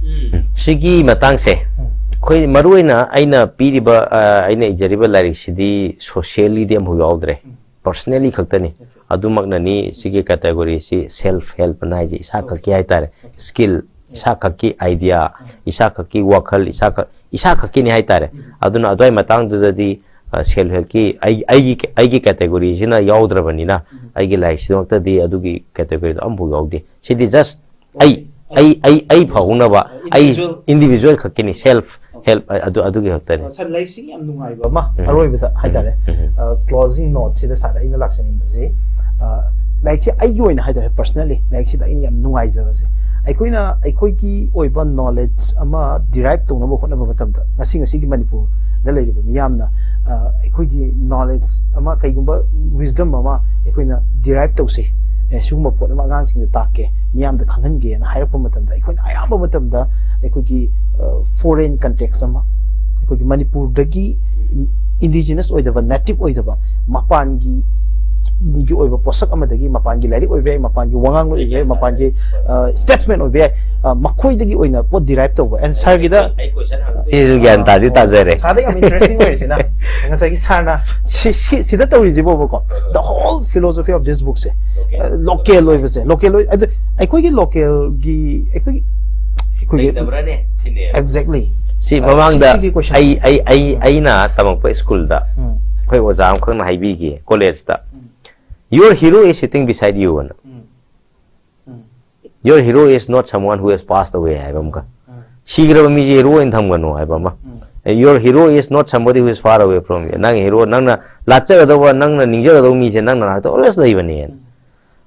ꯎꯝ, ꯁꯤꯒꯤ ꯃꯇꯥꯡꯁꯦ ꯑꯩꯈꯣꯏ ꯃꯔꯨ ꯑꯣꯏꯅ ꯑꯩꯅ ꯄꯤꯔꯤꯕ, ꯑ, ꯑꯩꯅ ꯏꯖꯔꯤꯕ ꯂꯥꯏꯔꯤꯛꯁꯤꯗꯤ ꯁꯣꯁꯤꯌꯦꯜꯂꯤꯗꯤ ꯑꯃꯐꯥꯎ ꯌꯥꯎꯗ꯭ꯔꯦ, ꯄꯔꯁꯅꯦꯂꯤ ꯈꯛꯇꯅꯤ꯫ ꯑꯗꯨꯃꯛꯅꯅꯤ ꯁꯤꯒꯤ ꯀꯦꯇꯦꯒꯣꯔꯤꯁꯤ ꯁꯦꯜꯐ ꯍꯦꯜꯞ ꯑꯅ ꯍꯥꯏꯁꯦ, ꯏꯁꯥ ꯈꯛꯀꯤ ꯍꯥꯏꯇꯥꯔꯦ꯫ ꯁ꯭ꯀꯤꯜ, ꯏꯁꯥ ꯈꯛꯀꯤ ꯑꯥꯏꯗꯤꯌꯥ, ꯏꯁꯥ ꯈꯛꯀꯤ ꯋꯥꯈꯜ, ꯏꯁꯥ ꯈꯛ ꯏꯁꯥ ꯈꯛꯀꯤꯅꯤ ꯍꯥꯏꯇꯥꯔꯦ꯫ ꯑꯗꯨꯅ ꯑꯗꯨꯋꯥꯏ ꯃꯇꯥꯡꯗꯨꯗꯗꯤ ꯁꯦꯜꯐ ꯍꯦꯜꯞꯀꯤ ꯑꯩ ꯑꯩꯒꯤ ꯑꯩꯒꯤ ꯀꯦꯇꯦꯒꯣꯔꯤꯁꯤꯅ ꯌꯥꯎꯗ꯭ꯔꯕꯅꯤꯅ ꯑꯩꯒꯤ ꯂꯥꯏꯔꯤꯛꯁꯤꯃꯛꯇꯗꯤ ꯑꯗꯨꯒꯤ ꯀꯦꯇꯦꯒꯣꯔꯤꯗꯣ ꯑꯃꯐꯥꯎ ꯌꯥꯎꯗꯦ꯫ ꯁꯤꯗꯤ ꯖꯁ ꯑꯩ ꯑꯩ ꯑꯩ ꯑꯩ ꯐꯍꯧꯅꯕ, ꯑꯩ ꯏꯟꯗꯤꯕꯤꯖꯨꯋꯦꯜ ꯈꯛꯀꯤꯅꯤ, ꯁꯦꯜꯐ ꯍꯦꯜꯞ ꯑꯗꯨ ꯑꯗꯨꯒꯤ ꯈꯛꯇꯅꯤ꯫ ꯁꯥꯔ, ꯂꯥꯏꯔꯤꯛꯁꯤꯒꯤ ꯌꯥꯝ ꯅꯨꯡꯉꯥꯏꯕ ꯑꯃ ꯑꯔꯣꯏꯕꯗ ꯍꯥꯏꯇꯥꯔꯦ, ꯀ꯭ꯂꯣꯖꯤꯡ ꯅꯣꯠꯁꯤꯗ ꯁꯥꯔꯗ ꯑꯩꯅ ꯂꯥꯛꯆꯅꯤꯡꯕꯁꯦ, ꯑ, ꯂꯥꯏꯔꯤꯛꯁꯦ ꯑꯩꯒꯤ ꯑꯣꯏꯅ ꯍꯥꯏꯇꯥꯔꯦ, ꯄꯔꯁꯅꯦꯜꯂꯤ ꯂꯥꯏꯔꯤꯛꯁꯤꯗ ꯑꯩꯅ ꯌꯥꯝ ꯅꯨꯡꯉꯥꯏꯖꯕꯁꯦ, ꯑꯩꯈꯣꯏꯅ ꯑꯩꯈꯣꯏꯒꯤ ꯑꯣꯏꯕ ꯅꯣꯂꯦꯖ ꯑꯃ ꯗꯤꯔꯥꯏꯞ ꯇꯧꯅꯕ ꯍꯣꯠꯅꯕ ꯃꯇꯝꯗ, ꯉꯁꯤ ꯉꯁꯤꯒꯤ ꯃꯅꯤꯄꯨꯔꯗ ꯂꯩꯔꯤꯕ ꯃꯤꯌꯥꯝꯅ, ꯑ, ꯑꯩꯈꯣꯏꯒꯤ ꯅꯣꯂꯦꯖ ꯑꯃ, ꯀꯩꯒꯨꯝꯕ ꯋꯤꯁꯗꯝ ꯑꯃ ꯑꯩꯈꯣꯏꯅ ꯗꯤꯔꯥꯏꯞ ꯇꯧꯁꯤ, ꯑꯦ, ꯁꯤꯒꯨꯝꯕ ꯄꯣꯠ ꯑꯃ ꯑꯉꯥꯡꯁꯤꯡꯗ ꯇꯥꯛꯀꯦ, ꯃꯤꯌꯥꯝꯗ ꯈꯪꯍꯟꯒꯦꯅ ꯍꯥꯏꯔꯛꯄ ꯃꯇꯝꯗ, ꯑꯩꯈꯣꯏꯅ ꯑꯌꯥꯝꯕ ꯃꯇꯝꯗ ꯑꯩꯈꯣꯏꯒꯤ, ꯑ, ꯐꯣꯔꯦꯟ ꯀꯟꯇꯦꯛꯁ ꯑꯃ, ꯑꯩꯈꯣꯏꯒꯤ ꯃꯅꯤꯄꯨꯔꯗꯒꯤ ꯏꯟꯗꯤꯖꯤꯅꯁ ꯑꯣꯏꯗꯕ, ꯅꯦꯇꯤꯚ ꯑꯣꯏꯗꯕ, ꯃꯄꯥꯟꯒꯤ ꯒꯤ ꯑꯣꯏꯕ ꯄꯣꯠꯁꯛ ꯑꯃꯗꯒꯤ, ꯃꯄꯥꯟꯒꯤ ꯂꯥꯏꯔꯤꯛ ꯑꯣꯏꯕ ꯌꯥꯏ, ꯃꯄꯥꯟꯒꯤ ꯋꯥꯉꯥꯡꯂꯣꯏ ꯑꯣꯏꯕ ꯌꯥꯏ, ꯃꯄꯥꯟꯒꯤ, ꯑ, ꯁ꯭ꯇꯦꯠꯁꯃꯦꯟ ꯑꯣꯏꯕ ꯌꯥꯏ, ꯑ, ꯃꯈꯣꯏꯗꯒꯤ ꯑꯣꯏꯅ ꯄꯣꯠ ꯗꯤꯔꯥꯏꯞ ꯇꯧꯕ꯫ ꯑꯦꯟ ꯁꯥꯔꯒꯤꯗ ꯁꯤꯁꯨ ꯒ꯭ꯌꯥꯟ ꯇꯥꯗꯤ ꯇꯥꯖꯔꯦ꯫ ꯁꯥꯔꯗ ꯌꯥꯝ ꯏꯟꯇꯔꯦꯁꯇꯤꯡ ꯑꯣꯏꯔꯤꯁꯤꯅ, ꯉꯁꯥꯏꯒꯤ ꯁꯥꯔꯅ ꯁꯤ, ꯁꯤ, ꯁꯤꯗ ꯇꯧꯔꯤꯁꯤꯕꯣꯕꯀꯣ, the whole philosophy of this bookꯁꯦ, ꯂꯣꯀꯦꯜ ꯑꯣꯏꯕꯁꯦ, ꯂꯣꯀꯦꯜ ꯑꯣꯏ, ꯑꯗꯨ ꯑꯩꯈꯣꯏꯒꯤ ꯂꯣꯀꯦꯜꯒꯤ, ꯑꯩꯈꯣꯏꯒꯤ, ꯑꯩꯈꯣꯏꯒꯤ ꯂꯩꯇꯕ꯭ꯔꯥꯅꯦ ꯁꯤꯅꯦ꯫ ꯑꯦꯛꯖꯦꯛꯂꯤ꯫ ꯁꯤ ꯑ, ꯃꯃꯥꯡꯗ ꯁꯤ-, ꯁꯤꯒꯤ question꯫ ꯑꯩ ꯑꯩ ꯑꯩ ꯑꯩꯅ ꯇꯝꯃꯛꯄ ꯁ꯭ꯀꯨꯜꯗ ꯎꯝ, ꯑꯩꯈꯣꯏ ꯑꯣꯖꯥ ꯑꯃꯈꯛꯅ ꯍꯥꯏꯕꯤꯈꯤ, ꯀꯣꯂꯦꯖꯇ, "Your hero is sitting beside you" ꯑꯅ꯫ ꯎꯝ, ꯎꯝ, "Your hero is not someone who has passed away" ꯍꯥꯏꯕ ꯑꯃꯒ, ꯎꯝ, "ꯁꯤꯈ꯭ꯔꯕ ꯃꯤꯁꯦ ꯍꯦꯔꯣ ꯑꯣꯏꯅ ꯊꯝꯒꯅꯨ" ꯍꯥꯏꯕ ꯑꯃ, ꯎꯝ, "Your hero is not somebody who is far away from you." ꯅꯪ ꯍꯦꯔꯣ, ꯅꯪꯅ ꯂꯥꯠꯆꯒꯗꯧꯕ, ꯅꯪꯅ ꯅꯤꯡꯖꯒꯗꯧꯕ ꯃꯤꯁꯦ ꯅꯪ ꯅꯅꯥꯛꯇ ꯑꯣꯜꯋꯦꯁ ꯂꯩꯕꯅꯦꯅ꯫ ꯎꯝ,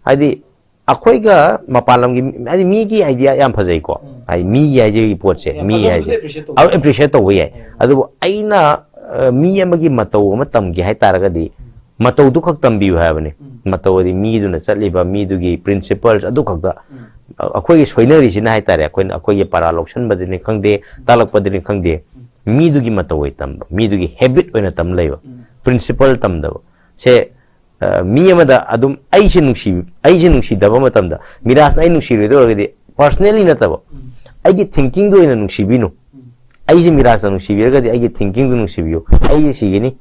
ꯍꯥꯏꯗꯤ ꯑꯩꯈꯣꯏꯒ ꯃꯄꯥꯟ ꯂꯝꯒꯤ, ꯍꯥꯏꯗꯤ ꯃꯤꯒꯤ ꯑꯥꯏꯗꯤꯌꯥ ꯌꯥꯝ ꯐꯖꯩꯀꯣ, ꯎꯝ, ꯍꯥꯏꯗꯤ ꯃꯤꯒꯤ ꯍꯥꯏꯁꯤꯒꯤ ꯄꯣꯠꯁꯦ, ꯌꯥꯝ ꯃꯤ ꯐꯖꯕꯁꯨ ꯍꯥꯏꯁꯦ ꯑꯦꯄ꯭ꯔꯤꯁꯤꯌꯦꯠ ꯇꯧꯕ ꯌꯥꯏ꯫ ꯑꯦꯄ꯭ꯔꯤꯁꯤꯌꯦꯠ ꯇꯧꯕ ꯌꯥꯏ꯫ ꯎꯝ, ꯑꯗꯨꯕꯨ ꯑꯩꯅ, ꯑ, ꯃꯤ ꯑꯃꯒꯤ ꯃꯇꯧ ꯑꯃ ꯇꯝꯒꯦ ꯍꯥꯏꯇꯥꯔꯒꯗꯤ ꯎꯝ, ꯃꯇꯧꯗꯨ ꯈꯛ ꯇꯝꯕꯤꯌꯨ ꯍꯥꯏꯕꯅꯤ꯫ ꯎꯝ, ꯃꯇꯧ ꯑꯗꯤ ꯃꯤꯗꯨꯅ ꯆꯠꯂꯤꯕ ꯃꯤꯗꯨꯒꯤ ꯄ꯭ꯔꯤꯟꯁꯤꯄꯜꯁ ꯑꯗꯨ ꯈꯛꯇ꯫ ꯎꯝ, ꯑ-, ꯑꯩꯈꯣꯏꯒꯤ ꯁꯣꯏꯅꯔꯤꯁꯤꯅ ꯍꯥꯏꯇꯥꯔꯦ, ꯑꯩꯈꯣꯏꯅ, ꯑꯩꯈꯣꯏꯒꯤ ꯄꯔꯥ ꯂꯧꯁꯟꯕꯗꯅꯤ ꯈꯪꯗꯦ, ꯇꯥꯛꯂꯛꯄꯗꯅꯤ ꯈꯪꯗꯦ, ꯎꯝ, ꯃꯤꯗꯨꯒꯤ ꯃꯇꯧ ꯑꯣꯏ ꯇꯝꯕ, ꯃꯤꯗꯨꯒꯤ ꯍꯦꯕꯤꯠ ꯑꯣꯏꯅ ꯇꯝ ꯂꯩꯕ, ꯄ꯭ꯔꯤꯟꯁꯤꯄꯜ ꯇꯝꯗꯕ꯫ ꯁꯦ, ꯑ, ꯃꯤ ꯑꯃꯗ ꯑꯗꯨꯝ ꯑꯩꯁꯦ ꯅꯨꯡꯁꯤ, ꯑꯩꯁꯦ ꯅꯨꯡꯁꯤꯗꯕ ꯃꯇꯝꯗ, ꯃꯤꯔꯥꯖꯅ ꯑꯩ ꯅꯨꯡꯁꯤꯔꯣꯏꯗꯣꯏ ꯑꯣꯏꯔꯒꯗꯤ, ꯄꯔꯁꯅꯦꯜꯂꯤ ꯅꯠꯇꯕ, ꯑꯩꯒꯤ ꯊꯤꯡꯀꯤꯡꯗꯣ ꯑꯣꯏꯅ ꯅꯨꯡꯁꯤꯕꯤꯅꯨ꯫ ꯑꯩꯁꯦ ꯃꯤꯔꯥꯖꯅ ꯅꯨꯡꯁꯤꯕꯤꯔꯒꯗꯤ, ꯑꯩꯒꯤ ꯊꯤꯡꯀꯤꯡꯗꯣ ꯅꯨꯡꯁꯤꯕꯤꯌꯨ꯫ ꯑꯩꯁꯦ ꯁꯤꯒꯅꯤ,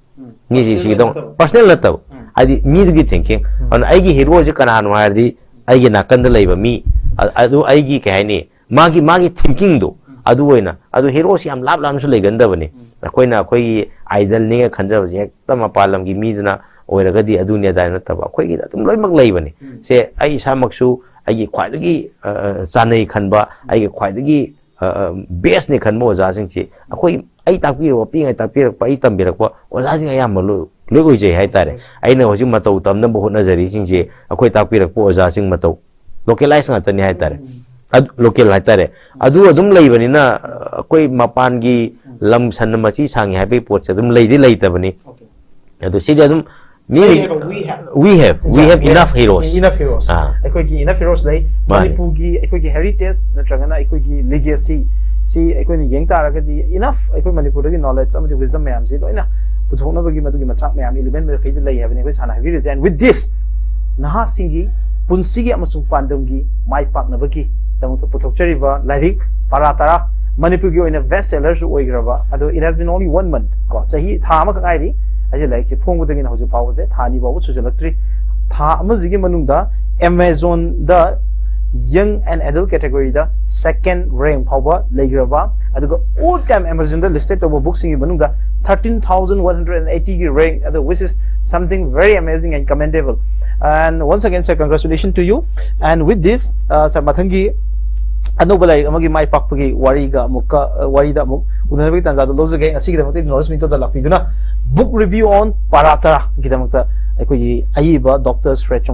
ꯃꯤꯁꯦ ꯁꯤꯒꯗꯧ, ꯄꯔꯁꯅꯦꯜ ꯅꯠꯇꯕ, ꯍꯥꯏꯗꯤ ꯃꯤꯗꯨꯒꯤ ꯊꯤꯡꯀꯤꯡ꯫ ꯑꯗꯨꯅ ꯑꯩꯒꯤ ꯍꯤꯔꯣꯁꯦ ꯀꯅꯥꯅꯣ ꯍꯥꯏꯔꯗꯤ, ꯑꯩꯒꯤ ꯅꯥꯀꯟꯗ ꯂꯩꯕ ꯃꯤ, ꯑ-, ꯑꯗꯨ ꯑꯩꯒꯤ, ꯀꯩ ꯍꯥꯏꯅꯤ, ꯃꯥꯒꯤ, ꯃꯥꯒꯤ ꯊꯤꯡꯀꯤꯡꯗꯣ ꯑꯗꯨ ꯑꯣꯏꯅ, ꯑꯗꯨ ꯍꯤꯔꯣꯁꯤ ꯌꯥꯝ ꯂꯥꯞ ꯂꯥꯞꯅꯁꯨ ꯂꯩꯒꯟꯗꯕꯅꯤ꯫ ꯑꯩꯈꯣꯏꯅ ꯑꯩꯈꯣꯏꯒꯤ ꯑꯥꯏꯗꯜꯅꯤꯒ ꯈꯟꯖꯕꯁꯦ ꯍꯦꯛꯇ ꯃꯄꯥꯟ ꯂꯝꯒꯤ ꯃꯤꯗꯨꯅ ꯑꯣꯏꯔꯒꯗꯤ ꯑꯗꯨꯅꯤ ꯑꯗꯥꯏ ꯅꯠꯇꯕ, ꯑꯩꯈꯣꯏꯒꯤꯗ ꯑꯗꯨꯝ ꯂꯣꯏꯅꯃꯛ ꯂꯩꯕꯅꯤ꯫ ꯁꯦ, ꯑꯩ ꯏꯁꯥꯃꯛꯁꯨ ꯑꯩꯒꯤ ꯈ꯭ꯋꯥꯏꯗꯒꯤ, ꯑ, ꯑ, ꯆꯥꯅꯩ ꯈꯟꯕ, ꯑꯩꯒꯤ ꯈ꯭ꯋꯥꯏꯗꯒꯤ, ꯑ, ꯑ, ꯕꯦꯁꯅꯤ ꯈꯟꯕ ꯑꯣꯖꯥꯁꯤꯡꯁꯤ ꯑꯩꯈꯣꯏ, ꯑꯩ ꯇꯥꯛꯄꯤꯔꯛꯄ, ꯄꯤꯛꯏꯉꯩ ꯇꯥꯛꯄꯤꯔꯛꯄ, ꯑꯩ ꯇꯝꯕꯤꯔꯛꯄ ꯑꯣꯖꯥꯁꯤꯡ ꯑꯌꯥꯝꯕ ꯂꯣꯏ, ꯂꯣꯏ ꯑꯣꯏꯖꯩ ꯍꯥꯏꯇꯥꯔꯦ꯫ ꯑꯩꯅ ꯍꯧꯖꯤꯛ ꯃꯇꯧ ꯇꯝꯅꯕ ꯍꯣꯠꯅꯖꯔꯤꯁꯤꯡꯁꯦ ꯑꯩꯈꯣꯏ ꯇꯥꯛꯄꯤꯔꯛꯄ ꯑꯣꯖꯥꯁꯤꯡ ꯃꯇꯧ, ꯂꯣꯀꯦꯂꯥꯏꯁ ꯉꯥꯛꯇꯅꯤ ꯍꯥꯏꯇꯥꯔꯦ꯫ ꯑꯗꯨ ꯂꯣꯀꯦꯜ ꯍꯥꯏꯇꯥꯔꯦ꯫ ꯑꯗꯨ ꯑꯗꯨꯝ ꯂꯩꯕꯅꯤꯅ, ꯑ, ꯑꯩꯈꯣꯏ ꯃꯄꯥꯟꯒꯤ ꯂꯝ ꯁꯟꯅ ꯃꯆꯤ ꯁꯥꯡꯉꯤ ꯍꯥꯏꯕꯒꯤ ꯄꯣꯠꯁꯦ ꯑꯗꯨꯝ ꯂꯩꯗꯤ ꯂꯩꯇꯕꯅꯤ꯫ ꯑꯗꯨ ꯁꯤꯗꯤ ꯑꯗꯨꯝ ꯃꯤ, we have, we have, we have enough heroes. Enough heroes. ꯑꯥ꯫ ꯑꯩꯈꯣꯏꯒꯤ enough heroes ꯂꯩ꯫ ꯃꯥꯅꯤ꯫ ꯃꯅꯤꯄꯨꯔꯒꯤ ꯑꯩꯈꯣꯏꯒꯤ heritage ꯅꯠꯇ꯭ꯔꯒꯅ ꯑꯩꯈꯣꯏꯒꯤ legacy ꯁꯤ ꯑꯩꯈꯣꯏꯅ ꯌꯦꯡ ꯇꯥꯔꯒꯗꯤ, enough ꯑꯩꯈꯣꯏ ꯃꯅꯤꯄꯨꯔꯗꯒꯤ knowledge ꯑꯃꯗꯤ wisdom ꯃꯌꯥꯝꯁꯤ ꯂꯣꯏꯅ ꯄꯨꯊꯣꯛꯅꯕꯒꯤ ꯃꯗꯨꯒꯤ ꯃꯆꯥꯛ ꯃꯌꯥꯝ, element ꯃꯈꯩꯗꯨ ꯂꯩ ꯍꯥꯏꯕꯅꯤ ꯑꯩꯈꯣꯏ ꯁꯥꯟꯅ ꯍꯥꯏꯕꯤꯔꯤꯁꯦ꯫ And with this, ꯅꯍꯥꯁꯤꯡꯒꯤ ꯄꯨꯟꯁꯤꯒꯤ ꯑꯃꯁꯨꯡ ꯄꯥꯟꯗꯝꯒꯤ ꯃꯥꯏ ꯄꯥꯛꯅꯕꯒꯤꯗꯃꯛꯇ ꯄꯨꯊꯣꯛꯆꯔꯤꯕ ꯂꯥꯏꯔꯤꯛ ꯄꯥꯔꯥ ꯇꯔꯥ, ꯃꯅꯤꯄꯨꯔꯒꯤ ꯑꯣꯏꯅ best seller ꯁꯨ ꯑꯣꯏꯈ꯭ꯔꯕ, ꯑꯗꯣ it has been only one month ꯀꯣ, ꯆꯍꯤ, ꯊꯥ ꯑꯃꯈꯛ ꯉꯥꯏꯔꯤ ꯑꯩꯁꯦ ꯂꯥꯏꯔꯤꯛꯁꯦ ꯐꯣꯡꯕꯗꯒꯤꯅ ꯍꯧꯖꯤꯛ ꯐꯥꯎꯕꯁꯦ, ꯊꯥ ꯑꯅꯤ ꯐꯥꯎꯕ ꯁꯨꯖꯜꯂꯛꯇ꯭ꯔꯤ꯫ ꯊꯥ ꯑꯃꯁꯤꯒꯤ ꯃꯅꯨꯡꯗ Amazon the young and adult category the second rank ꯐꯥꯎꯕ ꯂꯩꯈ꯭ꯔꯕ, ꯑꯗꯨꯒ all time Amazon ꯗ listed ꯇꯧꯕ book ꯁꯤꯡꯒꯤ ꯃꯅꯨꯡꯗ thirteen thousand one hundred and eighty ꯒꯤ rank, ꯑꯗꯨ which is something very amazing and commendable. And once again, sir, congratulations to you. And with this, uh, sir, ꯃꯊꯪꯒꯤ ꯑꯅꯧꯕ ꯂꯥꯏꯔꯤꯛ ꯑꯃꯒꯤ ꯃꯥꯏ ꯄꯥꯛꯄꯒꯤ ꯋꯥꯔꯤꯒ ꯑꯃꯨꯛꯀ, ꯑ, ꯋꯥꯔꯤꯗ ꯑꯃꯨꯛ ꯎꯅꯅꯕꯒꯤ ꯇꯥꯟꯖꯥꯗꯨ ꯂꯧꯖꯒꯦ꯫ ꯉꯁꯤꯒꯤꯗꯃꯛꯇ Knowledge Mentor ꯗ ꯂꯥꯛꯄꯤꯗꯨꯅ book review on ꯄꯥꯔꯥ ꯇꯔꯥ ꯒꯤꯗꯃꯛꯇ ꯑꯩꯈꯣꯏꯒꯤ ꯑꯏꯕ ꯗꯣꯛꯇꯔ ꯁ꯭ꯔꯦ ꯆꯣꯡꯊꯥꯝ